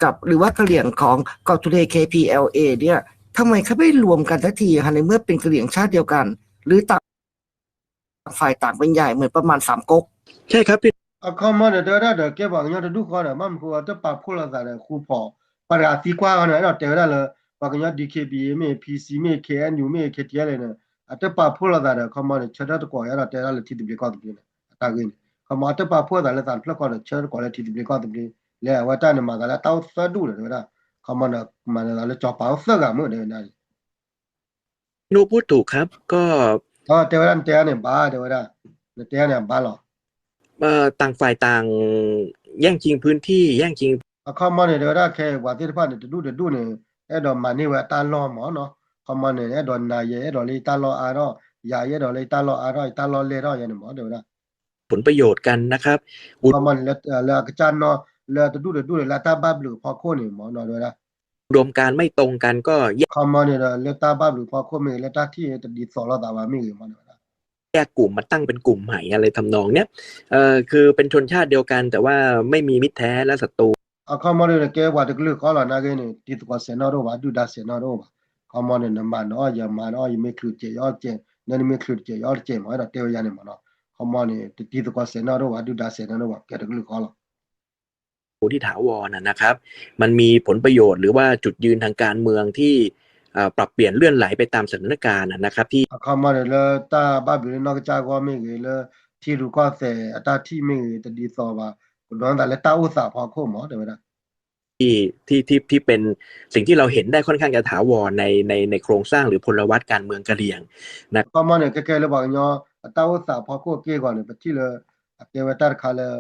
กับ หรือว่ากะเหรี่ยงของกอทูเล เคพีแอลเอ เนี่ย ทำไมเขาไม่รวมกันสักทีฮะ ในเมื่อเป็นกะเหรี่ยงชาติเดียวกัน หรือต่างฝ่ายต่างเป็นใหญ่เหมือนประมาณสามก๊ก ใช่ครับพี่ အခီမီန့ၣ် တဲဝဲဒၣ်ဒီး ကဲပှၤကညီတဒူၣ်ဃီဒီး ဘၣ်မနုၤဃိတပာ်ဖှိၣ်လိာ်သးဒီးဃူဖိး ပှၤတဂၤသံကွၢ်အီၤန့ၣ် အဲၣ်ဒိးတဲဝဲဒၣ်လၢ ပှၤကညီ ဒီး ခဲပံၤအ့ မ့ၢ် ဖံစံ မ့ၢ် ခဲအံယူ မ့ၢ် ခဲထံအလဲၣ်န့ၣ် အတပာ်ဖှိၣ်လိာ်သးဒီး အခီမီန့ၣ် ဆၢထၢၣ်တကိး အဲၣ်ဒိးတဲဒၣ်လၢထံသဘျ့ကီၢ်သဘျ့န့ၣ် အတၢ်ဂ့ၢ်န့ၣ် အခီမီ အတပာ်ဖှိၣ်သးလၢသးတဖျၢၣ်ဃီဒီး ဆၢထၢၣ်တကိးလၢထံသဘျ့ကီၢ်သဘျ့ လၢအဝဲတၢ်န့ၣ်မၤသးလၢတၢ်အိၣ်သၢဒူၣ်ဒီး တဲဝဲဒၣ် အခီမီန့ၣ် မၤသးလၢကၠီၤပၤအိၣ်သၢဂၤမ့ၢ် တဲဝဲဒၣ် โนพูดถูกครับ ก็ တဲဝဲဒၣ် နတဲအါန့ၣ်ဘၣ် တဲဝဲဒၣ် နတဲအါန့ၣ်အဘၣ်လီၤ เอ่อ ต่างฝ่ายต่างแย่งชิงพื้นที่ แย่งชิง အခီမီန့ၣ် တဲဝဲဒၣ် ခဲအံၤပှၤသ့ၣ်တဖၣ်န့ၣ် တဒူၣ်တဒူၣ်န့ၣ် အဲၣ်ဒိးမၤန့ၢ်ဝဲအတၢ်လီၢ်မးနီၤ အခီမီန့ၣ် အဲၣ်ဒိးနၤ ယအဲၣ်ဒိးလၢယတၢ်လီၢ်အါထီၣ် ယၤ ယအဲၣ်ဒိးလၢယတၢ်လီၢ်အါထီၣ် ယတၢ်လီၢ်လဲၢ်ထီၣ်ယၤန့ၣ်မး တဲဝဲဒၣ် ผลประโยชน์กันนะครับ အခီမီန့ၣ် လၢအကစၢ်နီၢ် လၢတဒူၣ်တဒူၣ်န့ၣ် လၢအတၢ်ဘၣ်ဘျုးအဖီခိၣ်န့ၣ်မးနီၤ တဲဝဲဒၣ် อุดมการณ์ไม่ตรงกันก็แยก အခီမီန့ၣ်ဒီး လၢတၢ်ဘၣ်ဘျုးအဖီခိၣ်မ့ၢ်ဂ့ၤ လၢတၢ်ထံၣ်တဒ်သိးလိာ်သးဘၣ်မ့ၢ်ဂ့ၤမး တဲဝဲဒၣ် แยกกลุ่มมาตั้งเป็นกลุ่มใหม่อะไรทำนองเนี้ย เอ่อ คือเป็นชนชาติเดียวกันแต่ว่าไม่มีมิตรแท้และศัตรู အခီမီန့ၣ် ကဲပှၤတကလုာ်ဃီလီၤ နာ်က့န့ၣ် တံၤသကိးစဲးနီၣ်တအိၣ်ဘၣ် ဒုၣ်ဒါစဲးနီၣ်တအိၣ်ဘၣ် အခီမီန့ၣ် နမၤနအီၣ် ယမၤနအီၣ် ယမ့ၢ်ချုးတစဲး ယအီၣ်တစဲး နမ့ၢ်ချုးတစဲး ယအီၣ်တစဲးမး အဲၣ်ဒိးတဲဝဲယၤန့ၣ်မးနီၤ ခီမီန့ၣ် တတံၤသကိးစဲးနီၣ်ဒိၣ်ဘၣ် ဒုၣ်ဒါစဲးနီၣ်ဒိၣ်ဘၣ် ကဲတကလုာ်ဃီလီၤ. ที่ถาวรน่ะนะครับ มันมีผลประโยชน์หรือว่าจุดยืนทางการเมืองที่ เอ่อ ปรับเปลี่ยนเลื่อนไหลไปตามสถานการณ์น่ะนะครับ ที่ အခီမီန့ၣ် လၢတၢ်ဘၣ်ဘျုးလၢနီၢ်ကစၢ်ဂီၢ်မ့ၢ်ဂ့ၤ လၢထံရူၢ်ကီၢ်သဲးအတၢ်ထံၣ်မ့ၢ်ဂ့ၤ တဒ်သိးဘၣ် ကဒိးနသးလၢတၢ်အိၣ်သးဖီခိၣ်မး တဲဝဲဒၣ် ที่ที่ที่เป็นสิ่งที่เราเห็นได้ค่อนข้างจะถาวรในในในโครงสร้างหรือพลวัตการเมืองกะเหรี่ยงนะ အခီမီန့ၣ် ခဲကဲလၢပှၤကညီ အတၢ်အိၣ်သးဖီခိၣ်က့ၢ်ဂီၤန့ၣ် ပထံၣ်လၢ အကဲဝဲတၢ်တခါလၢ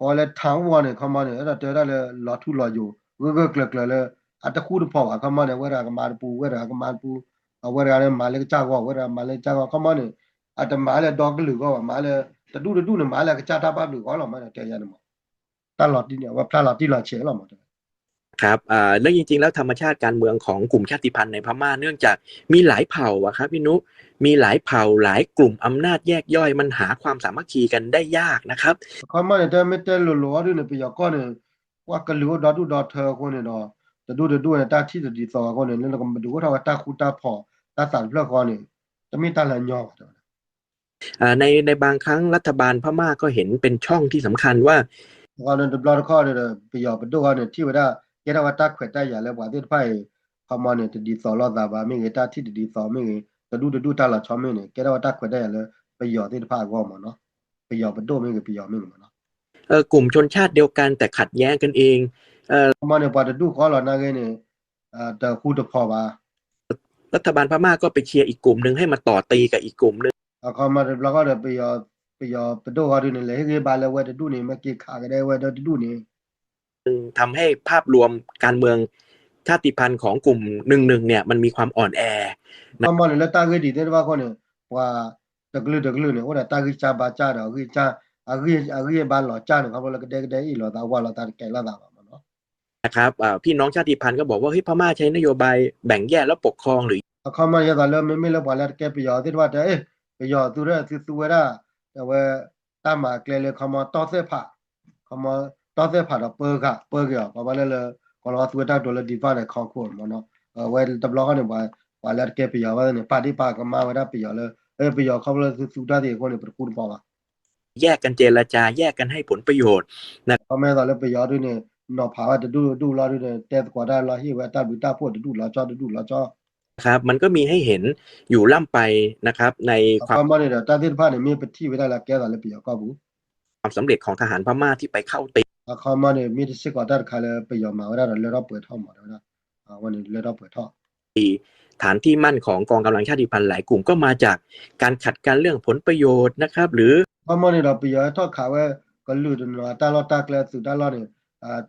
ကိးလၢထၢဝီန့ၣ် ခီမီန့ၣ် အဲၣ်ဒိးတဲဝဲဒၣ်လၢလီၤထူလီၤယိာ် ဂၢၢ်ဂၢၢ်ကျၢၤကျၢၤလၢ အတဃူတဖိးဘၣ် ခီမီန့ၣ် ဝဲတဂၤကမၤတပူၤ ဝဲတဂၤကမၤတပူၤ အဝဲတဂၤန့ၣ် မၤလၢကစၢ်ဂီၢ် ဝဲတဂၤမၤလၢကစၢ်ဂီၢ် ခီမီန့ၣ် အတမၤလၢဒီကလုာ်ဂီၢ်ဘၣ် မၤလၢ တဒူၣ်တဒူၣ်န့ၣ် မၤလၢအကစၢ်တၢ်ဘၣ်ဘျုးဂီၢ်လီၤ မၤဒီးတဲယၤန့ၣ်မး တၢ်လီၤတံၢ်န့ၣ် အဝဲဖျါလီၤတံၢ်လီၤဆဲးလီၤမး ครับอ่าแล้วจริงๆแล้วธรรมชาติการเมืองของกลุ่มชาติพันธุ์ในพม่าเนื่องจากมีหลายเผ่าอะครับพี่นุ มีหลายเผ่าหลายกลุ่มอำนาจแยกย่อยมันหาความสามัคคีกันได้ยากนะครับ ခီမီန့ၣ် တဲမ့ၢ်တဲလိၤလိၤအီၤဒုန့ၣ် ပယီၤကီၢ်န့ၣ် ပှၤကလုာ်အိၣ်ဒီဒူၣ်ဒီထၢအဃိန့ၣ်ဒီး တဒူၣ်တဒူၣ်န့ၣ် တၢ်ထံၣ်တဒ်သိးအဃိန့ၣ် လၢကမၤဒုးအိၣ်ထီၣ်ဝဲတၢ်ဃူတၢ်ဖိး တၢ်သးတဖျၢၣ်ဃီန့ၣ် တမ့ၢ်တၢ်လၢအညီဘၣ် อ่าในในบางครั้งรัฐบาลพม่าก็เห็นเป็นช่องที่สำคัญว่า အဃိန့ၣ်တဘျီတခီၣ်ဒီး ပယီၤပဒိၣ်ဃီန့ၣ် ထံၣ်ဝဲဒၣ် ကဲထီၣ်ဝဲတၢ်ခွဲးတၢ်ယာ်လၢပှၤသ့ၣ်တဖၣ်အံၤ ခီမီန့ၣ် တဒ်သိးလိာ်သးဘၣ်မ့ၢ်ဂ့ၤ တၢ်ထံၣ်တဒ်သိးမ့ၢ်ဂ့ၤ တဒူၣ်တဒူၣ်တၢ်လီၤဆီမ့ၢ်ဂ့ၤန့ၣ် ကဲထီၣ်ဝဲတၢ်ခွဲးတၢ်ယာ်လၢပယီၤသ့ၣ်တဖၣ်အဂီၢ်မးနီၤ ပယီၤပဒိၣ်မ့ၢ်ဂ့ၤ ပယီၤမ့ၢ်ဂ့ၤမးနီၤ เอ่อกลุ่มชนชาติเดียวกันแต่ขัดแย้งกันเอง ခီမီန့ၣ် ပှၤတဒူၣ်ဃီလီၤနာ်ဂ့ၤန့ၣ် တဃူတဖိးဘၣ် รัฐบาลพม่าก็ไปเชียร์อีกกลุ่มหนึ่งให้มาต่อตีกับอีกกลุ่มหนึ่ง အခီမီတဘျီဃီဒီး ပယီၤပဒိၣ်ဃီဒုန့ၣ် လဲၤဟ့ၣ်ဂံၢ်ဘါလၢဝဲတဒူၣ်န့ၣ် မ့ၢ်က့ၤခးကဒါဝဲဒီတဒူၣ်န့ၣ် ทำให้ภาพรวมการเมืองชาติพันธุ์ของกลุ่มหนึ่งๆเนี่ยมันมีความอ่อนแอ ခီမီန့ၣ် လၢတၢ်ဂ့ၢ်ဒ်သ့ၣ်တဖၣ်အဃိန့ၣ် ပှၤတကလုာ်တကလုာ်န့ၣ် အိၣ်ဒီးတၢ်ဂံၢ်စၢ်ဘါစၢ်ဒီး အဂံၢ်စၢ် အဂံၢ်အဘါလီၤစၢ်န့ၣ် ခီဖျိလၢကဒဲကဒဲအ့ၣ်လိာ်သးဝါလိာ်သးတကဲးလိာ်သးဘၣ်မးနီၤ นะครับอ่าพี่น้องชาติพันธุ์ก็บอกว่าเฮ้ยพม่าใช้นโยบายแบ่งแยกแล้วปกครองหรือ အခီမီန့ၣ် ယသးလၢမ့မ့ၢ်လၢပှၤလၢတကဲပယီၤသ့ၣ်တဖၣ်တဲ အဲၣ် ပယီၤသူဒီးသုသူဝဲဒၣ် အဝဲ တၢ်မၤကျဲလၢခီမီတီၢ်သဲၣ်ဖး ခီမီ တီၢ်သဲၣ်ဖးဒီးပၢဃာ်ပၢက့ၤအီၤ ပှၤဘၣ်လၢလၢ ကီၤလီၤသူဝဲတၢ်ကတိၤလၢ defund ဒီး conquer မးနီၤ အဝဲတဘျီဃီန့ၣ် ပှၤလၢတကဲပယီၤဘၣ်န့ၣ် ပာ်ဒ့ၣ်ပာ်ကမၣ်ဝဲဒၣ်ပယီၤလၢ အဲၣ် ပယီၤခီဖျိလၢသုသူတၢ်သ့ၣ်အဃိန့ၣ် ပတဃူတဖိးဘၣ် แยกกันเจรจาแยกกันให้ผลประโยชน์นะ ခီမီသးလၢပယီၤဒုန့ၣ် နီၤဖးဝဲတဒူၣ်ဒူၣ်လီၤဒုန့ၣ် တဲသကိးတၢ်လီၤဟ့ၣ်ဝဲတၢ်ဘျုးတၢ်ဖှိၣ်တဒူၣ်လီၤဆီတဒူၣ်လီၤဆီ ครับมันก็มีให้เห็นอยู่ร่ำไปนะครับในความ အခီမီန့ၣ်ဒီး တၢ်သ့ၣ်တဖၣ်န့ၣ် မ့ၢ်ပထံၣ်ဝဲဒၣ်လၢကဲသးလၢပယီၤကီၢ်ပူၤ ความสำเร็จของทหารพม่าที่ไปเข้าตี အခီမီန့ၣ် မ့ၢ်တစ့ၢ်ကီးတၢ်တခါလၢပယီၤမၤဝဲဒၣ်ဒီးလၢထီၣ်ပှဲၤထီၣ်မး တဲဝဲဒၣ် အဝဲန့ၣ်လၢထီၣ်ပှဲၤထီၣ် ฐานที่มั่นของกองกำลังชาติพันธุ์หลายกลุ่มก็มาจากการขัดกันเรื่องผลประโยชน์นะครับ หรือ အခီမီန့ၣ်ဒီး ပယီၤဟဲထီၣ်ခးဝဲ ကလုာ်တနီၤအတၢ်လီၢ်တၢ်ကျဲသုးတၢ်လီၢ်န့ၣ်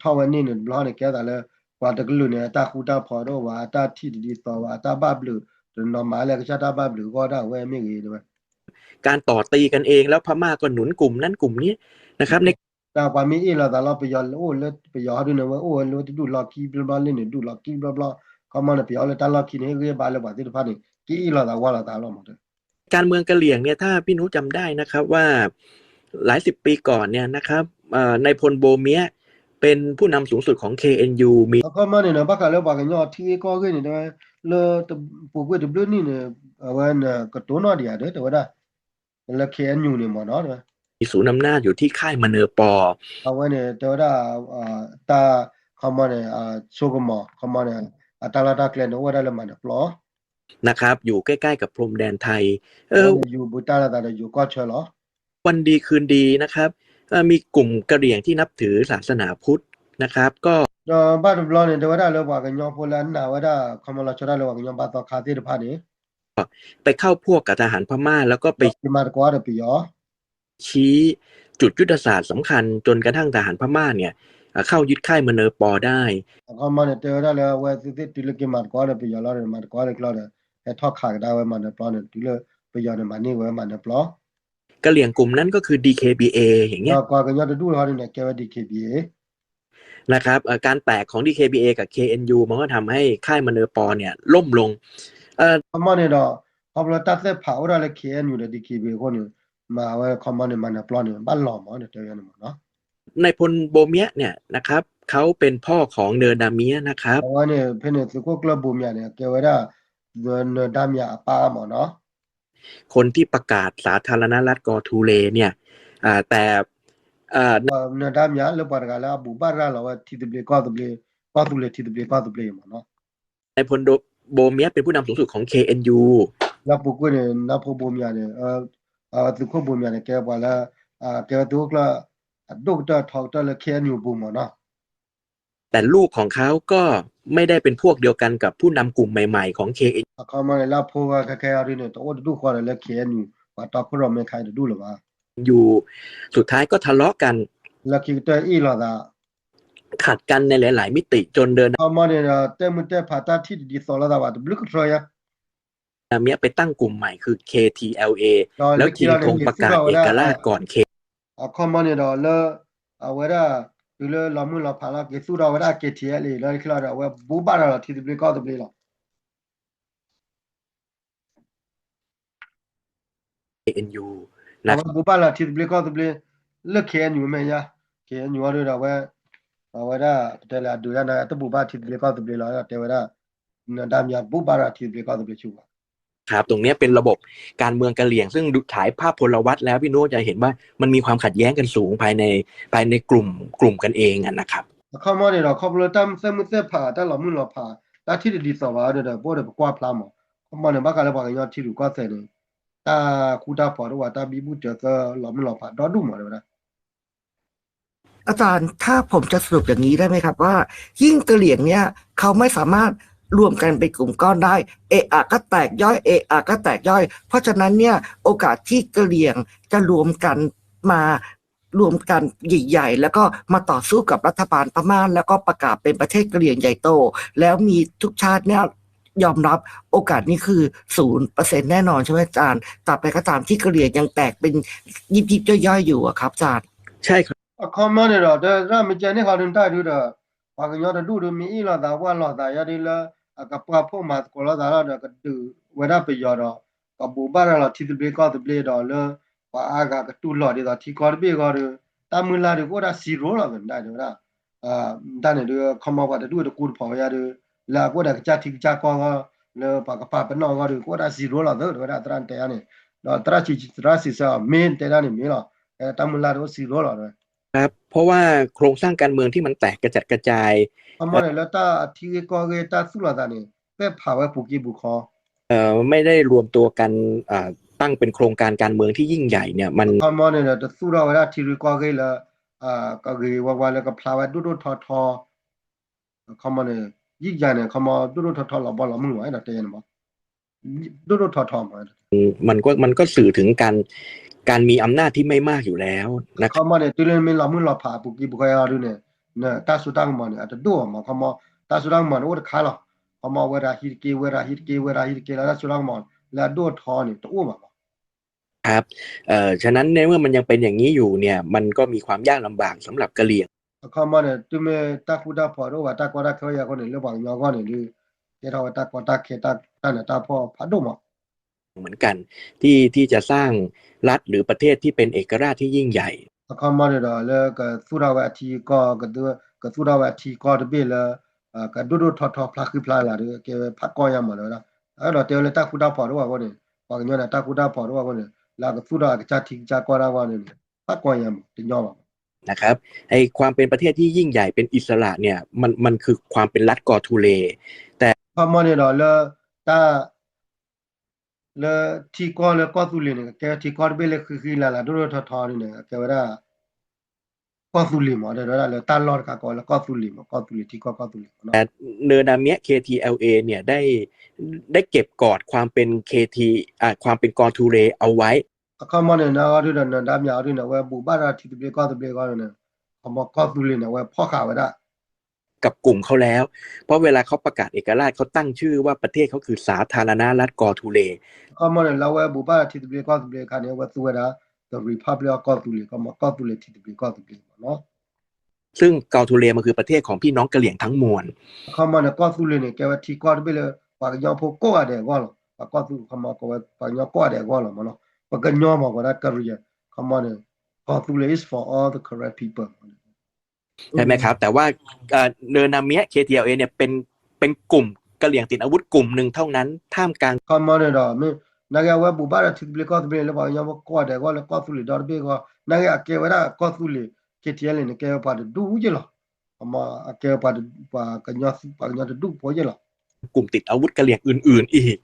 ထီၣ်ဝဲန့ၣ်န့ၣ် တဘျီန့ၣ် ကဲသးလၢ ပှၤတကလုာ်န့ၣ် အတၢ်ဃူတၢ်ဖိးတအိၣ်ဘၣ် အတၢ်ထံၣ်တဒ်သိးဘၣ် အတၢ်ဘၣ်ဘျုး တနီၤမၤလၢအကစၢ်တၢ်ဘၣ်ဘျုးအဂီၢ်ဒၣ်ဝဲမ့ၢ်ဂ့ၤ တဲဝဲ การต่อตีกันเองแล้วพม่าก็หนุนกลุ่มนั้นกลุ่มนี้นะครับ ใน တၢ်ပှၤမ့ၢ်အ့ၣ်လိာ်သးလီၤ ပယီၤအိၣ်လၢ ပယီၤဟီဒုန့ၣ် ဝဲအိၣ်ဝဲလၢတဒူၣ်လီၢ်ခံဘျီဘျီလၢန့ၣ် ဒူၣ်လီၢ်ခံဘျီဘျီ ခီမီန့ၣ် ပယီၤလၢတၢ်လီၢ်ခံန့ၣ် ဟ့ၣ်ဂံၢ်ဘါလၢပှၤသ့ၣ်တဖၣ်န့ၣ် ကအ့ၣ်လိာ်သးဝါလိာ်သးလီၤမး การเมืองกะเหรี่ยงเนี่ยถ้าพี่นุจำได้นะครับว่า หลายสิบปีก่อนเนี่ยนะครับเอ่อ นายพลโบเมียะเป็นผู้นำสูงสุดของ เคเอ็นยู มี အခီမီန့ၣ်ဒီး ဘၣ်ဃးလၢပှၤကညီထံဂ့ၢ်ကီၢ်ဂ့ၢ်န့ၣ် တဲဝဲ လၢပူၤကွံာ်တဘျုးနံၣ်န့ၣ် အဝဲန့ၣ်ကတိၤနီၣ်ဒံးဧါဒီး တဲဝဲဒၣ် လၢ เคเอ็นยู န့ၣ်မးနီၤ ศูนย์อำนาจอยู่ที่ค่ายมะเนอปอ အဝဲန့ၣ် တဲဝဲဒၣ် တၢ် ခီမီန့ၣ် ဆိကမီၤ ခီမီန့ၣ် အတၢ်လီၢ်တၢ်ကျဲန့ၣ် အိၣ်ဝဲဒၣ်လၢမၤနၢၤပျီ นะครับ อยู่ใกล้ๆกับพรมแดนไทย เออ ယူၤဘူးတၢ်လီၤသးဒီးယူၤကီၢ်ဆၢလီၤ วันดีคืนดีนะครับเอ่อมีกลุ่มกะเหรี่ยงที่นับถือศาสนาพุทธนะครับ ก็ ဒီးဘၣ်တဘျီန့ၣ် တဲဝဲဒၣ်လၢပှၤကညီဖိလၢအနာ်ဝဲဒၣ် ခီမီလီၤဆီဒၣ်လၢပှၤကညီဘါသီခါသ့ၣ်တဖၣ်န့ၣ် ไปเข้าพวกกับทหารพม่าแล้วก็ไป က့ၤမၤသကိးဒီးပယီၤ ชี้จุดยุทธศาสตร์สำคัญจนกระทั่งทหารพม่าเนี่ยเอ่อเข้ายึดค่ายมะเนอปอได้ အခီမီန့ၣ် တဲဝဲဒၣ်လၢအဝဲသ့ၣ်သ့ၣ်တုၤလၢက့ၤမၤသကိးဒီးပယီၤလီၤဒီး မၤသကိးဒီးကျီဒီး ဟဲထီၣ်ခးကဒါဝဲမၤနၢၤပျီန့ၣ် တုၤလၢပယီၤန့ၣ်မၤန့ၢ်ဝဲမၤနၢၤပျီ กะเหรี่ยงกลุ่มนั้นก็คือ ดีเคบีเอ อย่างเงี้ย ဒီးပှၤကညီတဒူၣ်ဟီဒုန့ၣ် ကဲဝဲ ดีเคบีเอ นะครับเอ่อการแตกของ ดีเคบีเอ กับ เคเอ็นยู มันก็ทำให้ค่ายมะเนอปอเนี่ยล่มลงเอ่อ ခီမီန့ၣ်ဒီး ခီဖျိတၢ်သဲၣ်ဖးအိၣ်ဒၣ်လၢ เคเอ็นยู ဒီး ดีเคบีเอ အဃိန့ၣ် မၤဝဲခီမီန့ၣ် မၤနၢၤပျီန့ၣ် ဘၣ်လီၤမးန့ၣ် တဲဝဲန့ၣ်မးနီၤ นายพลโบเมียะเนี่ยนะครับ เขาเป็นพ่อของเนอดาเมียะนะครับ အဝဲန့ၣ် ဖဲန့ၣ် သုးခိၣ်ကျၢၢ်ဘိမၠးန့ၣ် ကဲဝဲဒၣ် เนอดาเมียะ အပၢ်မးနီၤ คนที่ประกาศสาธารณรัฐกอทูเลเนี่ย อ่า แต่ เอ่อ နၢၤဒါမၠးလၢပှၤတဂၤလၢအဘူၣ်ဘၣ်ရၤလီၤဝဲထံသဘျ့ကီၢ်သဘျ့, ကီၢ်သူလ့ၤထံသဘျ့ကီၢ်သဘျ့မ့ၢ်နီၤ. นายพลโท โบเมียเป็นผู้นำสูงสุดของ เคเอ็นยู လၢပူၤကွံာ်န့ၣ် နၢၤဖိဘိမၠးန့ၣ် သုးခိၣ်ဘိမၠးန့ၣ် ကဲပှၤလၢ ကဲဝဲသုးခိၣ်ကျၢၢ် အဒိၣ်ကတၢၢ်ထီကတၢၢ်လၢ เคเอ็นยู အပူၤမ့ၢ်နီၤ. แต่ลูกของเขาก็ไม่ได้เป็นพวกเดียวกันกับผู้นำกลุ่มใหม่ๆของ เคเอ็นยู အခီပညီန့ၣ် လၢအဖိဂၤခဲခဲအံၤဒုန့ၣ် တအိၣ်တဒူၣ်ဃီဒီးလၢ เคเอ็นยู ပှၤတီခိၣ်ရိၣ်မဲခါအံၤတဒူၣ်လၢၤဘၣ်. อยู่ สุดท้ายก็ทะเลาะกัน လၢခံကတၢၢ်အ့ၣ်လိာ်သး ขัดกันในหลายๆ มิติ จนเดิน အခီပညီန့ၣ်ဒီး တဲာ်မုၢ်တဲာ်ဖးတၢ်ထံၣ်တဒ်သိးလိာ်သးဘၣ် တဘျုးကထြၢယါ เมียไปตั้งกลุ่มใหม่คือ เคทีแอลเอ แล้วชิงธงประกาศเอกราชก่อน เค အခီပညီန့ၣ်ဒီးလၢ အဝဲဒၣ် တုၤလၢလီၤမုၢ်လီၤဖးလီၤ က့ၤသူၣ်ထီၣ်ဝဲဒၣ် เคทีแอลเอ လၢခံလီၤဒီး အဝဲဘူၣ်ဘၣ်ရၤလီၤထံသဘျ့ကီၢ်သဘျ့လီၤ. เคเอ็นยู အဝဲဘူၣ်ဘၣ်လီၤထံသဘျ့ကီၢ်သဘျ့ လၢ เคเอ็นยู မ့ၢ်ယါ เคเอ็นยู အီၤဒုဒီးအဝဲ အဝဲဒၣ် ပတဲလၢအဒုးတၢ်န့ၣ် တဘူၣ်ဘၣ်ထံသဘျ့ကီၢ်သဘျ့လီၤ တဲဝဲဒၣ် နၢၤဒါမၠးဘူၣ်ဘၣ်ရၤထံသဘျ့ကီၢ်သဘျ့ဆူၣ်ဘၣ် ครับ ตรงเนี้ยเป็นระบบการเมืองกะเหรี่ยง ซึ่งดูฉายภาพพลวัตแล้ว พี่โน้ตจะเห็นว่ามันมีความขัดแย้งกันสูงภายใน ภายในกลุ่ม กลุ่มกันเองอะนะครับ အခီပညီန့ၣ်ဒီး ခီဖျိလၢတၢ်သဲၣ်မုၢ်သဲၣ်ဖး တၢ်လီၤမုၢ်လီၤဖး တၢ်ထံၣ်တဒ်သိးဘၣ်ဒီး ပအိၣ်ဒီးပကွၢ်ဖျါမး အခီပညီန့ၣ် ဘၣ်ဃးလၢပှၤကညီထံရူၢ်ကီၢ်သဲးန့ၣ် တၢ်ဃူတၢ်ဖိးတအိၣ်ဘၣ် တၢ်ဘံဘူၣ်စၢၤသၢ လီၤမုၢ်လီၤဖးဒီဒူၣ်မး တဲဝဲဒၣ် อาจารย์ ถ้าผมจะสรุปอย่างนี้ได้ไหมครับ ว่ายิ่งกะเหรี่ยงเนี่ย เขาไม่สามารถรวมกันเป็นกลุ่มก้อนได้ เอะอะก็แตกย่อย เอะอะก็แตกย่อย เพราะฉะนั้นเนี่ย โอกาสที่กะเหรี่ยงจะรวมกันมา รวมกันใหญ่ๆ แล้วก็มาต่อสู้กับรัฐบาลพม่า แล้วก็ประกาศเป็นประเทศกะเหรี่ยงใหญ่โต แล้วมีทุกชาติเนี่ยยอมรับ โอกาสนี้คือศูนย์เปอร์เซ็นต์แน่นอนใช่ไหมอาจารย์ ตราบใดก็ตามที่กะเหรี่ยงยังแตกเป็นยิบๆ ย่อยๆ อยู่อะครับอาจารย์ ใช่ครับ အခီပညီန့ၣ်ဒီး တၢ်မ့ၢ်ကဲန့ၣ်ဃီဒုးတၢ်ဒုဒီး ပှၤကညီတဒူၣ်ဒုး မ့ၢ်အ့ၣ်လိာ်သးဝၢ်လိာ်သးယါဒ်လၢ အကပှၢ်ဖှိၣ်မၤသကိးလိာ်သးလီၤဒီး ကဒုးဝဲဒၣ်ပယီၤဒီး ကဘူၣ်ဘၣ်ရၤလီၤထံသဘျ့ကီၢ်သဘျ့ဒီးလၢ ပှၤအါဂၤကတူၢ်လိာ်ဒ်သိးထံကီၢ်တဘ့ၣ်အဂီၢ်ဒီး တၢ်မုၢ်လၢ်ဒုးကအိၣ်ဒၣ် zero လီၤ မ့ၢ်ဒၣ်တဲဝဲဒၣ် တၢ်န့ၣ်ဒုး ခီမီပှၤတဒူၣ်တကူတဖီးဝဲယါဒုး လၢအကအိၣ်ဒီးကစၢ်ထံကစၢ်ကီၢ်အဂီၢ် လၢပှၤကပာ်ပနီၣ်အဂီၢ်ဒုး ကအိၣ်ဒၣ် zero လီၤသၢ တဲဝဲဒၣ်သရၣ်တဲယါန့ၣ် ဒီးသရၣ်စံး သရၣ်စံးဆၢအီၤ မ့ၢ်တဲဒၣ်န့ၣ်မ့ၢ်လီၤ တၢ်မုၢ်လၢ်ဒုးအိၣ် zero လီၤ ครับ เพราะว่าโครงสร้างการเมืองที่มันแตกกระจัดกระจาย ခီမီန့ၣ်လၢတၢ်အထံဂ့ၢ်ကီၢ်ဂ့ၢ်တၢ်သူၣ်လီၤသးန့ၣ် ပဲၣ်ဖးဝဲပူၤက့ပူၤခီ เอ่อ ไม่ได้รวมตัวกัน เอ่อ ตั้งเป็นโครงการการเมืองที่ยิ่งใหญ่เนี่ย มัน ခီမီန့ၣ်ဒီး တသူၣ်ထီၣ်ဝဲဒၣ်ထံရူၢ်ကီၢ်ဂ့ၢ်လၢ ကဂ့ၤဝါဝါလၢကဖျါဝဲဒိၣ်ဒိၣ်ထီထီ ခီမီန့ၣ် ယံာ်ယၤန့ၣ် ခီမီဒိၣ်ဒိၣ်ထီထီလီၤဘီလီၤမုၢ်မး အဲၣ်ဒိးတဲယါန့ၣ်မး ဒိၣ်ဒိၣ်ထီထီမး มันก็ มันก็สื่อถึงการ การมีอำนาจที่ไม่มากอยู่แล้วนะครับ ခီမီန့ၣ် တုၤလၢမ့ၢ်လီၤမုၢ်လီၤဖးပူၤက့ပူၤခီယါဒုးန့ၣ် တၢ်စိတၢ်ကမီၤန့ၣ် အတဒိၣ်အီၤမး ခီမီ တၢ်စိတၢ်ကမီၤန့ၣ်အိၣ်တခါလီၤ ခီမီဝဲဒၣ်ဟံးတက့ၢ် ဝဲဒၣ်ဟံးတက့ၢ် ဝဲဒၣ်ဟံးတက့ၢ်လၢတၢ်စိတၢ်ကမီၤ လၢအဒိၣ်ထီန့ၣ် တအိၣ်ဘၣ်မး ครับ เอ่อ ฉะนั้นในเมื่อมันยังเป็นอย่างนี้อยู่เนี่ย มันก็มีความยากลำบากสำหรับ กะเหรี่ยง အခီမီန့ၣ် တုၤမ့ၢ်တၢ်ဃူတၢ်ဖိးတအိၣ်ဘၣ် တၢ်ကီတၢ်ခဲယါအဃိန့ၣ် လၢပှၤကညီအဂီၢ်န့ၣ်ဒုး ကဲထီၣ်ဝဲတၢ်ကီတၢ်ခဲ တၢ်နးတၢ်ဖှီၣ်ဖးဒိၣ်မး เหมือนกัน ที่ ที่จะสร้างรัฐหรือประเทศที่เป็นเอกราชที่ยิ่งใหญ่ အခီမီန့ၣ်ဒီး လၢကသူၣ်ထီၣ်ဝဲအထံအကီၢ် ကသူၣ်ထီၣ်ဝဲအထံအကီၢ်တဘ့ၣ်လၢ ကဒိၣ်ဒိၣ်ထီထီဖျါဃံဖျါလၤဒီး ကဲဝဲဖးကီယါမးလၢဝဲဒၣ် အဲၣ်ဒိးတဲဝဲလၢတၢ်ဃူတၢ်ဖိးတအိၣ်ဘၣ်အဃိန့ၣ် ပှၤကညီန့ၣ် တၢ်ဃူတၢ်ဖိးတအိၣ်ဘၣ်အဃိန့ၣ် လၢကသူၣ်ထီၣ်အကစၢ်ထံကစၢ်ကီၢ်တၢ်အဂီၢ်န့ၣ် ဖးကီယါမး တညီဘၣ် นะครับ ไอ้ความเป็นประเทศที่ยิ่งใหญ่เป็นอิสระเนี่ย มัน มันคือความเป็นรัฐกอทูเล แต่ အခီမီန့ၣ်ဒီးလၢ တၢ် လၢထံကီၢ်လၢကီၢ်သူလ့ၤန့ၣ် ကဲထံကီၢ်တဘ့ၣ်လၢဃံဃံလၤလၤဒိၣ်ဒိၣ်ထီထီန့ၣ် ကဲဝဲဒၣ် ကီၢ်သူလ့ၤမး တဲဝဲဒၣ်လၢတၢ်လီၢ်တခါကိးလၢကီၢ်သူလ့ၤမး ကီၢ်သူလ့ၤထံကီၢ်ကီၢ်သူလ့ၤမးနီၤ เนินนามิเอะ เคทีแอลเอ เนี่ย ได้ ได้เก็บกอดความเป็น เคที อ่า ความเป็นกอทูเลเอาไว้ အခီမီန့ၣ် နၢၤအီၤဒုဒီး နၢၤဒါမၠးအီၤဒုန့ၣ် အဝဲဘူၣ်ဘၣ်ဒီးထံသဘျ့ကီၢ်သဘျ့အဂီၢ်န့ၣ် ခီမီကီၢ်သူလ့ၤန့ၣ် အဝဲဖီၣ်ဃာ်ဝဲဒၣ် กับกลุ่มเขาแล้ว เพราะเวลาเขาประกาศเอกราช เขาตั้งชื่อว่าประเทศเขาคือสาธารณรัฐกอทูเล အခီမီန့ၣ် လၢအဝဲဘူၣ်ဘၣ်ဒီးထံသဘျ့ကီၢ်သဘျ့အခါန့ၣ် အဝဲသူဝဲဒၣ် the Republic of ကီၢ်သူလ့ၤ ခီမီကီၢ်သူလ့ၤထံသဘျ့ကီၢ်သဘျ့မးနီၤ ซึ่งกอทูเลมันคือประเทศของพี่น้องกะเหรี่ยงทั้งมวล အခီမီန့ၣ် ကီၢ်သူလ့ၤန့ၣ် ကဲဝဲထံကီၢ်တဘ့ၣ်လၢ ပှၤကညီဖိကိးဂၤဒဲးအဂီၢ်လီၤ ပှၤကီၢ်သူလ့ၤ ခီမီကီးဝဲ ပှၤကညီကိးဂၤဒဲးအဂီၢ်လီၤမးနီၤ ပှၤကညီမး ကိးဒၣ် Karen ခီမီန့ၣ် ကီၢ်သူလ့ၤ is for all the Karen people ใช่ไหมครับ แต่ว่า เอ่อ เนินนามิเอะ เคทีแอลเอ เนี่ยเป็น เป็นกลุ่มกะเหรี่ยงติดอาวุธกลุ่มหนึ่งเท่านั้น ท่ามกลาง အခီမီန့ၣ်ဒီး မ့ၢ် နာ်က့အဝဲဘူးဘၣ်ဒီးထံသဘျ့ကီၢ်သဘျ့လၢပှၤကညီဖိကိးဂၤဒဲးအဂီၢ်လၢကီၢ်သူလ့ၤဒီတဘ့ၣ်အဂီၢ်, နာ်က့အကဲဝဲဒၣ်ကီၢ်သူလ့ၤ K T L A န့ၣ် ကဲဝဲပှၤတဒူၣ်က့လီၤ. အမ့ၢ်အကဲဝဲပှၤတ, ပှၤကညီ, ပှၤကညီတဒူၣ်ဖိက့လီၤ. กลุ่มติดอาวุธกะเหรี่ยงอื่นๆอีก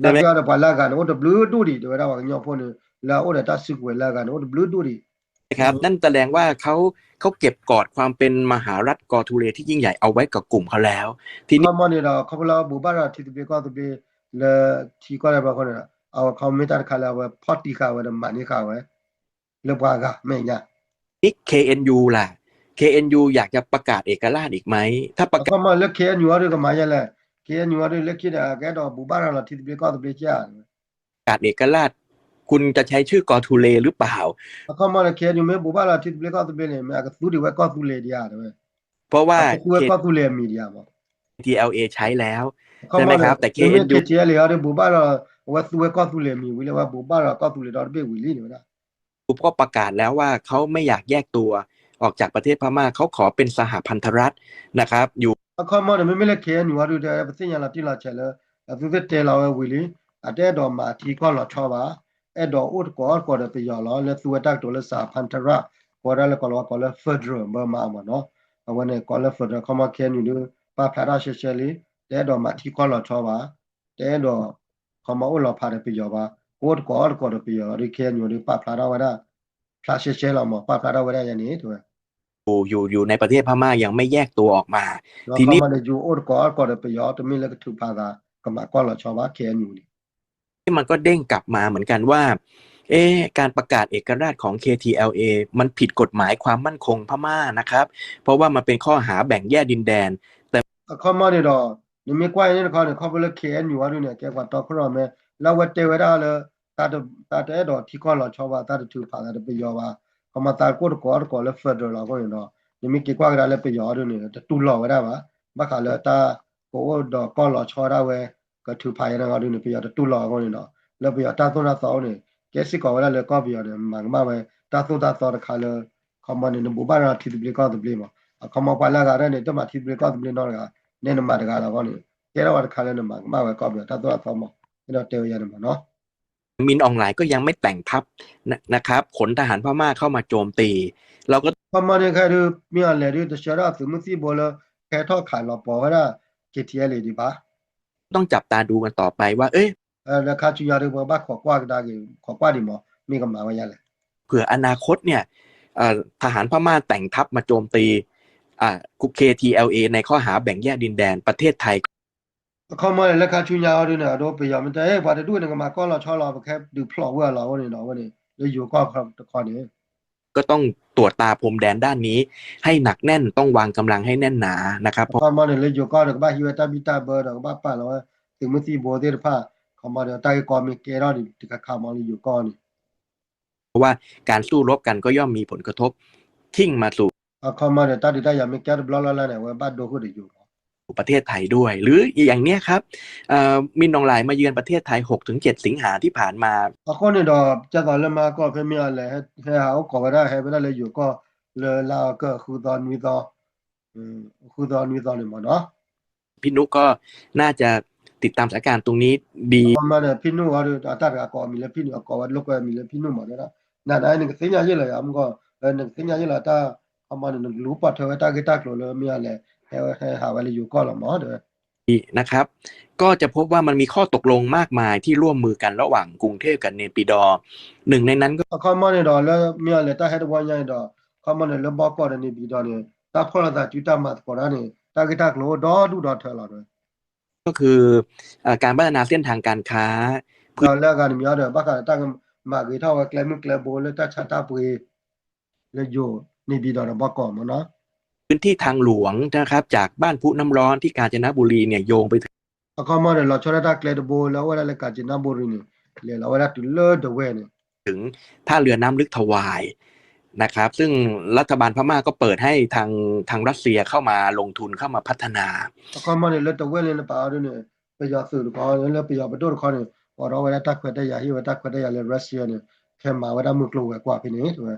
နာ်က့ဒီးပှၤလၢအဂၤန့ၣ် အိၣ်တဘျုးဒူၣ်ဒံး တဲဝဲဒၣ်ပှၤကညီဖိန့ၣ် လၢအအိၣ်ဒီးတၢ်စုကဝဲၤလၢအဂၤန့ၣ် အိၣ်တဘျုးဒူၣ်ဒံး นะครับ นั่นแสดงว่าเขาเขาเก็บกอดความเป็นมหารัฐกอทูเลที่ยิ่งใหญ่เอาไว้กับกลุ่มเขาแล้ว ทีนี้ ခီမီန့ၣ်ဒီး ခီဖျိလၢဘူးဘၣ်ဒီးထံသဘျ့ကီၢ်သဘျ့ လၢထံကီၢ်လၢပှၤဃိန့ၣ်ဒီး အဝဲခီမ့ၢ်တၢ်တခါလၢအဝဲဖီၣ်တံၢ်ဃာ်ဝဲဒီးမၤန့ၢ်ဃာ်ဝဲ လၢပှၤဂၤမဲာ်ညါ นี่ เคเอ็นยู ล่ะ เคเอ็นยู อยากจะประกาศเอกราชอีกไหม ถ้าประกาศ အခီမီလၢ K N U အီၤဒုကမၤယဲလဲၣ်, K N U အီၤဒုလၢခံဒီး ကအဲၣ်ဒိးဘူးဘၣ်ရၤလီၤထံသဘျ့ကီၢ်သဘျ့ကဲဧါ ประกาศเอกราช คุณจะใช้ชื่อกอทูเลหรือเปล่า အခီမီလၢ K N U မ့ၢ်ဘူးဘၣ်လီၤထံသဘျ့ကီၢ်သဘျ့န့ၣ် မ့ၢ်အကသူဒံးဝဲကီၢ်သူလ့ၤဒံးဧါ တဲဝဲ, เพราะว่า အကသူဝဲကီၢ်သူလ့ၤအမံၤဒံးဧါမး, K T L A ใช้แล้ว အခီမီန့ၣ် ใช่ไหมครับ แต่ မ့မ့ၢ် K N U K T L A အီၤဒုဘူးဘၣ်လီၤ အဝဲသူဝဲကီၢ်သူလ့ၤအမံၤဝံၤလၢအဝဲဘူးဘၣ်လီၤကီၢ်သူလ့ၤဒီတဘ့ၣ်ဝံၤလံန့ၣ်ဝဲဒၣ် ก็ประกาศแล้วว่าเขาไม่อยากแยกตัวออกจากประเทศพม่า เขาขอเป็นสหพันธรัฐนะครับ อยู่ အခီမီန့ၣ် မ့မ့ၢ်လၢ K N U အီၤဒုတဲ ပသ့ၣ်ညါလီၤတံၢ်လီၤဆဲးလၢ အသုသ့ၣ်တဲလီၤဝဲဝံၤလံ, အတအဲၣ်ဒိးမၤထံကီၢ်လီၤဆီဘၣ်, အဲၣ်ဒိးအိၣ်တကိးအီၣ်တကိးဒီးပယီၤလီၤ လၢသူဝဲတၢ်ကတိၤလၢ စဟၣ်ဖၣ်ထရၣ် ကိးဝဲဒၣ်လၢကီၢ်လီၤဝါကိးလၢ federal ဘၢမးမးနီၤ, အဝဲန့ၣ်ကိးလၢ federal ခီမီ K N U ဒု ပာ်ဖျါထီၣ်ရှဲရှဲလံ, တအဲၣ်ဒိးမၤထံကီၢ်လီၤဆီဘၣ်, တအဲၣ်ဒိး ခီမီအိၣ်လီၤဖးဒီးပယီၤဘၣ်, ကအိၣ်တကိးအီၣ်တကိးဒီးပယီၤလီၤဒု K N U ဒု ပာ်ဖျါထီၣ်ဝဲဒၣ် ဖျါရှဲရှဲလီၤမး ပာ်ဖျါထီၣ်ဝဲဒၣ်ယဲန့ၣ် တဲဝဲ อยู่อยู่ในประเทศพม่ายังไม่แยกตัวออกมา ဒီး ทีนี้ ခီမီန့ၣ် ယိၤအိၣ်တကိးအီၣ်တကိးဒီးပယီၤ တမ့ၢ်လၢကထုးဖးသး ကမၤကီၢ်လီၤဆီဘၣ် K N U န့ၣ် มันก็เด้งกลับมาเหมือนกันว่า เอ๊ะ การประกาศเอกราชของ เคทีแอลเอ มันผิดกฎหมายความมั่นคงพม่านะครับ เพราะว่ามันเป็นข้อหาแบ่งแยกดินแดน แต่ အခီမီန့ၣ်ဒီး နမ့ၢ်ကွၢ်အံၤန့ၣ်တခီန့ၣ် ခီဖျိလၢ K N U အီၤဒုန့ၣ် ကဲပှၤတီခိၣ်ရိၣ်မဲ လၢအဝဲတဲဝဲဒၣ်လၢ တၢ်တ, တၢ်တအဲၣ်ဒိးထံကီၢ်လီၤဆီဘၣ် တၢ်တထုးဖးသးဒီးပယီၤဘၣ်, ခီမီသးကအိၣ်တကိးအီၣ်တကိးလၢ federal လီၤအဃိန့ၣ်ဒီး နမ့ၢ်က့ၤကွၢ်ကဒါလၢပယီၤအီၤဒုန့ၣ် တတူၢ်လိာ်ဝဲဒၣ်ဘၣ်, ဘၣ်ဃးလၢတၢ်ကအိၣ်ဒီးကီၢ်လီၤဆီဒၣ်ဝဲ ကထုးဖးယဲန့ၣ်အီၤဒုန့ၣ် ပယီၤတတူၢ်လိာ်အဃိန့ၣ်ဒီး လၢပယီၤတၢ်သိၣ်တၢ်သီအအိၣ်န့ၣ် ကဲစ့ၢ်ကီးဝဲဒၣ်လၢကီၢ်ပယီၤန့ၣ် မၤကမၣ်ဝဲ တၢ်သိၣ်တၢ်သီတခါလၢ ခီမီန့ၣ် နဘူးဘၣ်ဒီးထံသဘျ့ကီၢ်သဘျ့မး, အခီမီပှၤလၢအဂၤဒၣ်န့ၣ် တမၤထံသဘျ့ကီၢ်သဘျ့နီတဂၤ, နဲနမၤတဂၤလီၤအဃိန့ၣ် ကဲထီၣ်ဝဲတခါလၢနမၤကမၣ်ဝဲကီၢ်ပယီၤတၢ်သိၣ်တၢ်သီမး, အဲၣ်ဒိးတဲဝဲယဲန့ၣ်မးနီၤ มินอองหลายก็ยังไม่แต่งทัพนะ- นะครับ ขนทหารพม่าเข้ามาโจมตี เราก็ ခီမီန့ၣ်ခဲဒု မ့ၢ်အီၤလဲၣ်ဒု တဆှၢဒၣ်သုးမုၢ်သံၣ်ဘိလၢ ဟဲထီၣ်ခးလီၤပီၤဝဲဒၣ် K T L A ဒံးဘၣ် ต้องจับตาดูกันต่อไปว่า เอ๊ะ လၢခါဆူညါဒု ပဘၣ်ခိးကွၢ်ကဒါက့ၤ ခိးကွၢ်ဒံးမး မ့ၢ်ကမၤဝဲယဲလဲၣ် เผื่ออนาคตเนี่ย เอ่อ ทหารพม่าแต่งทัพมาโจมตี อ่า เคทีแอลเอ ในข้อหาแบ่งแยกดินแดน ประเทศไทย အခီမီန့ၣ် လၢခါဆူညါအီၤဒုန့ၣ် အဒိပယီၤမ့ၢ်တဲ ပှၤတဒူၣ်န့ၣ် ကမၤကီၢ်လီၤဆီလီၤ ပကဟဲဒုးဖျိးဝဲအီၤလီၤအဃိန့ၣ်ဒီး အဝဲန့ၣ် လၢယိၤကီၢ်တခီန့ၣ် ก็ต้องตรวจตาพรมแดนด้านนี้ให้หนักแน่น ต้องวางกำลังให้แน่นหนานะครับ เพราะ အခီမီန့ၣ် လၢယိၤကီၢ်န့ၣ် ကဘၣ်ဟံးဝဲတၢ်ဘံၣ်တၢ်ဘၢဒီး ကဘၣ်ပာ်လီၤဝဲ သုးမုၢ်သံၣ်ဘိသ့ၣ်တဖၣ် အခီမီဒီး တၢ်ဂ့ၢ်ကီမ့ၢ်ကဲထီၣ်ဒံးတခါခါမးလၢယိၤကီၢ်န့ၣ် เพราะว่าการสู้รบกันก็ย่อมมีผลกระทบ ทิ่งมาสู่ အခီမီန့ၣ် တၢ်ဒုးတၢ်ယၤမ့ၢ်ကဲတဘျီလၢ်လၢ်န့ၣ် အဝဲဘၣ်ဒိဃုာ်ဒီးယိၤလီၤ ประเทศไทยด้วย หรืออย่างเนี้ยครับ เอ่อ มินอองหลายมาเยือนประเทศไทย หกถึงเจ็ด สิงหาที่ผ่านมา အဃိန့ၣ်ဒီး ကဲသိးလၢမဟါကီၢ်ဖဲမ့ၢ်အီၤလဲၣ် ဟဲဟးအိၣ်ကိးဝဲဒၣ် ဟဲဝဲဒၣ်လၢယိၤကီၢ် လၢလါအီကူး ဃုသီနွံသီ ဃုသီနွံသီန့ၣ်မးနီၤ พี่นุก็น่าจะติดตามสถานการณ์ตรงนี้ดี အခီမီန့ၣ် ဖံနူၣ်အီၤဒုး အတၢ်တဂၤကိးအမံၤလၢဖံနူၣ် အကိးဝဲလိာ်ကွဲအမံၤလၢဖံနူၣ်မး တဲဒၣ် နၤနၤ နကသ့ၣ်ညါယ့ၢ်လီၤယၤ မုၢ်ကီၢ် နကသ့ၣ်ညါယ့ၢ်လီၤတၢ် အခီမီန့ၣ် နကလူၤပိာ်ထွဲဝဲတၢ်ဂ့ၢ်တၢ်ကျိၤလၢမ့ၢ်အီၤလဲၣ် ဟဲဟဲဟးဝဲလၢယိၤကီၢ်လီၤမး တဲဝဲ นะครับ ก็จะพบว่ามันมีข้อตกลงมากมายที่ร่วมมือกันระหว่างกรุงเทพกับเนปิดอร์ หนึ่งในนั้นก็ အခီမီန့ၣ်ဒီး လၢမ့ၢ်အီၤလဲၣ် တၢ်ဟဲတဝီညါန့ၣ်ဒီး အခီမီန့ၣ် လၢဘီကီၢ်ဒီးန့ၣ် ပံၤဒီးန့ၣ် တၢ်ဖီၣ်လိာ်သးစုတၢ်မၤသကိးတၢ်န့ၣ် တၢ်ဂ့ၢ်တၢ်ကျိၤအိၣ်ဒီဒူၣ်ဒီထၢလီၤ ก็คือ เอ่อ การพัฒนาเส้นทางการค้า ဒီးလၢအဂၤန့ၣ်မ့ၢ်အီၤဒီး ဘၣ်ဃးဒီးတၢ်ကမၤဂ့ၤထီၣ်ဝဲကျဲမုၢ်ကျဲဘိလၢတၢ်ဆါတၢ်ပှ့ၤ လၢယိၤန့ၣ် ပံၤဒီးဒီးဘီကီၢ်မးနီၤ พื้นที่ทางหลวงนะครับ จากบ้านพุน้ำร้อนที่กาญจนบุรีเนี่ยโยงไปถึง အခီမီန့ၣ် လီၤဆီဒၣ်တၢ်ကျဲတဘိလၢအအိၣ်ဝဲဒၣ်လၢ กาญจนบุรีန့ၣ် လဲၤလီၤဝဲဒၣ်တုၤလၢဒဝဲၢ်န့ၣ် ถึงท่าเรือน้ำลึกทวายนะครับ ซึ่งรัฐบาลพม่าก็เปิดให้ทางทางรัสเซียเข้ามาลงทุนเข้ามาพัฒนา အခီမီန့ၣ် လၢဒဝဲၢ်လၢနပာ်အီၤဒ်န့ၣ် ပယီၤသုးတခီ လၢပယီၤပဒိၣ်တခီန့ၣ် အိးထီၣ်ဝဲဒၣ်တၢ်ခွဲးတၢ်ယာ် ဟ့ၣ်ဝဲတၢ်ခွဲးတၢ်ယာ်လၢ Russia န့ၣ် ခဲမၤဝဲဒၣ်မုၢ်ကျိၤဝဲၤကွာ်ဖဲန့ၣ် တဲဝဲ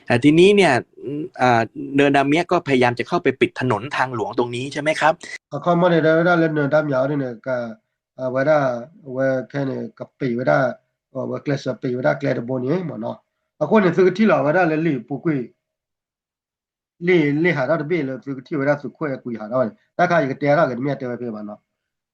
แต่ทีนี้เนี่ย เอ่อ เนินดำเมียก็พยายามจะเข้าไปปิดถนนทางหลวงตรงนี้ใช่ไหมครับ အခီမီန့ၣ် တဲဝဲဒၣ်လၢ เนินดำเมีย အီၤဒ်န့ၣ် က အဝဲဒၣ် အဝဲခဲန့ၣ် ကပ့ၤဝဲဒၣ် အဝဲကျဲးစၢးပ့ၤဝဲဒၣ်ကျဲတဘိန့ၣ်မ့ၢ်နီၤ. အဃိန့ၣ် သုကထံၣ်လီၤဝဲဒၣ်လၢလံာ်ပူၤကွံာ် လံာ် လံာ်ဟးထီၣ်တဘ့ၣ်လၢသုကထံၣ်ဝဲဒၣ်သုးခိၣ်အဲၣ်ကွံဟးထီၣ်ဝဲန့ၣ် တၢ်ခါယကတဲထီၣ်က့ၤ တမ့ၢ်အတဲဝဲဖဲဘၣ်နီၤ.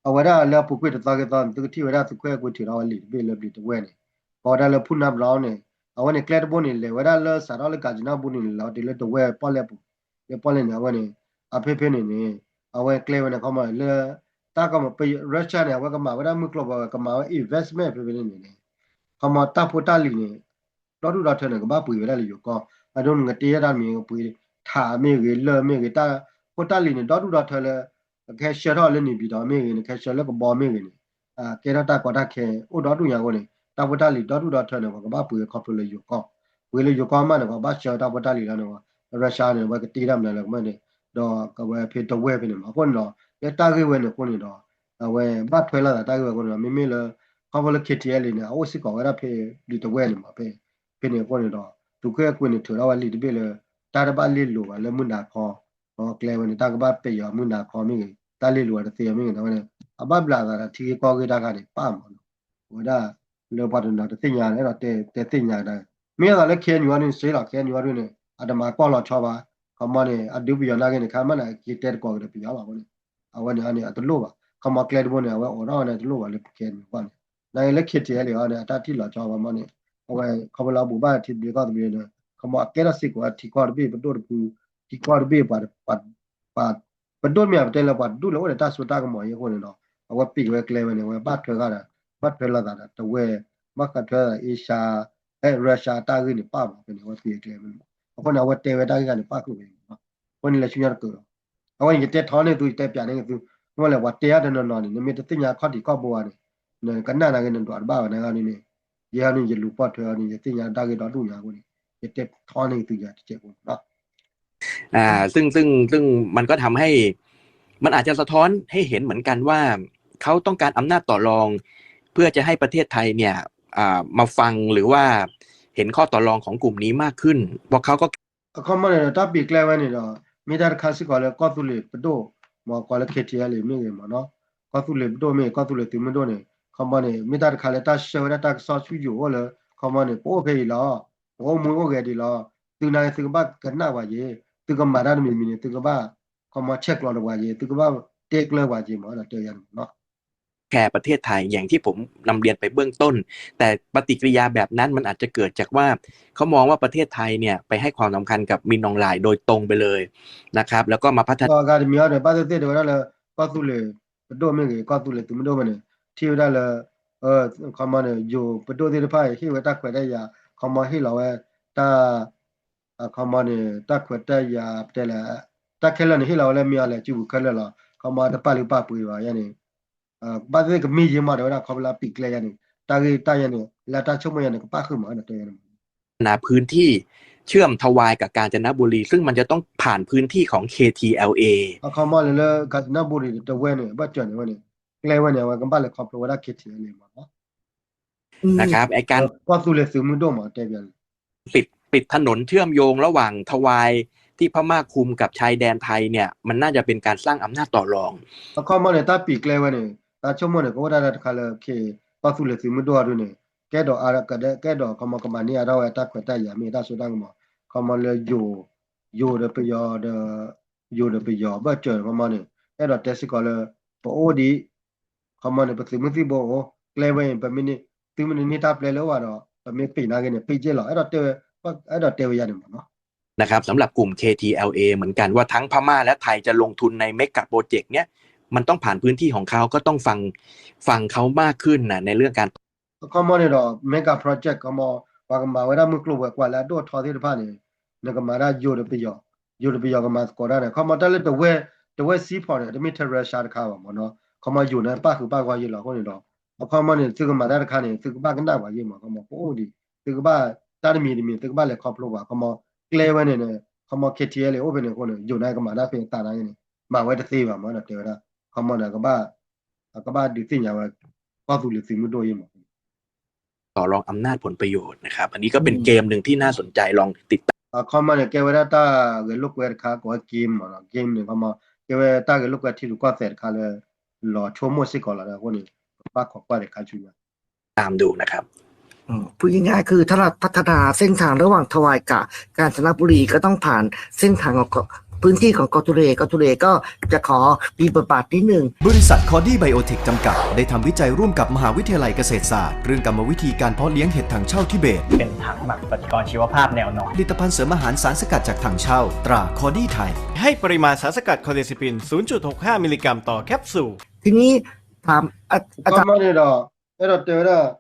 အဝဲဒၣ်လၢအပူၤကွံာ်တသီက့ၤသီန့ၣ် သုကထံၣ်ဝဲဒၣ်သုးခိၣ်အဲၣ်ကွံထုးထီၣ်ဝဲလံာ်တဘ့ၣ်လၢဘျံးတဝဲၢ်န့ၣ် ကိးဝဲဒၣ်လၢ ဖူနါဘရီ န့ၣ် အဝဲန့ၣ်ကျဲတဘိန့ၣ် လဲၤဝဲဒၣ်လၢစးထီၣ်လၢကၤစနၣ်ဘူရံန့ၣ် လဲၤတုၤလၢတဝဲၢ်ပီၣ်လဲၣ်ပူၤ လၢပီၣ်လဲၣ်န့ၣ် အဝဲန့ၣ် အဖဲဖဲန့ၣ်န့ၣ် အဝဲကျဲဝဲန့ၣ် ခီမီလၢ တၢ်ကမၤ Russia န့ၣ် အဝဲကမၤဝဲဒၣ်မုၢ်ကျိၤဘၣ်ဝဲ ကမၤဝဲ investment ဖဲဖဲန့ၣ်န့ၣ် ခီမီတၢ်ဖိတၢ်လံၤန့ၣ် ဒီဒူၣ်ဒီထၢန့ၣ် ကဘၣ်ပှ့ၤဝဲဒၣ်လၢယိၤကီၢ် အဒိနကတ့ဝဲတၢ်မံၤကပှ့ၤ ထးမ့ၢ်ဂ့ၤ လၢၢ်မ့ၢ်ဂ့ၤ တၢ်ဖိတၢ်လံၤန့ၣ် ဒီဒူၣ်ဒီထၢလၢ ကဟဲဆှၢထီၣ်လၢန့ၣ်ပၠံၤတီၤမ့ၢ်ဂ့ၤ နကဟဲဆှၢလၢကဘီမ့ၢ်ဂ့ၤန့ၣ် ကဲထီၣ်တၢ်ကီတၢ်ခဲအိၣ်ဒီဒူၣ်ညါအဃိန့ၣ် တၢ်ဖိတၢ်လံၤဒီဒူၣ်ဒီထၢန့ၣ် ပှၤကဘၣ်ပှ့ၤခီဖျိလၢယိၤကီၢ် ပှ့ၤလၢယိၤကီၢ်မးန့ၣ် ပှၤဘၣ်ဆှၢတၢ်ဖိတၢ်လံၤလီၤန့ၣ် Russia န့ၣ် အဝဲကတ့တၢ်မနုၤလၢကမၢန့ၣ် ဒီးကဝဲဖဲတဝဲၢ်ဖဲန့ၣ်မး အဃိန့ၣ်ဒီး လၢတၢ်ဂ့ၢ်ဝဲန့ၣ်အဃိန့ၣ်ဒီး အဝဲဘၣ်ထွဲလိာ်သးတၢ်ဂ့ၢ်ဝဲအဃိန့ၣ်ဒီး မ့မ့ၢ်လၢ ခီဖျိလၢ KTLA န့ၣ် အအိၣ်စ့ၢ်ကီးဝဲဒၣ်ဖဲဘျံးတဝဲၢ်န့ၣ်မး ဖဲ ဖဲန့ၣ်အဃိန့ၣ်ဒီး သုးခိၣ်အဲၣ်ကွံန့ၣ် ထုးထီၣ်ဝဲလံာ်တဘ့ၣ်လၢ တၢ်တဘၣ်လ့ၢ်လိၤဘၣ်လၢမုၢ်နၤခီ ဒီးကျဲဝဲန့ၣ် တၢ်ကဘၣ်ပယီၤမုၢ်နၤခီမ့ၢ်ဂ့ၤ တၢ်လ့ၢ်လိၤဝဲတသ့မ့ၢ်ဂ့ၤန့ၣ် အဝဲန့ၣ် အဘၣ်ဘျးသးဒီးထံဂ့ၢ်ကီၢ်ဂ့ၢ်တၢ်ခါန့ၣ် ပၣ်မးနီၤ အဝဲဒၣ် လၢပှၤတနီၤတသ့ၣ်ညါဒီး အဲၣ်ဒိးတဲသ့ၣ်ညါကဒါ မ့ၢ်အသးလၢ KNU အီၤန့ၣ် စ့လီၤ KNU အီၤဒ်န့ၣ် အတမၤကီၢ်လီၤဆီဘၣ် ခီမီန့ၣ် အဒုးပယီၤနာ်က့န့ၣ် ခါမးန့ၣ် က့ၤတဲတကိးက့ၤဒီးပယီၤလီၤအဃိန့ၣ် အဝဲန့ၣ်န့ၣ် အတလိၣ်ဘၣ် ခီမီကျဲတဘိန့ၣ် အဝဲအိးထီၣ်ဝဲန့ၣ် တလိၣ်ဘၣ်လၢ KNU အဂီၢ်န့ၣ် နာ်က့လၢ KTLA အီၤန့ၣ် အတၢ်ထံၣ်လီၤဆီဘၣ်မီန့ၣ် အဝဲခီဖျိလၢအဘူးဘၣ်ထံသဘျ့ကီၢ်သဘျ့န့ၣ် ခီမီအကဲထီၣ်စ့ၢ်ကီးထံကီၢ်တဘ့ၣ် ပဒိၣ်တဖု ထံကီၢ်တဘ့ၣ် ပှၤ ပဒိၣ်မ့ၢ်အပတဲလၢပှၤတဒူၣ်လၢအိၣ်ဒီးတၢ်စိတၢ်ကမီၤအံၤအဃိန့ၣ်ဒီး အဝဲပံးဝဲကျဲဝဲန့ၣ် အဝဲဘၣ်ထွဲဃာ်ဒီး ဘၣ်ထွဲလိာ်သးဒီးတဝဲၢ် ဘၣ်ဃးထွဲလိာ်သး Asia အဲ Russia တၢ်ဂ့ၢ်န့ၣ်ပၣ်မးဖဲန့ၣ် အဝဲပံးဝဲကျဲဝဲန့ၣ် အဃိန့ၣ် အဝဲတဲဝဲတၢ်ဂ့ၢ်ဂၤန့ၣ်ပၣ်ဃုာ်ဝဲန့ၣ် အဃိန့ၣ်လဲၤဆူညါတကၢၢ်လီၤ အဝဲန့ၣ် ယတဲထီန့ၢ်သု ယတဲပၠးန့ၢ်သု မ့ၢ်လဲၣ် ပှၤတဲအါတနီၤနီၤန့ၣ် နမ့ၢ်တသ့ၣ်ညါခီၣ်ထံးခီၣ်ဘိဧါန့ၣ် နကနၣ်နာ်က့နဒွးတဘၣ်ဝဲန့ၣ်န့ၣ် ယဲန့ၣ် ယလူၤပိာ်ထွဲအီၤန့ၣ် ယသ့ၣ်ညါတၢ်ဂ့ၢ်ဒီဒူၣ်ညါအဃိန့ၣ် ယတဲထီန့ၢ်သုယၤတစဲးဖိန့ၣ်လီၤ อ่าซึ่งซึ่งซึ่งมันก็ทำให้มันอาจจะสะท้อนให้เห็นเหมือนกันว่าเขาต้องการอำนาจต่อรอง เพื่อจะให้ประเทศไทยเนี่ยอ่ามาฟังหรือว่าเห็นข้อต่อรองของกลุ่มนี้มากขึ้นเพราะเขาก็ အခီမီန့ၣ်ဒီး တၢ်ပံးကျဲဝဲန့ၣ်ဒီး မ့ၢ်တၢ်တခါစ့ၢ်ကီးလၢကီၢ်သူလ့ၤပဒိၣ် မ်ကီးလၢ KTLA မ့ၢ်ဂ့ၤမးနီၤ ကီၢ်သူလ့ၤပဒိၣ်မ့ၢ်ဂ့ၤ ကီၢ်သူလ့ၤသုးမုၢ်ဒိၣ်န့ၣ် ခီမီန့ၣ် မ့ၢ်တၢ်တခါလၢတၢ်ဆှၢဝဲဒၣ်တၢ်ကစီၣ်ဆူယိာ်အိၣ်လၢ ခီမီန့ၣ် ပအိၣ်ဖဲအံၤလီၤ ပအိၣ်မူအိၣ်ဂဲၤဒံးလီၤ သုနာ်က့သုကဘၣ်ကနၣ်ပှၤယ့ၤ သုကမၤတၢ်တမံၤမံၤန့ၣ် သုကဘၣ် ခီမီဆဲးကျိးဒီးပှၤယ့ၤ သုကဘၣ်တဲကျၢၤပှၤယ့ၤမးဒီးတဲယၤန့ၣ်မးနီၤ แคร์ประเทศไทยอย่างที่ผมนำเรียนไปเบื้องต้น แต่ปฏิกิริยาแบบนั้นมันอาจจะเกิดจากว่าเขามองว่าประเทศไทยเนี่ยไปให้ความสำคัญกับมินอองหลายโดยตรงไปเลยนะครับแล้วก็มาพัฒนา အဂၤတမံၤအီၤဒီး ဘၣ်သ့ၣ်သ့ၣ်တဲဝဲဒၣ်လၢ ကီၢ်သူလ့ၤပဒိၣ်မ့ၢ်ဂ့ၤ ကီၢ်သူလ့ၤသုးမုၢ်ဒိၣ်မ့ၢ်န့ၣ် ထံၣ်ဝဲဒၣ်လၢ ခီမီန့ၣ် ယိၤပဒိၣ်သ့ၣ်တဖၣ်အံၤ ဟ့ၣ်ဝဲတၢ်ခွဲးတၢ်ယာ် ခီမီဟ့ၣ်လီၤဝဲ တၢ် ခီမီန့ၣ် တၢ်ခွဲးတၢ်ယာ်ပတဲလဲၣ် တၢ်ခဲလၢာ်န့ၣ် ဟ့ၣ်လီၤဝဲလၢမ့ၢ်အီၤလဲၣ် စုပူၤခဲလၢာ်လီၤ ခီမီတပာ်လုၢ်ပာ်ပှ့ၤဘၣ်ယဲန့ၣ် ဘၣ်သ့ၣ်သ့ၣ်ကမ့ၢ်ယ့ၢ်မးတဲဝဲဒၣ် ခီဖျိလၢအပံးကျဲယဲန့ၣ် တၢ်ဂ့ၢ်တၢ်ယဲန့ၣ် လၢတၢ်ဆိကမိၣ်ယဲန့ၣ် ကပၣ်ဃုာ်မးတဲဝဲန့ၣ် พัฒนาพื้นที่เชื่อมทวายกับกาญจนบุรีซึ่งมันจะต้องผ่านพื้นที่ของ เคทีแอลเอ အခီမီလၢ ကၣ်စနဘူရံၤ တဝဲၢ်န့ၣ် ဘၣ်စၢၤန့ၣ်ဝဲန့ၣ် ကျဲဝဲန့ၣ် အဝဲကဘၣ်လဲၤခီဖျိဝဲဒၣ် KTLA မးနီၤ นะครับไอ้การ ကီၢ်သူလ့ၤသုးမုၢ်ဒိၣ်မးတဲဘၣ်န့ၣ် ปิดปิดถนนเชื่อมโยงระหว่างทวายที่พม่าคุมกับชายแดนไทยเนี่ยมันน่าจะเป็นการสร้างอำนาจต่อรอง အခီမီန့ၣ် တၢ်ပံးကျဲဝဲန့ၣ် တၢ်ဆိကမိၣ်န့ၣ် ကအိၣ်ဒၣ်တၢ်တခါလၢ ကီၢ်သူလ့ၤသုးမုၢ်ဒိၣ်အဒိန့ၣ် ကဲဒီးအါကဒဲ ကဲဒီးခီမီ ကမၤန့ၢ်အါထီၣ်ဝဲတၢ်ခွဲးတၢ်ယာ်မ့ၢ်တၢ်စိတၢ်ကမီၤ ခီမီလၢယိၤ ယိၤဒီးပယီၤဒီး ယိၤဒီးပယီၤ ဘၢၣ်စၢၤခီမီန့ၣ် အဲၣ်ဒိးတဲစ့ၢ်ကီးလၢ ပအိၣ်ဒံး ခီမီန့ၣ် ပသုးမုၢ်သံၣ်ဘိအိၣ် ကျဲဝဲအံၤ ပမ့ၢ်န့ၢ် သုမ့ၢ်န့ၢ်တၢ်ပျဲလၢအဝဲဒီး ပမ့ၢ်ပံးနာ်က့န့ၣ် ပံးက့ၢ်လီၤ အဲၣ်ဒိးတဲဝဲ အဲၣ်ဒိးတဲဝဲယၤန့ၣ်မးနီၤ นะครับสำหรับกลุ่ม เคทีแอลเอ เหมือนกันว่าทั้งพม่าและไทยจะลงทุนในเมกะโปรเจกต์เนี้ยมันต้องผ่านพื้นที่ของเขาก็ต้องฟังฟังเขามากขึ้นนะในเรื่องการ အခီမီန့ၣ်ဒီး mega project ခီမီ ပှၤကမၤဝဲဒၣ်မုၢ်ကျိၤဝဲၤကွာ်လၢအဒိၣ်ထီသ့ၣ်တဖၣ်န့ၣ် နကမၤဒၣ်ယိၤဒီးပယီၤ ယိၤဒီးပယီၤကမၤသကိးတၢ်န့ၣ် ခီမီတၢ်လၢတဝဲ တဝဲစံဖီၣ်န့ၣ် တမ့ၢ်ထဲ Russia တခါဘၣ်မးနီၤ ခီမီယိၤန့ၣ် ပၣ်ဃုာ်ပၣ်ဂီၢ်ယ့ၢ်လီၤအဃိန့ၣ်ဒီး အခီမီန့ၣ် သုကမၤတၢ်တခါန့ၣ် သုကဘၣ်ကနၣ်ပှၤယ့ၢ်မး ခီမီ ပအိၣ်ဒံး သုကဘၣ်တၢ်တမံၤတမံၤ သုကဘၣ်လဲၤခီဖျိပှၤ ခီမီ ကျဲဝဲန့ၣ်န့ၣ် ခီမီ KTLA အိၣ်ဖဲန့ၣ်အဃိန့ၣ် ယိၤန့ၣ်ကမၤတၢ်ဖဲအသးနာ်က့န့ၣ် မၤဝဲတသ့ဘၣ်မးဒီးတဲဝဲဒၣ် ခီမီန့ၣ် ကဘၣ် ကဘၣ်ဒုးသ့ၣ်ညါဝဲ ကီၢ်သူလ့ၤသုးမုၢ်ဒိၣ်ယ့ၢ်မး ต่อรองอำนาจผลประโยชน์นะครับ อันนี้ก็เป็นเกมหนึ่งที่น่าสนใจลองติดตาม အခီမီန့ၣ် ကဲဝဲဒၣ်တၢ်ဂဲၤလိာ်ကွဲတခါ ကိးဝဲ game မးနီၤ game န့ၣ် ခီမီ ကဲဝဲတၢ်ဂဲၤလိာ်ကွဲထံရူၢ်ကီၢ်သဲးတခါလၢ လီၤဆိကမိၣ်စ့ၢ်ကီးလီၤအဃိန့ၣ် ဘၣ်ခိးကွၢ်ဒီးခါဆူညါ ตามดูนะครับ อืม พูดง่ายๆ คือถ้าเราพัฒนาเส้นทางระหว่างทวายกับกาญจนบุรีก็ต้องผ่านเส้นทางของเกาะ พื้นที่ของเกาะทุเร เกาะทุเรก็จะขอมีบทบาทนิดนึง บริษัทคอดี้ไบโอเทคจำกัด ได้ทำวิจัยร่วมกับมหาวิทยาลัยเกษตรศาสตร์ เรื่องกรรมวิธีการเพาะเลี้ยงเห็ดถังเช่าทิเบต เป็นผักหมักปฏิกรณ์ชีวภาพแนวนอน ผลิตภัณฑ์เสริมอาหารสารสกัดจากถังเช่า ตราคอดี้ไทย ให้ปริมาณสารสกัดคอร์เดซิปิน ศูนย์จุดหกห้า มิลลิกรัมต่อแคปซูล ทีนี้ถาม အခီမီန့ၣ်ဒီး အဲၣ်ဒိးတဲဝဲဒၣ်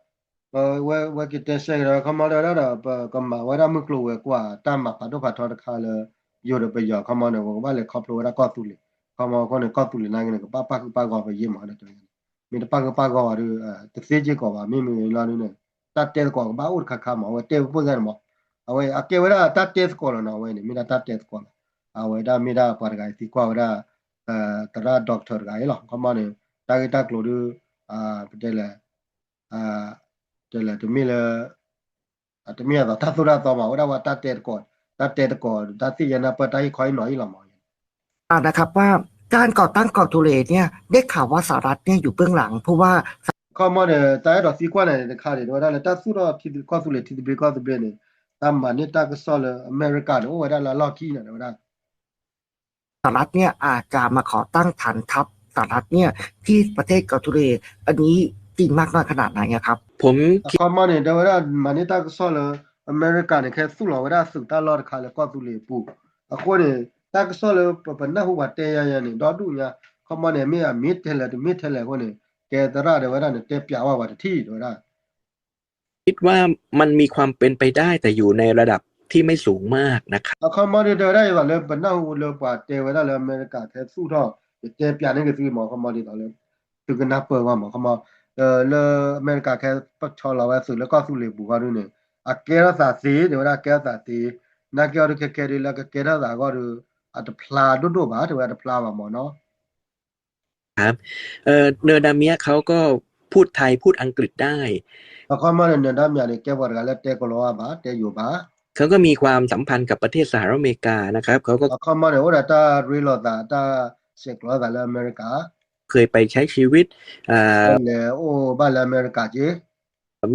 ပဝဲ ဝဲက့ၤတဲဆၢက့ၤဒီး အခီမီတဲဝဲဒၣ်ဒီး ပကမၤဝဲဒၣ်မုၢ်ကျိၤဝဲၤကွာ် တၢ်မၤဖးဒိၣ်ဖးထီတခါလၢ ယိၤဒီးပယီၤ အခီမီန့ၣ် ပကဘၣ်လဲၤခီဖျိဝဲဒၣ်ကီၢ်သူလ့ၤ အခီမီအဃိန့ၣ် ကီၢ်သူလ့ၤနာ်က့န့ၣ် ကဘၣ်ပာ်ဃုာ်ပာ်ဂီၤပယ့ၢ်မး မ့ၢ်တပာ်ဃုာ်ပာ်ဂီၤဘၣ်ဒီး တသ့စ့ၢ်ကီးဘၣ် မ့မ့ၢ်လီၤဒ်န့ၣ် တၢ်တဲသကိးကဘၣ်အိၣ်တခါခါမး အဝဲတဲဝဲပိၢ်စၢ်န့ၣ်မး အဝဲအကဲဝဲဒၣ်တၢ်တဲသကိးလီၤနီၤ အဝဲန့ၣ် မ့ၢ်ဒၣ်တၢ်တဲသကိးလီၤ အဝဲဒၣ်မ့ၢ်ဒၣ်ပှၤတဂၤအံၤသံကွၢ်ဝဲဒၣ် သရၣ် doctor တဂၤအံၤလီၤ အခီမီန့ၣ် တၢ်ဂ့ၢ်တၢ်ကျိၤဒ် ပတဲလဲၣ် တဲလဲၣ် တမ့ၢ်လၢ တမ့ၢ်အသိးတၢ်သိၣ်တၢ်သီမး ဝဲဒၣ်ဝဲတၢ်တဲသကိး တၢ်တဲသကိး တၢ်သ့ၣ်ညါနၢ်ပၢၢ်တၢ်ဟ့ၣ်ခီဟ့ၣ်နီၤအံၤလီၤမး นะครับว่าการก่อตั้งเกาะทุเรศเนี่ยได้ข่าวว่าสหรัฐเนี่ยอยู่เบื้องหลังเพราะว่า အခီမီန့ၣ် တၢ်အဲၣ်ဒိးသံကွၢ်န့ၣ်တခါန့ၣ် တဲဝဲဒၣ်လၢတၢ်သူၣ်ထီၣ်ထံသဘျ့ကီၢ်သူလ့ၤထံသဘျ့ကီၢ်သဘျ့န့ၣ် တၢ်မၤန့ၢ်တၢ်ကစီၣ်လၢအမဲရကၤန့ၣ် အိၣ်ဝဲဒၣ်လၢအလီၢ်ခံန့ၣ် တဲဝဲဒၣ် สหรัฐเนี่ยอาจจะมาขอตั้งฐานทัพสหรัฐเนี่ยที่ประเทศเกาหลี อันนี้จริงมากน้อยขนาดไหนอะครับ ผม အခီမီန့ၣ် တဲဝဲဒၣ်မၤန့ၢ်တၢ်ကစီၣ်လၢ အမဲရကၤန့ၣ် ခဲသူၣ်လီၤဝဲဒၣ်သုးတၢ်လီၢ်တခါလၢကီၢ်သူလ့ၤအပူၤ အဃိန့ၣ် တၢ်ကစီၣ်လၢပနၢ်ဟူပှၤတဲယါယါန့ၣ် ဒီဒူၣ်ညါ အခီမီန့ၣ် မ့ၢ်အမ့ၢ်ထဲလဲၣ်တမ့ၢ်ထဲလဲၣ်အဃိန့ၣ် ကဲသရၣ်တဲဝဲဒၣ်န့ၣ် တဲပျးဝဲပှၤတထံၣ်တဲဝဲဒၣ် คิดว่ามันมีความเป็นไปได้แต่อยู่ในระดับที่ไม่สูงมากนะครับ အခီမီန့ၣ် တဲဝဲဒၣ်ယသးလၢပနၢ်ဟူလၢပှၤတဲဝဲဒၣ်လၢအမဲရကၤခဲသူၣ်ထီၣ် ယတဲပျးန့ၢ်က့ၤသုမး အခီမီဒ်သိးလၢ သုကနၢ်ပၢၢ်ဝဲမး အခီမီ လၢအမဲရကၤခဲပဆီလီၤဝဲသုးလၢကီၢ်သူလ့ၤပူၤဃီဒ်န့ၣ် အကဲထီၣ်သးသ့ တဲဝဲဒၣ်ကဲထီၣ်သးသ့ နာ်က့အီၤဒ်ခဲခဲဒ်လၢကကဲထီၣ်သးအဂီၢ်ဒီး အတဖျါဒိၣ်ဒိၣ်ဘၣ် တဲဝဲဒၣ်တဖျါဘၣ်မးနီၤ ครับ เอ่อ เนอร์ดาเมียเขาก็พูดไทย พูดอังกฤษได้ အခီမီန့ၣ် နၢၤဒါမံၤန့ၣ် ကဲပှၤတဂၤလၢတဲကလီၤဝါဘၣ် တဲယိၤဘၣ် เขาก็มีความสัมพันธ์กับประเทศสหรัฐอเมริกานะครับ เขาก็ အခီမီန့ၣ် အိၣ်ဒီးတၢ်ရ့လိာ်သး တၢ်ဆဲးကျိးလိာ်သးလၢအမဲရကၤ เคยไปใช้ชีวิต เอ่อ လဲၤအိၣ်ဘၣ်လၢအမဲရကၤက့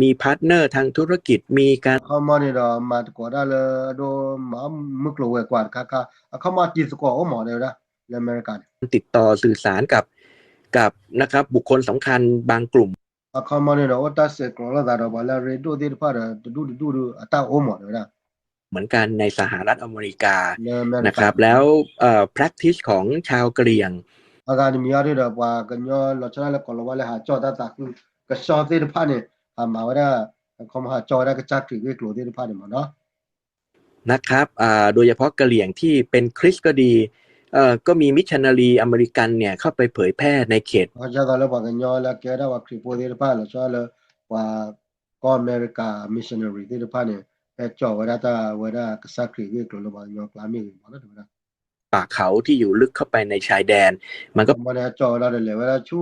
มีพาร์ทเนอร์ทางธุรกิจ มีการ အခီမီန့ၣ်ဒီး မၤသကိးတၢ်လၢအဒိ မၤမုၢ်ကျိၤဝဲၤကွာ်တခါခါ အခီမီတံၤသကိးအိၣ်မး တဲဝဲဒၣ် လၢအမဲရကၤန့ၣ် ติดต่อสื่อสารกับ กับ นะครับ บุคคลสำคัญบางกลุ่ม အခီမီန့ၣ်ဒီး အိၣ်တၢ်ဆဲးကျိးလိာ်သးဒီး ပှၤလၢအရ့ဒိၣ်သ့ၣ်တဖၣ်ဒီး တဒူၣ်တဒူၣ်ဒီး အတၢ်အိၣ်မး တဲဝဲဒၣ် เหมือนกันในสหรัฐอเมริกา นะครับ แล้ว เอ่อ practice ของชาวกะเหรี่ยง အဂၤတမံၤအံၤဒီး ပှၤကညီလီၤဆီဒၣ်လၢ ကလီၤဝါလၢဟးကၠီၣ်တၢ်သးခုကစီၣ်သ့ၣ်တဖၣ်န့ၣ် ဟးမၤဝဲဒၣ် အခီမီဟးကၠီၣ်ဝဲဒၣ်ကစၢ်ခရံာ်ဂ့ၢ်ကျိၤသ့ၣ်တဖၣ်န့ၣ်မးနီၤ นะครับ อ่า โดยเฉพาะกะเหรี่ยงที่เป็นคริสต์ก็ดี เอ่อ ก็มีมิชชันนารีอเมริกันเนี่ยเข้าไปเผยแพร่ในเขต ဘၣ်ဆၣ်သးလၢပှၤကညီလၢအကဲဒၣ်ပှၤခရံာ်ဖိသ့ၣ်တဖၣ် လီၤဆီဒၣ်လၢ ပှၤကီၢ်အမဲရကၤ missionary သ့ၣ်တဖၣ်န့ၣ် ဟဲကၠီၣ်ဝဲဒၣ်တၢ်ဝဲဒၣ်ကစၢ်ခရံာ်ဂ့ၢ်ကျိၤလၢပှၤကညီကျါမ့ၢ်ဂ့ၤမးနီၤ တဲဝဲဒၣ် ป่าเขาที่อยู่ลึกเข้าไปในชายแดน มันก็ အခီမီန့ၣ် ဟဲကၠီၣ်ဝဲဒၣ်ဒီးလဲၤဝဲဒၣ်ဆူ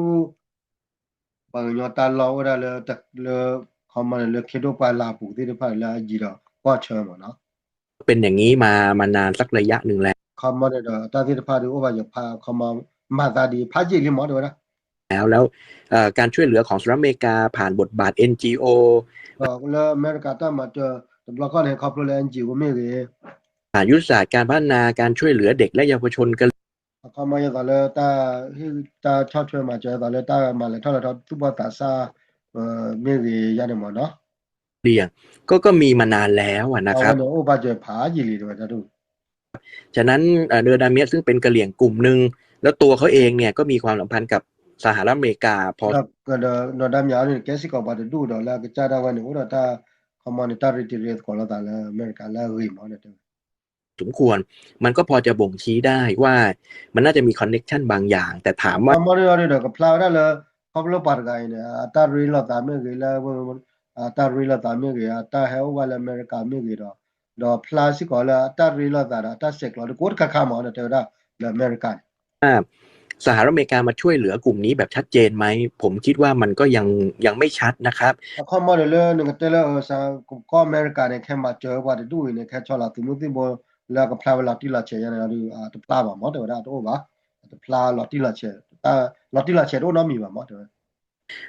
ပှၤကညီတၢ်လီၢ်အိၣ်ဝဲဒၣ်လၢ လၢ အခီမီန့ၣ် လၢခ့ဒိၣ်ပှၢ်လၢ်ပူၤသ့ၣ်တဖၣ်လၢအယံၤဒီးကီၢ်ဆၢမးနီၤ เป็นอย่างนี้มา มานานสักระยะหนึ่งแล้ว အခီမီန့ၣ်ဒီး တၢ်သ့ၣ်တဖၣ်ဒီးအိၣ်ဘၣ်ယဖး အခီမီ မၤသးဒ်ဖးယံာ်လံမး တဲဝဲဒၣ် แล้ว แล้ว เอ่อ การช่วยเหลือของสหรัฐอเมริกาผ่านบทบาท เอ็น จี โอ ဒီးလၢအမဲရကၤတၢ်မၤစၢၤ တဘျီခီန့ၣ် ခီဖျိလၢ เอ็น จี โอ မ့ၢ်ဂ့ၤ ผ่านยุทธศาสตร์การพัฒนาการช่วยเหลือเด็กและเยาวชนกะเหรี่ยง အခီမီယသးလၢတၢ် တၢ်ဆီၣ်ထွဲမၤစၢၤယသးလၢတၢ်မၤလဲၤထီၣ်လဲၤထီ သူၣ်ဘီၣ်သးစၢ် မ့ၢ်ဂ့ၤယါန့ၣ်မးနီၤ เรียง ก็ ก็มีมานานแล้วอะนะครับ အဝဲန့ၣ်အိၣ်ဘၣ်စၢၤဖးယံာ်လံ တဲဝဲဒၣ် ฉะนั้น เอ่อ เนอร์ดาเมียซึ่งเป็นกะเหรี่ยงกลุ่มหนึ่ง แล้วตัวเขาเองเนี่ยก็มีความสัมพันธ์กับสหรัฐอเมริกาพอ ဒီး ဒီး နၢၤဒါမံၤန့ၣ် ကဲစ့ၢ်ကီးပှၤတဒူၣ်ဒီးလၢအကစၢ်ဒၣ်ဝဲန့ၣ် အိၣ်ဒီးတၢ် အခီမီန့ၣ် တၢ်ရ့တံၤရ့သကိးလိာ်သးလၢအမဲရကၤလၢအဂ့ၤမး တဲဝဲ สมควร มันก็พอจะบ่งชี้ได้ว่ามันน่าจะมี connection บางอย่าง แต่ถามว่า အခီမီန့ၣ်ဒီး ကဖျါဝဲဒၣ်လၢ ခီဖျိပှၤတဂၤအံၤန့ၣ် အတၢ်ရ့လိာ်သးမ့ၢ်ဂ့ၤလၢ အတၢ်ရ့လိာ်သးမ့ၢ်ဂ့ၤ အတၢ်ဟဲအိၣ်ဘၣ်လၢအမဲရကၤမ့ၢ်ဂ့ၤဒီး ဒီးဖျါစ့ၢ်ကီးလၢအတၢ်ရ့လိာ်သးဒီးအတၢ်ဆဲးကျိးတကိးတခါခါမး တဲဝဲဒၣ်လၢအမဲရကၤန့ၣ် อ่า สหรัฐอเมริกามาช่วยเหลือกลุ่มนี้แบบชัดเจนไหม ผมคิดว่ามันก็ยัง ยังไม่ชัดนะครับ အခီမီန့ၣ်လၢနကတဲလၢ ကီၢ်အမဲရကၤန့ၣ် ခဲမၤစၢၤပှၤတဒူၣ်အံၤန့ၣ် ခဲဆီလီၤသုးမုၢ်သံၣ်ဘိလၢကဖျါဝဲလီၤတံၢ်လီၤဆဲးယါန့ၣ်ဒီး တဖျါဘၣ်မး တဲဝဲဒၣ် တအိၣ်ဘၣ် တဖျါလီၤတံၢ်လီၤဆဲး လီၤတံၢ်လီၤဆဲးတအိၣ်နီတမံၤဘၣ်မး တဲဝဲ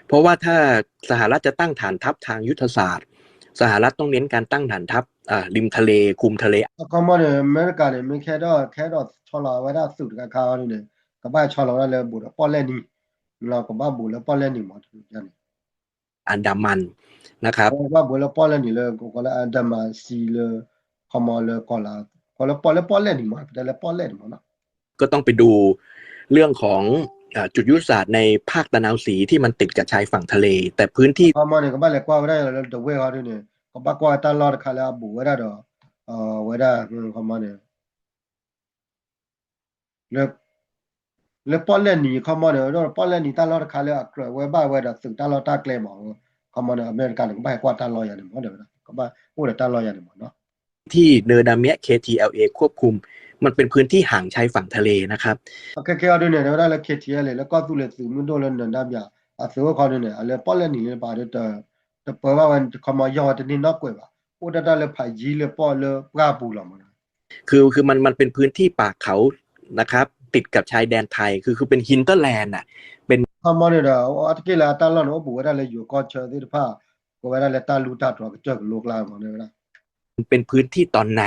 เพราะว่าถ้าสหรัฐจะตั้งฐานทัพทางยุทธศาสตร์ สหรัฐต้องเน้นการตั้งฐานทัพอ่าริมทะเล คุมทะเล အခီမီန့ၣ် အမဲရကၤန့ၣ် မ့ၢ်ခဲဒီး ခဲဒီးဆီလီၤဝဲဒၣ်သုးတခါခါအီၤဒ်န့ၣ် ကဘၣ်ဆီလီၤဝဲဒၣ်လၢဘူးဒီးပီၣ်လဲၣ်နံၤ လီၤကဘၣ်ဘူးလၢပီၣ်လဲၣ်နံၤမး တန့ၣ် อันดามันนะครับ ကဘၣ်ဘူးလၢပီၣ်လဲၣ်နံၤလၢ ကကိးလၢ อันดามันซี လၢ ခီမီလၢကီၢ်လၢ ကီၢ်လၢပီၣ်လၢပီၣ်လဲၣ်နံၤမး ပတဲလၢပီၣ်လဲၣ်နံၤမးနီၤ ก็ต้องไปดูเรื่องของเอ่อจุดยุทธศาสตร์ในภาคตะนาวศรีที่มันติดกับชายฝั่งทะเล แต่พื้นที่ အခီမီန့ၣ် ကဘၣ်လဲၤကွၢ်ဝဲဒၣ်လၢတဝဲၢ်အီၤဒ်န့ၣ် ကဘၣ်ကွၢ်ဝဲတၢ်လီၢ်တခါလၢအဘူးဝဲဒၣ်ဒီး အဝဲဒၣ် အခီမီန့ၣ် လၢ လၢပီၣ်လဲၣ်နံၤခီမီန့ၣ် ဒီးပီၣ်လဲၣ်နံၤတၢ်လီၢ်တခါလၢအကြၢးဝဲဘၣ်ဝဲဒီးသုးတၢ်လီၢ်တၢ်ကျဲမး ခီမီန့ၣ် အမဲရကၤန့ၣ် ကဘၣ်ဟဲကွၢ်တၢ်လီၢ်ယၤန့ၣ်မး ဒီးဝဲဒၣ် ကဘၣ်အိၣ်ဒီးတၢ်လီၢ်ယၤန့ၣ်မးနီၤ ที่เนินดำเมียะ เค ที แอล เอ ควบคุม มันเป็นพื้นที่ห่างชายฝั่งทะเลนะครับ အခဲကဲအီၤဒ်န့ၣ် တဲဝဲဒၣ်လၢ เค ที แอล လၢကီၢ်သူလ့ၤသုးမုၢ်ဒိၣ်လၢ เนินดำเมียะ အသုးအိၣ်ခီဒ်န့ၣ် အလၢပီၣ်လဲၣ်နံၤလၢပာ်ဒီး တပၢဘၣ်ဝဲ ခီမီယီၢ်ဝဲတန့ၢ်နီတကွဲးဘၣ် အိၣ်ဒၣ်တၢ်လၢဖးယံၤလၢပီၣ်လၢပှၢ်ပူၤလီၤမး คือคือมันมันเป็นพื้นที่ป่าเขานะครับ ติดกับชายแดนไทย คือคือเป็น hinterland อ่ะ เป็น ခီမီန့ၣ်ဒီး အါတက့ၢ်လၢအတၢ်လီၢ်န့ၣ် အိၣ်ဘူးဝဲဒၣ်လၢယိၤကီၢ်ဆၢသ့ၣ်တဖၣ် ကိးဝဲဒၣ်လၢတၢ်လူၢ်တၢ်တြီၤကစၢၢ်ကလိကျါမး တဲဝဲဒၣ် เป็นพื้นที่ตอนใน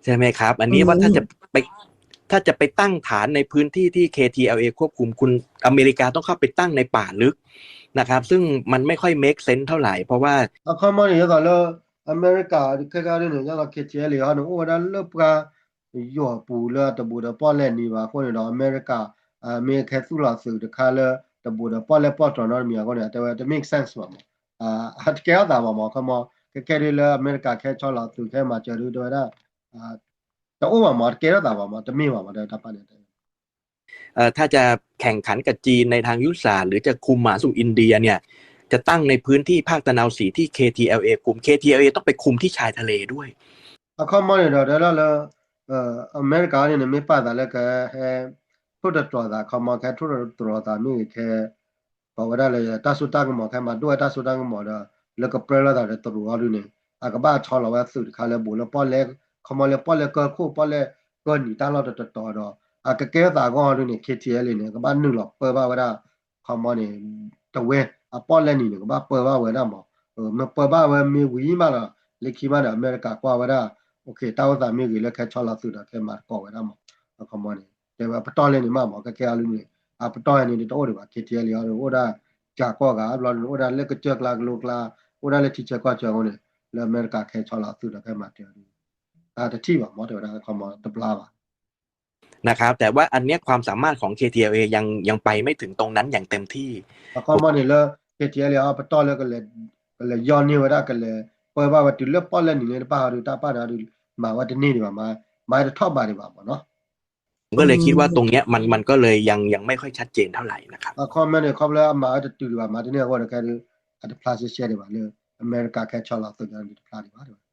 ใช่ไหมครับ อันนี้ว่าถ้าจะไปถ้าจะไปตั้งฐานในพื้นที่ที่ เค ที แอล เอ ควบคุมคุณอเมริกาต้องเข้าไปตั้งในป่าลึกนะครับ ซึ่งมันไม่ค่อย make sense เท่าไหร่ เพราะว่า အခီမီန့ၣ် ယသးလၢ အမဲရကၤခဲကါဒ်န့ၣ် ယသး เค ที แอล เอ ဟီန့ၣ် အိၣ်ဝဲဒၣ်လၢပှၢ် ယိာ်ပူၤလၢတဘူးဒီးပီၣ်လဲၣ်နံၤဘၣ်အဃိန့ၣ်ဒီး အမဲရကၤ မ့ၢ်ခဲသူၣ်လီၤသုးတခါလၢ တဘူးဒီးပီၣ်လဲၣ်ပီၣ်တြီၤနီတမံၤအဃိန့ၣ် တဲဝဲတ make sense ဘၣ်မး အတကဲထီၣ်သးဘၣ်မး ခီမီ ခဲခဲဒ်လၢ အမဲရကၤခဲဆီလီၤသုးခဲမၤစၢၤဒ်တဲဝဲဒၣ် တအိၣ်ဘၣ်မး တကဲထီၣ်သးဘၣ်မး တမ့ၢ်ဘၣ်မး တဲဝဲတၢ်ပာ်န့ၣ် เอ่อถ้าจะแข่งขันกับจีนในทางยุทธศาสตร์ หรือจะคุมมหาสมุทรอินเดียเนี่ย จะตั้งในพื้นที่ภาคตะนาวศรีที่ เค ที แอล เอ คุม เค ที แอล เอ ต้องไปคุมที่ชายทะเลด้วย အခီမီန့ၣ်ဒီးတဲဒၣ်လၢ အမဲရကၤန့ၣ် မ့ၢ်ပာ်သးလၢကဟဲ ထိၣ်သတြီၤသး ခီမီခဲထိၣ်သတြီၤသးမ့ၢ်ဂ့ၤခဲ ပဝဲဒၣ်လၢတၢ်စိတၢ်ကမီၤခဲမၤဒိၣ်ဝဲတၢ်စိတၢ်ကမီၤဒီး လၢကပြၢလီၤသးဒီးတရူးအီၤဒ်န့ၣ် အကဘၣ်ဆီလီၤဝဲသုးတခါလၢဘူးလၢပီၣ်လဲၣ် ခီမီလၢပီၣ်လဲၣ်ကၢခိၣ် ပီၣ်လဲၣ်ကၢနံၤတၢ်လီၢ်တတီၤဒီး အကကဲထီၣ်သးအဂီၢ်ဒ်န့ၣ် KTLA န့ၣ် ကဘၣ်နုာ်လီၤပၢဘၣ်ဝဲဒၣ် ခီမီန့ၣ် တဝဲ အပီၣ်လဲၣ်နံၤန့ၣ် ကဘၣ်ပၢဘၣ်ဝဲဒၣ်မး မ့ၢ်ပၢဘၣ်ဝဲမ့ၢ်ဝံၤမးဒီး လၢခံမးဒီး အမဲရကၤကွၢ်ဝဲဒၣ် တၢ်အိၣ်သးမ့ၢ်ဂ့ၤလၢခဲဆီလီၤသုးဒီးခဲမၤသကိးဝဲဒၣ်မး ခီမီန့ၣ် တဲဝဲပတီၢ်လဲၣ်န့ၣ်မးမး ခဲခဲအီၤလၢန့ၣ် အပတီၢ်န့ၣ်တအိၣ်ဒံးဘၣ် KTLA အီၤဒ်အိၣ်ဒၣ် ကၢ်ကီၢ်ဂၤ ဘျီန့ၣ် အိၣ်ဒၣ်လၢကစၢၢ်ကျါကလိကျါ အိၣ်ဒၣ်လၢထံဆၢကီၢ်ဆၢအဃိန့ၣ် လၢအမဲရကၤခဲဆီလီၤသုးဒီးခဲမၤစၢၤဒ် တထံၣ်ဘၣ်မး တဲဝဲဒၣ်ခီမီတဘျါဘၣ် นะครับ แต่ว่าอันเนี้ยความสามารถของ เคทีแอลเอ ยังยังไปไม่ถึงตรงนั้นอย่างเต็มที่ အခီမီန့ၣ်လၢ KTLA အပတီၢ်လၢ ကလဲၤယီၢ်န့ၢ်ဝဲဒၣ် ကလဲၤပၢဘၣ်ဝဲတုၤလၢပီၣ်လဲၣ်နံၤန့ၣ်တဖၣ်အီၤဒ် တၢ်ပာ်န့ၣ်အီၤဒ် မၤဝဲတန့ၢ်ဒံးဘၣ် မၤတထီၣ်ဘးဒံးဘၣ်မးနီၤ ผมก็เลยคิดว่าตรงเนี้ยมันมันก็เลยยังยังไม่ค่อยชัดเจนเท่าไหร่นะครับ အခီမီန့ၣ် ခီဖျိလၢအမၤဝဲတတုၤဒံးဘၣ် မၤတန့ၢ်အဃိန့ၣ် ခဲဒ် အတဖျါရှဲရှဲဒံးဘၣ်လၢ အမဲရကၤခဲဆီလီၤသုးန့ၣ်တဖျါဒံးဘၣ်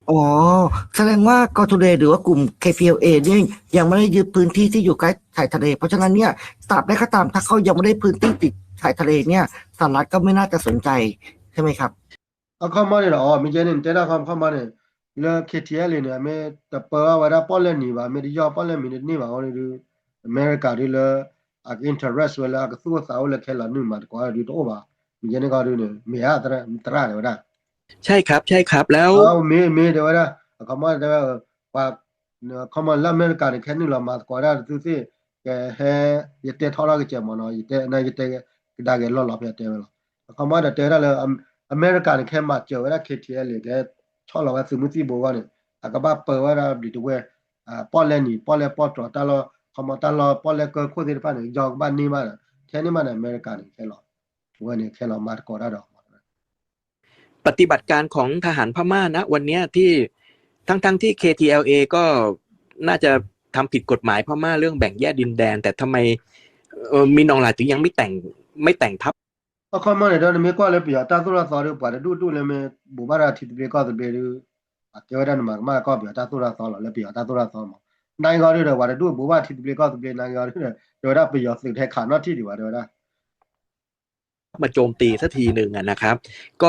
อ๋อ แสดงว่ากองทุนเอหรือว่ากลุ่ม เคทีแอลเอ เนี่ยยังไม่ได้ยึดพื้นที่ที่อยู่ใกล้ชายทะเล เพราะฉะนั้นเนี่ยตราบใดก็ตามถ้าเขายังไม่ได้พื้นที่ติดชายทะเลเนี่ยสหรัฐก็ไม่น่าจะสนใจใช่ไหมครับ အခီမီန့ၣ်ဒီး မ့ၢ်ကဲန့ၣ် တဲဒၣ်ခီမီန့ၣ် လၢ KTLA န့ၣ် အမ့ၢ်တပၢဘၣ်ဝဲဒၣ်ပီၣ်လဲၣ်နံၤဘၣ် မ့ၢ်တယီၢ်ပီၣ်လဲၣ်နံၤတန့ၢ်ဘၣ်အဃိန့ၣ်ဒ် အမဲရကၤဒ်လၢ အက interest ဝဲလၢအကသူၣ်အိၣ်သးအိၣ်လၢခဲလီၤနုာ်မၤသကိးဒ်တအိၣ်ဘၣ် မ့ၢ်ကဲန့ၣ်ကီဒ်န့ၣ် မ့ၢ်ဧါ သရၣ်တဲဝဲဒၣ် ใช่ครับ ใช่ครับ แล้ว မ့ၢ်မ့ၢ်တဲဝဲဒၣ် အခီမီတဲဝဲ ပှၤ ခီမီလၢအမဲရကၤန့ၣ် ခဲနုာ်လီၤမၤသကိးဒၣ်တသုသ့ၣ် ကဟဲ ယတဲထီထီၣ်ကစဲးမးနီၤ ယတဲ ယတဲ ကဒါက့ၤလီၢ်လီၤဖဲတဲဝဲလီၤ အခီမီဒီးတဲဝဲဒၣ်လၢ အမဲရကၤန့ၣ် ခဲမၤစၢၤဝဲဒၣ် KTLA ကဟဲဆီလီၤဝဲသုးမုၢ်သံၣ်ဘိအဂီၢ်န့ၣ် အကဘၣ်ပၢဝဲဒၣ်ဘျီတဝဲၢ် ပီၣ်လဲၣ်နံၤ ပီၣ်လဲၣ်ပီၣ်တြီၤတၢ်လီၢ် ခီမီတၢ်လီၢ် ပီၣ်လဲၣ်ကၢခိၣ်သ့ၣ်တဖၣ်န့ၣ် ယီၢ်ကဘၣ်န့ၢ်မးဒီး ခဲန့ၢ်မးန့ၣ် အမဲရကၤန့ၣ် ခဲလီၤ ဝဲန့ၣ် ခဲလီၤမၤသကိးတၢ်ဒီး ปฏิบัติการของทหารพม่านะวันเนี้ยที่ ทั้งๆที่ เคทีแอลเอ ก็น่าจะทำผิดกฎหมายพม่าเรื่องแบ่งแยกดินแดน แต่ทำไมเอ่อ มินอองหลายถึงยังไม่แต่งไม่แต่งทัพ အခီမီန့ၣ်ဒီး နမ့ၢ်ကွၢ်လၢပယီၤတၢ်သိၣ်တၢ်သီဒီး ပှၤတဒူၣ်ဒူၣ်လၢမ့ၢ်ဘူးဘၣ်ဒီးထံသဘျ့ကီၢ်သဘျ့ဒီး အကဲဝဲဒၣ်နမၤကမၣ်ကီၢ်ပယီၤတၢ်သိၣ်တၢ်သီလီၤ လၢပယီၤတၢ်သိၣ်တၢ်သီမး နၢ်ဂီၤဒုဒီး ပှၤတဒူၣ်ဘူးဘၣ်ထံသဘျ့ကီၢ်သဘျ့ နၢ်ဂီၤဒုဒီး တဲဝဲဒၣ်ပယီၤသုးထဲခးနီၣ်ထံၣ်ဒံးဘၣ် တဲဝဲဒၣ် มาโจมตีสักทีหนึ่งอะนะครับ ก็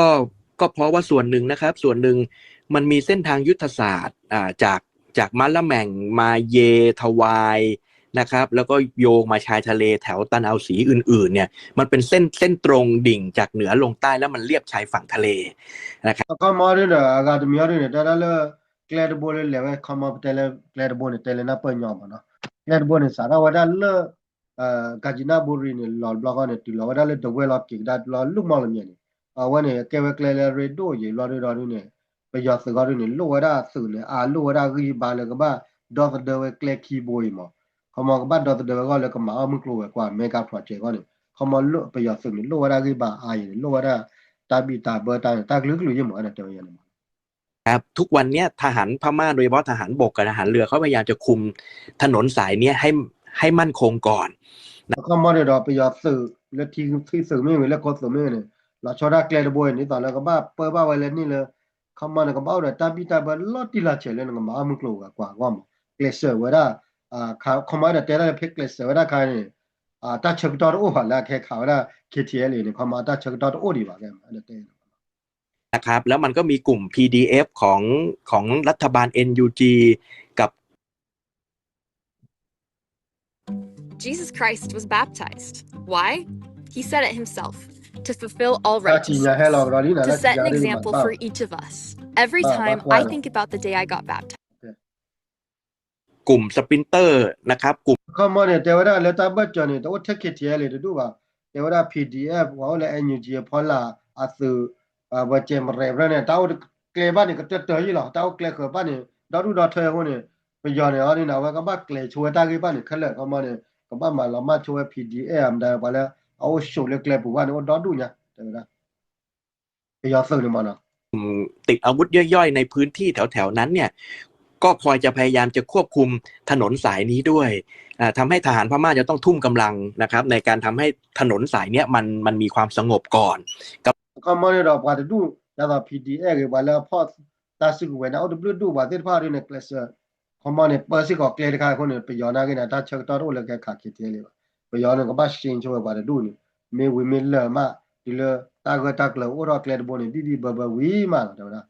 ก็เพราะว่าส่วนหนึ่งนะครับ ส่วนหนึ่ง มันมีเส้นทางยุทธศาสตร์อ่าจากจากมะละแหม่งมาเยทวาย นะครับ แล้วก็โยงมาชายทะเลแถวตะนาวศรีอื่นๆเนี่ย มันเป็นเส้น เส้นตรงดิ่งจากเหนือลงใต้ แล้วมันเลียบชายฝั่งทะเลนะครับ အခီမီဒ်န့ၣ် အဂၤတမံၤအီၤဒ်န့ၣ် တဲဒၣ်လၢ ကျဲတဘိလၢလဲၤဝဲ ခီမီပတဲလၢကျဲတဘိန့ၣ် တဲလၢနၢ်ပၢၢ်ညီမးနီၤ, ကျဲတဘိန့ၣ် စးထီၣ်ဝဲဒၣ်လၢ ကၣ်ကၠံနၣ်ဘူရံၤန့ၣ် လီၤတဘျီဃီန့ၣ် တုၤလီၤဝဲဒၣ်လၢဒဝဲၢ်လီၤက့ၤကဒါလီၤ လူၢ်မီၢ်လမၠဲၣ်န့ၣ် အဝဲန့ၣ် ကဲဝဲကျဲလၢအရ့ဒိၣ်ယံၤဘျီဒ်ဒီးဒ်န့ၣ် ပယီၤသုးဂီၢ်ဒ်န့ၣ် လိၣ်ဝဲဒၣ်သုးန့ၣ် အလိၣ်ဝဲဒၣ်ဂံၢ်ဘါလၢကဘၣ်ဒီသဒၢဝဲကျဲခံဘိအံၤမး, ခီမီကဘၣ်ဒီသဒၢဝဲအဂီၢ်လၢကမၤအီၣ်မုၢ်ကျိၤဝဲၤကွာ် mega project အဂီၢ်န့ၣ် ခီမီပယီၤသုးန့ၣ် လိၣ်ဝဲဒၣ်ဂံၢ်ဘါအါယံၤန့ၣ် လိၣ်ဝဲဒၣ်တၢ်ဘံၣ်တၢ်ဘၢတၢ်န့ၣ် တၢ်ကလုာ်ကလုာ်ယံၤမး အဲၣ်ဒိးတဲဝဲယဲန့ၣ်မး ครับ ทุกวันเนี้ยทหารพม่า โดยเฉพาะทหารบกกับทหารเรือ เขาพยายามจะคุมถนนสายเนี้ยให้ ให้มั่นคงก่อน အခီမီန့ၣ်ဒီး ပယီၤသုးလၢထံ ထံသုးမ့ၢ်ဂ့ၤ လၢကီၢ်သုးမ့ၢ်ဂ့ၤန့ၣ် လီၤဆီဒၣ်ကျဲတဘိအံၤ ဒ်သိးလၢကဘၣ်ပၢဘၣ်ဝဲလၢန့ၣ်လၢ ခီမီန့ၣ် ကဘၣ်အိၣ်ဒီးတၢ်ဘံၣ်တၢ်ဘၢလီၤတံၢ်လီၤဆဲးလၢနကမၤအီၣ်မုၢ်ကျိၤဝဲၤကွာ်အဂီၢ်မး ကျဲးစၢးဝဲဒၣ် ခီမီဒီးတဲဒၣ်လၢဖဲကျဲးစၢးဝဲဒၣ်ခါန့ၣ် တၢ်ဆၢကတီၢ်တအိၣ်ဘၣ်လၢအကဟဲခးဝဲဒၣ် เคทีเอลเอ န့ၣ် ခီမီတၢ်ဆၢကတီၢ်တအိၣ်ဒံးဘၣ် ကဲမး အဲၣ်ဒိးတဲ นะครับ แล้วมันก็มีกลุ่ม พีดีเอฟ ของ ของรัฐบาล เอ็นยูจี กับ Jesus Christ was baptized. Why? He said it himself. To fulfill all righteousness. To set an example for each of us. Every time I think about the day I got baptized. กลุ่ม Splinter นะครับ กลุ่ม အခီမီန့ၣ် တဲဝဲဒၣ်လၢတၢ်ဘၢၣ်စၢၤန့ၣ် တအိၣ်ထဲ เคทีเอลเอ တဒူၣ်ဘၣ်. တဲဝဲဒၣ် พีดีเอฟ ပှၤအိၣ်လၢ เอ็นยูจี အဖီလာ် အသုး ပှၤကဲမရဲၣ်ဖရဲၣ်န့ၣ် တၢ်အိၣ်ကျဲဘၣ်န့ၣ် ကတၢၢ်တၢၢ်ယံၤလီၤ. တၢ်အိၣ်ကျဲဃၢၤဘၣ်န့ၣ် ဒီဒူၣ်ဒီထၢအဃိန့ၣ် ပယီၤန့ၣ်အီၤဒ်န့ၣ် အဝဲကဘၣ်ကျဲၤဆိဝဲတၢ်ဂ့ၢ်ဘၣ်န့ၣ် ခဲလၢာ် အခီမီန့ၣ် ကဘၣ်မၤလီၤမၢ်ဆိဝဲ พีดีเอฟ မတၤ ပှၤလၢအအိၣ်ဆိးလၢကျဲပူၤဘၣ်န့ၣ် အိၣ်ဒီဒူၣ်ညါ တဲဝဲဒၣ် ပယီၤသုးန့ၣ်မးနီၤ ติดอาวุธย่อยๆในพื้นที่แถวๆนั้นเนี่ย ก็คอยจะพยายามจะควบคุมถนนสายนี้ด้วย อ่า ทำให้ทหารพม่าจะต้องทุ่มกำลังนะครับ ในการทำให้ถนนสายเนี้ยมัน มันมีความสงบก่อน အခီမီန့ၣ်ဒီး ပှၤတဒူၣ် ဒ်သိး พีดีเอฟ ဂ့ၤ ပှၤလၢအဖီၣ်တၢ်စုကဝဲၤန့ၣ် အိၣ်တဘျုးဒူၣ် ပှၤသ့ၣ်တဖၣ်ဒ်န့ၣ် ကျဲးစၢး အခီမီန့ၣ် ပၢစ့ၢ်ကီးကျဲတခါအဃိန့ၣ် ပယီၤနာ်က့န့ၣ် တၢ်ဆၢကတီၢ်တအိၣ်လၢကဟဲခး เคทีเอลเอ ဘၣ်. ပယီၤန့ၣ် ကဘၣ်ရှဲဆိဝဲပှၤတဒူၣ်န့ၣ် မ့ၢ်ဝံၤမ့ၢ်လၢာ်မး တုၤလၢတၢ်ဂၢၢ်တၢ်ကျၢၤအိၣ်ထီၣ်ကျဲတဘိန့ၣ် ဘံၣ်ဘံၣ်ဘၢဘၢဝံၤမးလီၤ တဲဝဲဒၣ်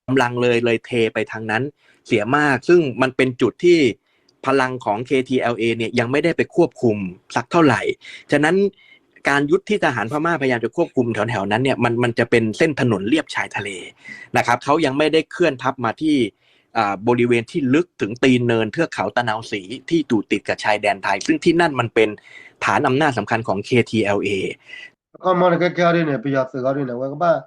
กำลังเลย เลยเทไปทางนั้นเสียมาก ซึ่งมันเป็นจุดที่พลังของ เคทีแอลเอ เนี่ยยังไม่ได้ไปควบคุมสักเท่าไหร่ ฉะนั้นการยุทธที่ทหารพม่าพยายามจะควบคุมแถวๆนั้นเนี่ย มัน มันจะเป็นเส้นถนนเลียบชายทะเลนะครับ เขายังไม่ได้เคลื่อนทัพมาที่ อ่า บริเวณที่ลึกถึงตีนเนินเทือกเขาตะนาวศรีที่อยู่ติดกับชายแดนไทย ซึ่งที่นั่นมันเป็นฐานอำนาจสำคัญของ เคทีแอลเอ အခီမီန့ၣ် ခဲခဲအီၤဒ်န့ၣ် ပယီၤသုးအီၤဒ်န့ၣ် အဝဲကဘၣ်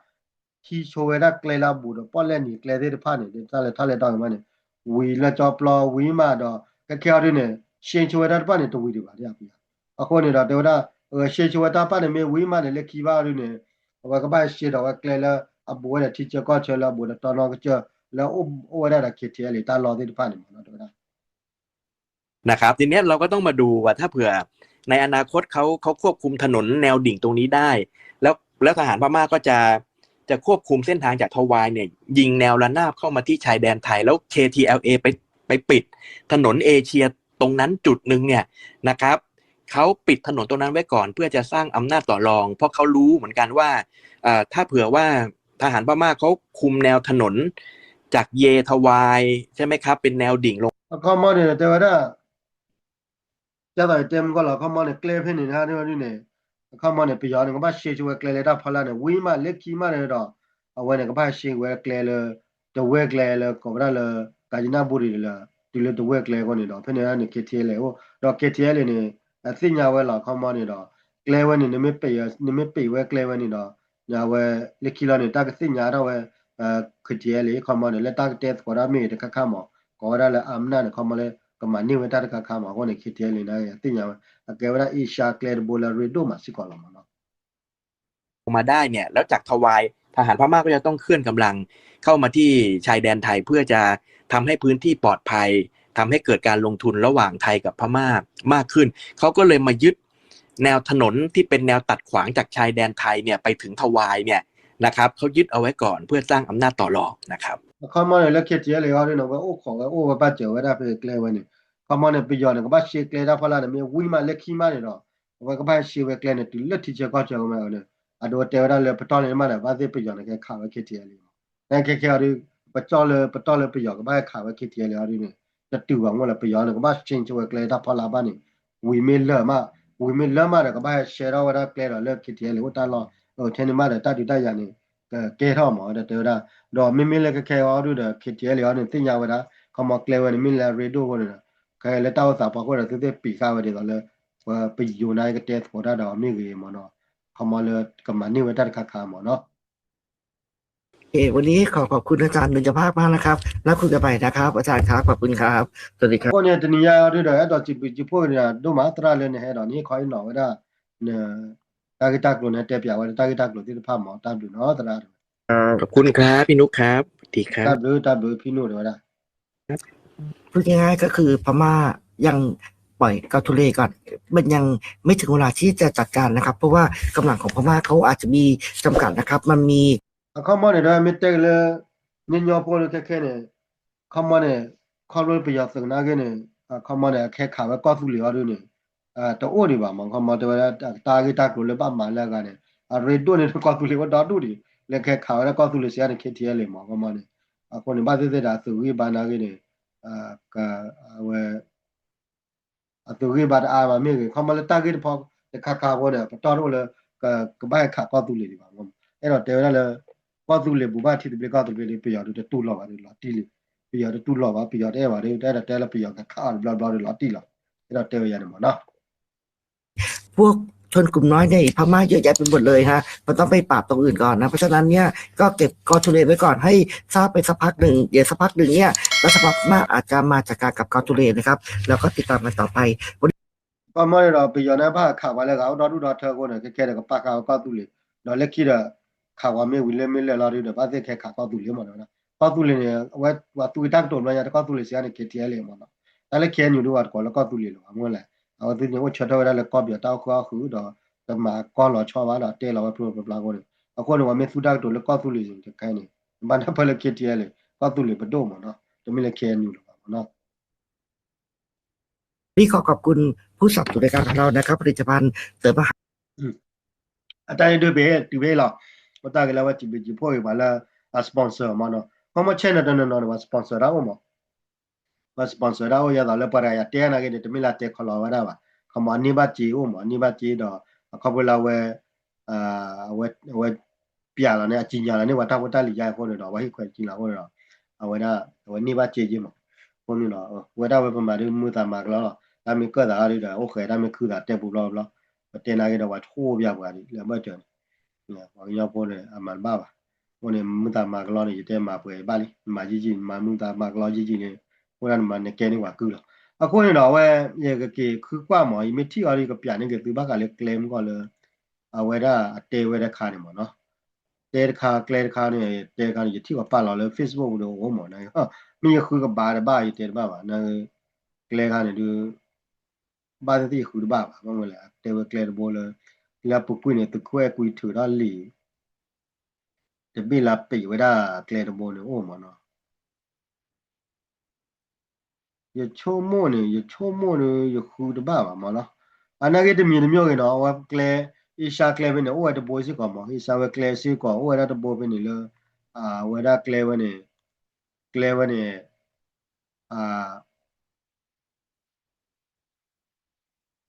ဟံးဆိဝဲဒၣ်ကျဲလၢအဘူးဒီး ပီၣ်လဲၣ်နံၤကျဲသ့ၣ်တဖၣ်န့ၣ် တၢ်လဲၤထီၣ်လဲၤထီၣ်က့ၤမးန့ၣ် ဝံၤလၢကၠီပျီဝံၤမးဒီး ခဲခဲအီၤဒ်န့ၣ် ရှဲဆိဝဲတၢ်တဖၣ်န့ၣ် တဝံၤဒံးဘၣ် အဃိန့ၣ်ဒီး တဲဝဲဒၣ် ရှဲဆိဝဲတၢ်တဖၣ်န့ၣ် မ့ၢ်ဝံၤမးန့ၣ် လၢခံဘၣ်အီၤဒ်န့ၣ် အဝဲကဘၣ်ရှဲထီၣ်ဝဲကျဲလၢအဘူးဝဲဒီးထံဆၢကီၢ်ဆၢလၢအဘူးဒီးတီနီကစၢၢ် လၢအအိၣ်ဝဲဒၣ်ဒီး เคทีแอลเอ တၢ်လီၢ်သ့ၣ်တဖၣ်န့ၣ်မးနီၤ တဲဝဲဒၣ် นะครับ ทีเนี้ยเราก็ต้องมาดูว่าถ้าเผื่อในอนาคตเขา เขาควบคุมถนนแนวดิ่งตรงนี้ได้ แล้ว แล้วทหารพม่าก็จะ จะควบคุมเส้นทางจากทวายเนี่ย ยิงแนวระนาบเข้ามาที่ชายแดนไทย แล้ว เคทีแอลเอ ไป ไปปิดถนนเอเชียตรงนั้นจุดหนึ่งเนี่ยนะครับ เขาปิดถนนตรงนั้นไว้ก่อนเพื่อจะสร้างอำนาจต่อรอง เพราะเขารู้เหมือนกันว่า เอ่อ ถ้าเผื่อว่าทหารพม่าเขาคุมแนวถนนจากเยทวายใช่ไหมครับ เป็นแนวดิ่งลง အခီမီန့ၣ် တဲဝဲဒၣ် ကဲသိးယတဲမုၢ်ကီၢ်လီၤ အခီမီန့ၣ် ကျဲဖဲန့ၣ်န့ၣ် အခီမီန့ၣ် ပယီၤန့ၣ် ကဘၣ်ရှဲဆိဝဲကျဲလၢတၢ်ဖီလာ်န့ၣ် ဝံၤမးလၢခံမးန့ၣ်ဒီး အဝဲန့ၣ် ကဘၣ်ရှဲဝဲကျဲလၢ တဝဲၢ်ကျဲလၢကိးဝဲဒၣ်လၢ ကၣ်ကၠနၣ်ဘူရံၤလၢ တုၤလၢတဝဲၢ်ကျဲအဃိန့ၣ်ဒီး ဖဲန့ၣ်န့ၣ် KTLA အိၣ် ဒီး KTLA န့ၣ် အသ့ၣ်ညါဝဲလီၤ အခီမီန့ၣ်ဒီး ကျဲဝဲန့ၣ် နမ့ၢ်ပံးဝဲကျဲဝဲန့ၣ်ဒီး အဝဲ လၢခံလီၤန့ၣ် တၢ်ကသ့ၣ်ညါထီၣ်ဝဲ KTLA အခီမီန့ၣ် လၢတၢ်ကတဲသကိးတၢ်မ့ၢ်ဂ့ၤတခါခါမး ကိးဝဲဒၣ်လၢ အမနၣ် န့ၣ် အခီမီလၢ ကမၤန့ၢ်ဝဲတၢ်တခါခါမး အဃိန့ၣ် KTLA န့ၣ် အသ့ၣ်ညါဝဲ အကဲဝဲဒၣ် အ့ရှါကျဲတဘိလၢအရ့ဒိၣ်မးစ့ၢ်ကီးလီၤမးနီၤ มาได้เนี่ย แล้วจากทวาย ทหารพม่าก็จะต้องเคลื่อนกำลังเข้ามาที่ชายแดนไทย เพื่อจะทำให้พื้นที่ปลอดภัย ทำให้เกิดการลงทุนระหว่างไทยกับพม่ามากขึ้น เขาก็เลยมายึดแนวถนนที่เป็นแนวตัดขวางจากชายแดนไทยเนี่ยไปถึงทวายเนี่ยนะครับ เขายึดเอาไว้ก่อนเพื่อสร้างอำนาจต่อรองนะครับ အခီမီန့ၣ် လၢ KTLA အံၤန့ၣ် အဝဲအိၣ်ခိးဝဲအိၣ်ဝဲဘၣ်စၢၤဝဲဒၣ်ဖဲကျဲဝဲန့ၣ် အခီမီန့ၣ် ပယီၤန့ၣ် ကဘၣ်ရှဲကျဲတၢ်ဖီလာ်န့ၣ် မ့ၢ်ဝံၤမးလၢခံမးန့ၣ်ဒီး အဝဲကဘၣ်ရှဲဝဲကျဲန့ၣ် တုၤလၢထံဆၢကီၢ်ဆၢဝဲန့ၣ် အဒိတဲဝဲဒၣ်လၢပတီၢ်န့ၣ်မးဒီး ဘၣ်သ့ၣ်ပယီၤန့ၣ် ကခးဝဲ KTLA လီၤ နကဲခဲအံၤဒီး ပတီၢ်လၢ ပတီၢ်လၢပယီၤကဘၣ်ခးဝဲ KTLA အံၤန့ၣ် တတုၤဘၣ်မ့ၢ်လၢပယီၤန့ၣ် ကဘၣ် change ဝဲကျဲတၢ်ဖီလာ်ဘၣ်န့ၣ် ဝံၤမ့ၢ်လၢာ်မး, ဝံၤမ့ၢ်လၢာ်မးဒီး ကဘၣ်ဟဲ share ထီၣ်ဝဲဒၣ်ကျဲဒီးလၢ KTLA အိၣ်တၢ်လီၢ်, ထဲန့ၣ်မးဒီးတၢ်ဒုးတၢ်ယၤန့ၣ် ကကဲထီၣ်မး ဒီးတဲဝဲဒၣ်, ဒီးမ့မ့ၢ်လၢခဲခဲအံၤဒုဒီး KTLA အံၤန့ၣ် သ့ၣ်ညါဝဲဒၣ် ခီမီကျဲဝဲန့ၣ် မ့ၢ်လၢအရ့ဒိၣ်အဃိန့ၣ်ဒီး ခဲလၢတၢ်အိၣ်သးဖီခိၣ်ဒီး သုသ့ၣ်ပံးဃာ်ဝဲဒ်သိးလၢ ပယိၤန့ၣ်ကတဲသကိးတၢ်ဒီးအီၤမ့ၢ်ဂ့ၤမးနီၤ, ခီမီလၢကမၤန့ၢ်ဝဲတၢ်တခါခါမးနီၤ โอเค วันนี้ขอขอบคุณอาจารย์เบญจภาคมากนะครับ แล้วคุยกันใหม่นะครับ อาจารย์ครับ ขอบคุณครับ สวัสดีครับ အဃိန့ၣ် တနံၤညါဒုဒီး အဲၣ်ဒိးစံးဘျုးစံးဖှိၣ်က့ၤနၤဒိၣ်မး သရၣ်လၢနဟဲဒီး နဟ့ၣ်ခီဟ့ၣ်နီၤဝဲဒၣ် တၢ်ဂ့ၢ်တၢ်ကျိၤန့ၣ် တဲပၠးဝဲဒၣ်တၢ်ဂ့ၢ်တၢ်ကျိၤသ့ၣ်တဖၣ်မး တၢ်ဘျုးနီၤ သရၣ် ขอบคุณครับพี่นุครับ สวัสดีครับ တၢ်ဘျုး တၢ်ဘျုး ဖံနူၣ် တဲဝဲဒၣ် พูดง่ายๆก็คือพม่ายังปล่อยกองทุนเลก่อน มันยังไม่ถึงเวลาที่จะจัดการนะครับ เพราะว่ากำลังของพม่าเขาอาจจะมีจำกัดนะครับ มันมี အခီမီန့ၣ်ဒီး မ့ၢ်တဲက့ၤလၢ ညီညီဖိလၢခဲခဲန့ၣ် ခီမီန့ၣ် ခီဖျိပယီၤသုးနာ်က့န့ၣ် အခီမီန့ၣ် အခဲခးဝဲကီၢ်သူလ့ၤအီၤဒုန့ၣ် တအိၣ်ဒံးဘၣ်မး ခီမီတဲဝဲဒၣ် တၢ်ဂ့ၢ်တၢ်ကျိၤလၢဘၣ်မၤလၢအဂၤန့ၣ် အရ့ဒိၣ်န့ၣ် ကီၢ်သူလ့ၤဝဲဒီဒူၣ်ဒံး လၢခဲခးဝဲဒၣ်ကီၢ်သူလ့ၤစံးန့ၣ် KTLA မး ခီမီန့ၣ် အဃိန့ၣ် ဘၣ်သ့ၣ်သ့ၣ်ဒီး အသုးဂံၢ်ဘါနာ်က့န့ၣ် အဝဲ အသုးဂံၢ်ဘါတအါမးမ့ၢ်ဂ့ၤ ခီမီလၢတၢ်ဂ့ၢ်တဖီတခါခါအဃိန့ၣ် ပတီၢ်တအိၣ်လၢ ကဘၣ်ဟဲခးကီၢ်သူလ့ၤဒံးဘၣ်မး အဲၣ်ဒိးတဲဝဲဒၣ်လၢ ကီၢ်သူလ့ၤဘူးဘၣ်ထံသဘျ့ကီၢ်သဘျ့ဒီး ပယီၤဒုးတတူၢ်လိာ်ဘၣ်ဒုးလီၤတံၢ်လံ ပယီၤတတူၢ်လိာ်ဘၣ် ပယီၤတအဲၣ်ဘၣ်ဒုး တအဲၣ်ဒိးတဲလၢပယီၤကခးအီၤတဘျီဘျီဒုးလီၤတံၢ်လီၤ အဲၣ်ဒိးတဲဝဲယၤန့ၣ်မးနီၤ พวกชนกลุ่มน้อยในพม่าเยอะแยะไปหมดเลยฮะ มันต้องไปปราบตรงอื่นก่อนนะ เพราะฉะนั้นเนี่ย ก็เก็บกองทุนเลไว้ก่อน ให้ทราบไปสักพักหนึ่ง เดี๋ยวสักพักหนึ่งเนี่ย รัฐบาลพม่าอาจจะมาจัดการกับกองทุนเลนะครับ แล้วก็ติดตามกันต่อไป အခီမီန့ၣ်ဒီး ပယီၤန့ၣ် ဘၣ်ခးပှၤလၢဂၤအိၣ်ဒီဒူၣ်ဒီထၢအဃိန့ၣ် ခဲခဲဒီးကပာ်ဃာ်ဝဲကီၢ်သူလ့ၤ ဒီးလၢခံဒီး ခးပှၤမ့ၢ်ဝံၤလၢမ့ၢ်လၢာ်လီၤဒုးဒီး ဘၣ်သ့ၣ်ခဲခးကီၢ်သူလ့ၤမး တဲဝဲဒၣ် ကီၢ်သူလ့ၤန့ၣ် အဝဲ ပှၤသူက့ၤတၢ်ကတိၤဘျီညါ တကီၢ်သူလ့ၤစံးန့ၣ် KTLA မးနီၤ တၢ်လၢ KNU ဒုး ပှၤတကိးလၢကီၢ်သူလ့ၤလၢၤဘၣ် မ့ၢ်လဲၣ် အဝဲသ့ၣ်န့ၣ် အိၣ်ဆၢထၢၣ်ဝဲဒၣ်လၢကီၢ်ပယီၤတၢ်အိၣ်ဃုာ်အီၣ်ဃုာ်ဒီး တမၤကီၢ်လီၤဆီဘၣ်ဒီးတဲလီၤဝဲဖျိဖျိဖျါအဃိန့ၣ် အဃိန့ၣ် ပှၤမ့ၢ်သူတၢ်ကတိၤလၢကီၢ်သူလ့ၤစံးန့ၣ် ခဲခဲန့ၣ် ဘၣ်နၢ်ပၢၢ်လၢ KTLA ကီၢ်သူလ့ၤပဒိၣ်မးနီၤ တမ့ၢ်လၢ KNU လၢၤဘၣ်မးနီၤ วันนี้ขอขอบคุณผู้สนับสนุนรายการของเรานะครับ ผลิตภัณฑ์เสริมอาหาร အတၢ်န့ၣ်ဒုးပဟ့ၣ်တုၤဖဲအံၤလီၤ ပတၢ်ကလဲၤဝဲစံးဘျုးစံးဖှိၣ်က့ၤပှၤလၢအ sponsor မးနီၤ ခီမီ channel တနီၤနီၤန့ၣ် ပှၤ sponsor တၢ်အိၣ်မး ပှၤ sponsor တၢ်အိၣ် ယဲသိးလၢပှၤတဂၤယၤတဲနာ်က့န့ၣ် တမ့ၢ်လၢတဲခီလီၤဝဲဒၣ်ဘၣ် ခီမီအန့ၢ်ဘၣ်စ့အိၣ်မး အန့ၢ်ဘၣ်စ့ဒီး အခီဖျိလၢအဝဲ အဝဲ ပျးလီၤန့ၣ် အစံၣ်ညီၣ်လီၤန့ၢ်ပှၤတၢ်ဖိတၢ်လံၤယါအဃိန့ၣ်ဒီး အဝဲဟ့ၣ်ခွဲးစံၣ်လီၤအဃိန့ၣ်ဒီး အဝဲဒၣ် အဝဲန့ၢ်ဘၣ်စ့က့မး အဃိန့ၣ်ဒီး ဝဲဒၣ်ဝဲပမၤဒုးမုာ်သးမၤကလီလီၤ တၢ်မ့ၢ်ကၢၢ်သးအီၤဒုးဒီး အိၣ်ဃဲၤတၢ်မ့ၢ်ခုသးတဲပူၤဘျီဘျီ ပတဲနာ်က့ဒီး ပှၤထိၣ်ပျးပှၤဒ်လဲၣ်ဘၢၣ်စၢၤန့ၣ် ပှၤကညီဖိန့ၣ် အမၤတဘၣ်ဘၣ် အဃိန့ၣ် မုာ်သးမၤကလီန့ၣ် ယတဲမၤပှဲၤဘၣ်လံ မၤယံာ်ယံာ် မၤမုာ်သးမၤကလီယံာ်ယံာ်န့ၣ် အိၣ်ဒၣ်နမၤနကဲန့ၢ်ပှၤကုၢ်လီၤ အဃိန့ၣ်ဒီး အဝဲ ယကက့ၤဃုကွၢ်မး ယမ့ၢ်ထံၣ်အီၤဒ်ကပျးန့ၢ်က့ၤသုဘၣ်ဃးလၢကျဲမုၢ်ကီၢ်လၢ အဝဲဒၣ်အတဲဝဲတခါန့ၣ်မးနီၤ တဲတခါ ကျဲတခါန့ၣ် တဲတခါန့ၣ် ယထံၣ်အီၤပာ်လီၤလၢ Facebook ပူၤဒီးအိၣ်မး မ့ၢ်ယဃုကဘၣ်တဘၣ် ယတဲတဘၣ်ဘၣ် န ကျဲတခါန့ၣ်ဒုး ဘၣ်သ့ၣ်သ့ၣ်ယဃုတဘၣ်ဘၣ် မ့ၢ်လဲၣ် အတဲဝဲကျဲတဘိလၢ လၢအပူၤကွံာ်န့ၣ် သုးခိၣ်အဲၣ်ကွံထုးထီၣ်လံာ် တဘ့ၣ်လၢပံးဝဲဒၣ်ကျဲတဘိန့ၣ်အိၣ်မးနီၤ ယဆိကမိၣ်န့ၣ် ယဆိကမိၣ်န့ၣ် ယဃုတဘၣ်ဘၣ်မးနီၤ အနာ်က့တမံၤတမံၤဂ့ၤနီၤ အဝဲကျဲ အ့ရှါကျဲဖဲန့ၣ် အိၣ်ဝဲတဘိစ့ၢ်ကီးမး အ့ရှါဝဲကျဲစ့ၢ်ကီး အိၣ်ဝဲဒၣ်တဘိဖဲန့ၣ်လၢ အဝဲဒၣ်ကျဲဝဲန့ၣ် ကျဲဝဲန့ၣ်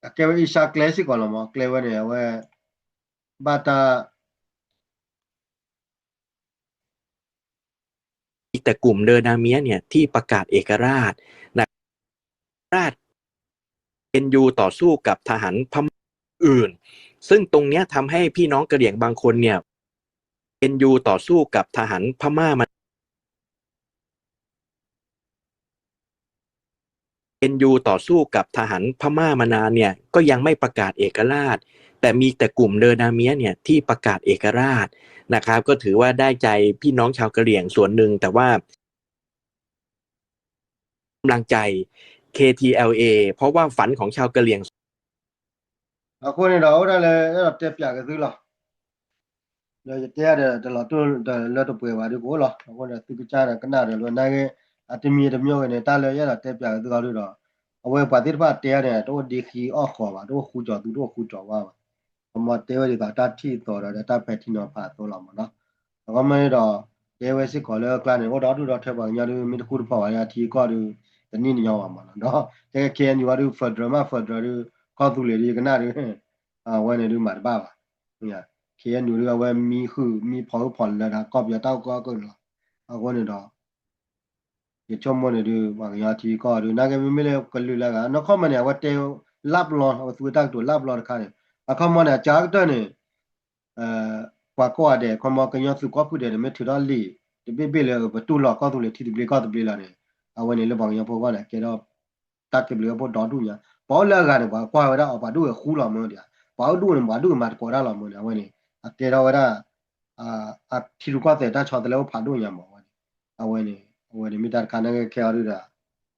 အကဲဝဲအ့ရှါကျဲစ့ၢ်ကီးလီၤမး ကျဲဝဲန့ၣ် အဝဲ ဘၣ်တၢ် มีแต่กลุ่มเดอร์นาเมียเนี่ยที่ประกาศเอกราชนะครับ ราช เอ็นยูต่อสู้กับทหารพม่าอื่น ซึ่งตรงเนี้ยทำให้พี่น้องกะเหรี่ยงบางคนเนี่ย เอ็นยูต่อสู้กับทหารพม่ามา เอ็นยูต่อสู้กับทหารพม่ามานานเนี่ย ก็ยังไม่ประกาศเอกราช แต่มีแต่กลุ่มเดอนาเมียเนี่ยที่ประกาศเอกราชนะครับ ก็ถือว่าได้ใจพี่น้องชาวกะเหรี่ยงส่วนหนึ่ง แต่ว่า กำลังใจ เค ที แอล เอ เพราะว่าฝันของชาวกะเหรี่ยง အဃိန့ၣ်ဒီး အိၣ်ဒၣ်လၢ အဲၣ်ဒိးတဲပၠးက့ၤသုလီၤ ဒီးယတဲဒီး တလီၤတိၢ်လၢတပှဲၤဘၣ်ဒုးကအိၣ်လီၤ အဃိန့ၣ် သုကစၢ်ဒီးကနၣ်ဒီးလၢနာ်က့ အတမံၤတမံၤဂ့ၤန့ၣ် တၢ်လၢယအဲၣ်ဒိးတဲပၠးက့ၤသုအီၤဒုးဒီး အဝဲပှၤသ့ၣ်တဖၣ်တဲအီၤန့ၣ် တအိၣ်ဒ့ဃံအီၣ်ဃီၤဘၣ် တအိၣ်ဃူကၠီၤသူ တအိၣ်ဃူကၠီၤဝါဘၣ် အမ့ၢ်တဲဝဲဒ်သိးတၢ်ထံၣ်အသိးဒီး တၢ်ပဲာ်ထံနီၤဖးအသိးလီၤမးနီၤ အဃိမ့ၢ်ဒီး တဲဝဲစ့ၢ်ကီးလၢကျါန့ၣ် အိၣ်ဒီဒူၣ်ဒီထၢပှၤကညီဒုး မ့ၢ်တဃူတဖိးဘၣ်လၢအထံအကီၢ်ဒုး တနံၣ်ညီဘၣ်မးနီၤ. ဒီး ခဲကဲ ခ့ၣ်အဲၣ်ယူၣ် အီၤဒုး federal မး federal ဒုး ကီၢ်သူလ့ၤဒုး ယကနၣ်ဒုး အဝဲန့ၣ်ဒုးမၤတဘၣ်ဘၣ်. ခ့ၣ်အဲၣ်ယူၣ် ဒုး အဝဲမံဃုာ် မံဖီၣ်ဟုၣ်ဖီၣ်လၢၤဒီး ကီၢ်ပယီၤတၢ်အိၣ်ကီၢ်ကၢၢ်န့ၣ်လီၤ. အဃိန့ၣ်ဒီး ယဆိကမိၣ်န့ၣ်ဒုး ပှၤကညီထံကီၢ်ဒုး နာ်က့မ့မ့ၢ်လၢကလုာ်လၢအဂၤ နီၢ်ခီမီန့ၣ် အဝဲတဲလၢပျီ အဝဲသူဝဲတၢ်ကတိၤလၢပျီတခါန့ၣ် အခီမီန့ၣ် အစှၤကတၢၢ်န့ၣ် ပှၤကိးဂၤဒဲး ခီမီ ကညီသုးကီၢ်ဖုၣ်ဒဲးန့ၣ် မ့ၢ်ထုးထီၣ်လံာ် တဘ့ၣ်ဘ့ၣ်လၢပတူၢ်လိာ်ကီၢ်သူလ့ၤထံသဘျ့ကီၢ်သဘျ့လီၤန့ၣ် အဝဲန့ၣ်လၢပှၤကညီဖိအဂီၢ်န့ၣ် အကဲထီၣ် တၢ်ကဘျံးအဖိဒီဒူၣ်ညါ ပှၤအိၣ်လၢအဂၤန့ၣ် ပှၤကွၢ်ဝဲဒၣ်အီၤ ပှၤဒူၣ်ဂဲၤဃူလီၤမၢဒံးဧါ ပှၤအိၣ်ဒူၣ်န့ၣ် ပှၤဒူၣ်ဂဲၤမၤသကိးတၢ်လီၤမၢန့ၣ် အဝဲန့ၣ် အကဲထီၣ်ဝဲဒၣ် အထံရူၢ်ကီၢ်သဲးတၢ်ဆီတလဲအိၣ်ဖးဒိၣ်ညါမး အဝဲန့ၣ် အဝဲန့ၣ် အဝဲန့ၣ်မ့ၢ်တၢ်တခါနာ်က့ခဲအံၤဒုးဒီး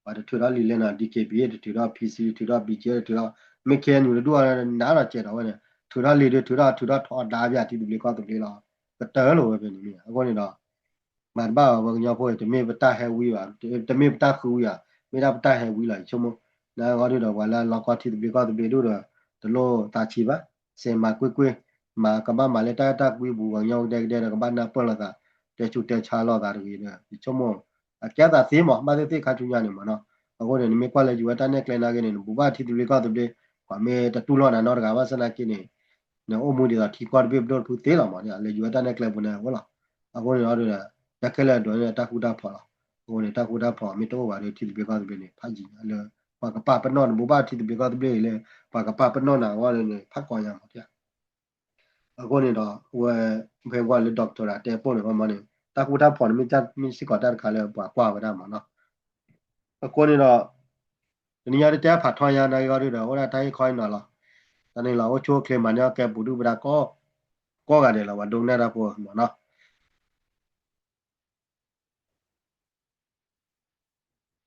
ပှၤတထုးထီၣ်လံာ်လဲၣ်နီၤ DKBA တထုးထီၣ် PC တထုးထီၣ် BGF တထုးထီၣ် မ့ၢ် ခ့ၣ်အဲၣ်ယူၣ် တဒူၣ်အီၤနးဒီးစဲးဒီးဝဲန့ၣ် ထုးထီၣ်လံာ်ဒုး ထုးထီၣ်ထုးထီၣ်ထီဒါပၠးထံသဘျ့ကီၢ်သဘျ့လီၤ ကတၢၢ်လိာ်ဝဲဖဲန့ၣ်မ့ၢ် အဃိန့ၣ်ဒီး မၤတဘၣ်ဘၣ် ပှၤကညီဖိအံၤ တမ့ၢ်ပတၢ်ဟဲဝံဘၣ် တမ့ၢ်ပတၢ်ဃုဝံဧါ မ့ၢ်ဒၣ်ပတၢ်ဟဲဝံလီၤ ယဆိကမိၣ် နာ်က့ဒုးဒီး ပှၤလၢအလီၤကီထံသဘျ့ကီၢ်သဘျ့ဒုးဒီး တလိၣ်သးဆံးဘၣ် စဲးမၤကွ့ၢ်ကွ့ၢ် မၤကဘၣ်မၤလၢတၢ်အဲၣ်တၢ်ကွံပူၤ ပှၤကညီကဒဲကဒဲဒီး ကဘၣ်နၢ်ပၢၢ်လိာ်သး တဲဆူးတဲဆါလိာ်သးတဂ့ၤဒီး ယဆိကမိၣ် အကဲသးသ့မး ဘၣ်သ့ၣ်သ့ၣ်ခါဆူညါန့ၣ်မးနီၤ အဃိန့ၣ် နမ့ၢ်ကွၢ်လၢယဝဲတၢ်နဲၣ်ကျဲနာ်က့န့ၣ် နဘူးဘၣ်ထံသဘျ့ကီၢ်သဘျ့ ပှၤမ့ၢ်တတူၢ်လိာ်နၤနီတဂၤဘၣ်ဆၣ်နာ်က့န့ၣ် နအိၣ်မူဒ်သိးထံကီၢ်တဘ့ၣ်ပဒိၣ်တဖုသ့လီၤမး လၢယဝဲတၢ်နဲၣ်ကျဲပူၤန့ၣ်အဃိလီၤ အဃိန့ၣ်ဒီး တၢ်ခဲလၢာ်ဒိးန့ၢ်တၢ်ဃူတၢ်ဖိးလီၤ အဃိန့ၣ် တၢ်ဃူတၢ်ဖိးမ့ၢ်တအိၣ်ဘၣ်ဒီး ထံသဘျ့ကီၢ်သဘျ့န့ၣ် ဖးယံၤလၢ ပှၤကပာ်ပနီၣ် နဘူးဘၣ်ထံသဘျ့ကီၢ်သဘျ့အံၤလၢ ပှၤကပာ်ပနီၣ်နၤအဂီၢ်န့ၣ် ဖးကီညါမး အဃိန့ၣ်ဒီး ဝဲ ဖဲကွၢ်လၢ doctor တဲပိၢ်န့ၣ် ခီမီန့ၣ် တၢ်ဃူတၢ်ဖိးန့ၣ် မ့ၢ်စ့ၢ်ကီးတၢ်တခါလၢပှၤကွၢ်ဝဲဒၣ်မးနီၤ အဃိန့ၣ်ဒီး တနံၤညါတတဲဖးထီညါနာ်က့ဂီၢ်ဒုးဒီး အိၣ်ဒၣ်တၢ်ဟ့ၣ်ခီဟ့ၣ်နီၤလီၤ တၢ်န့ၣ်လီၤ အိၣ်ဆူၣ်အိၣ်ချ့မၤန့ၢ်အီၣ်ကဲပူၤဒုၣ်ပဒါ ကိးဂၤဒဲးလီၤ ပှၤဒိကနၣ်တၢ်ဖိမးနီၤ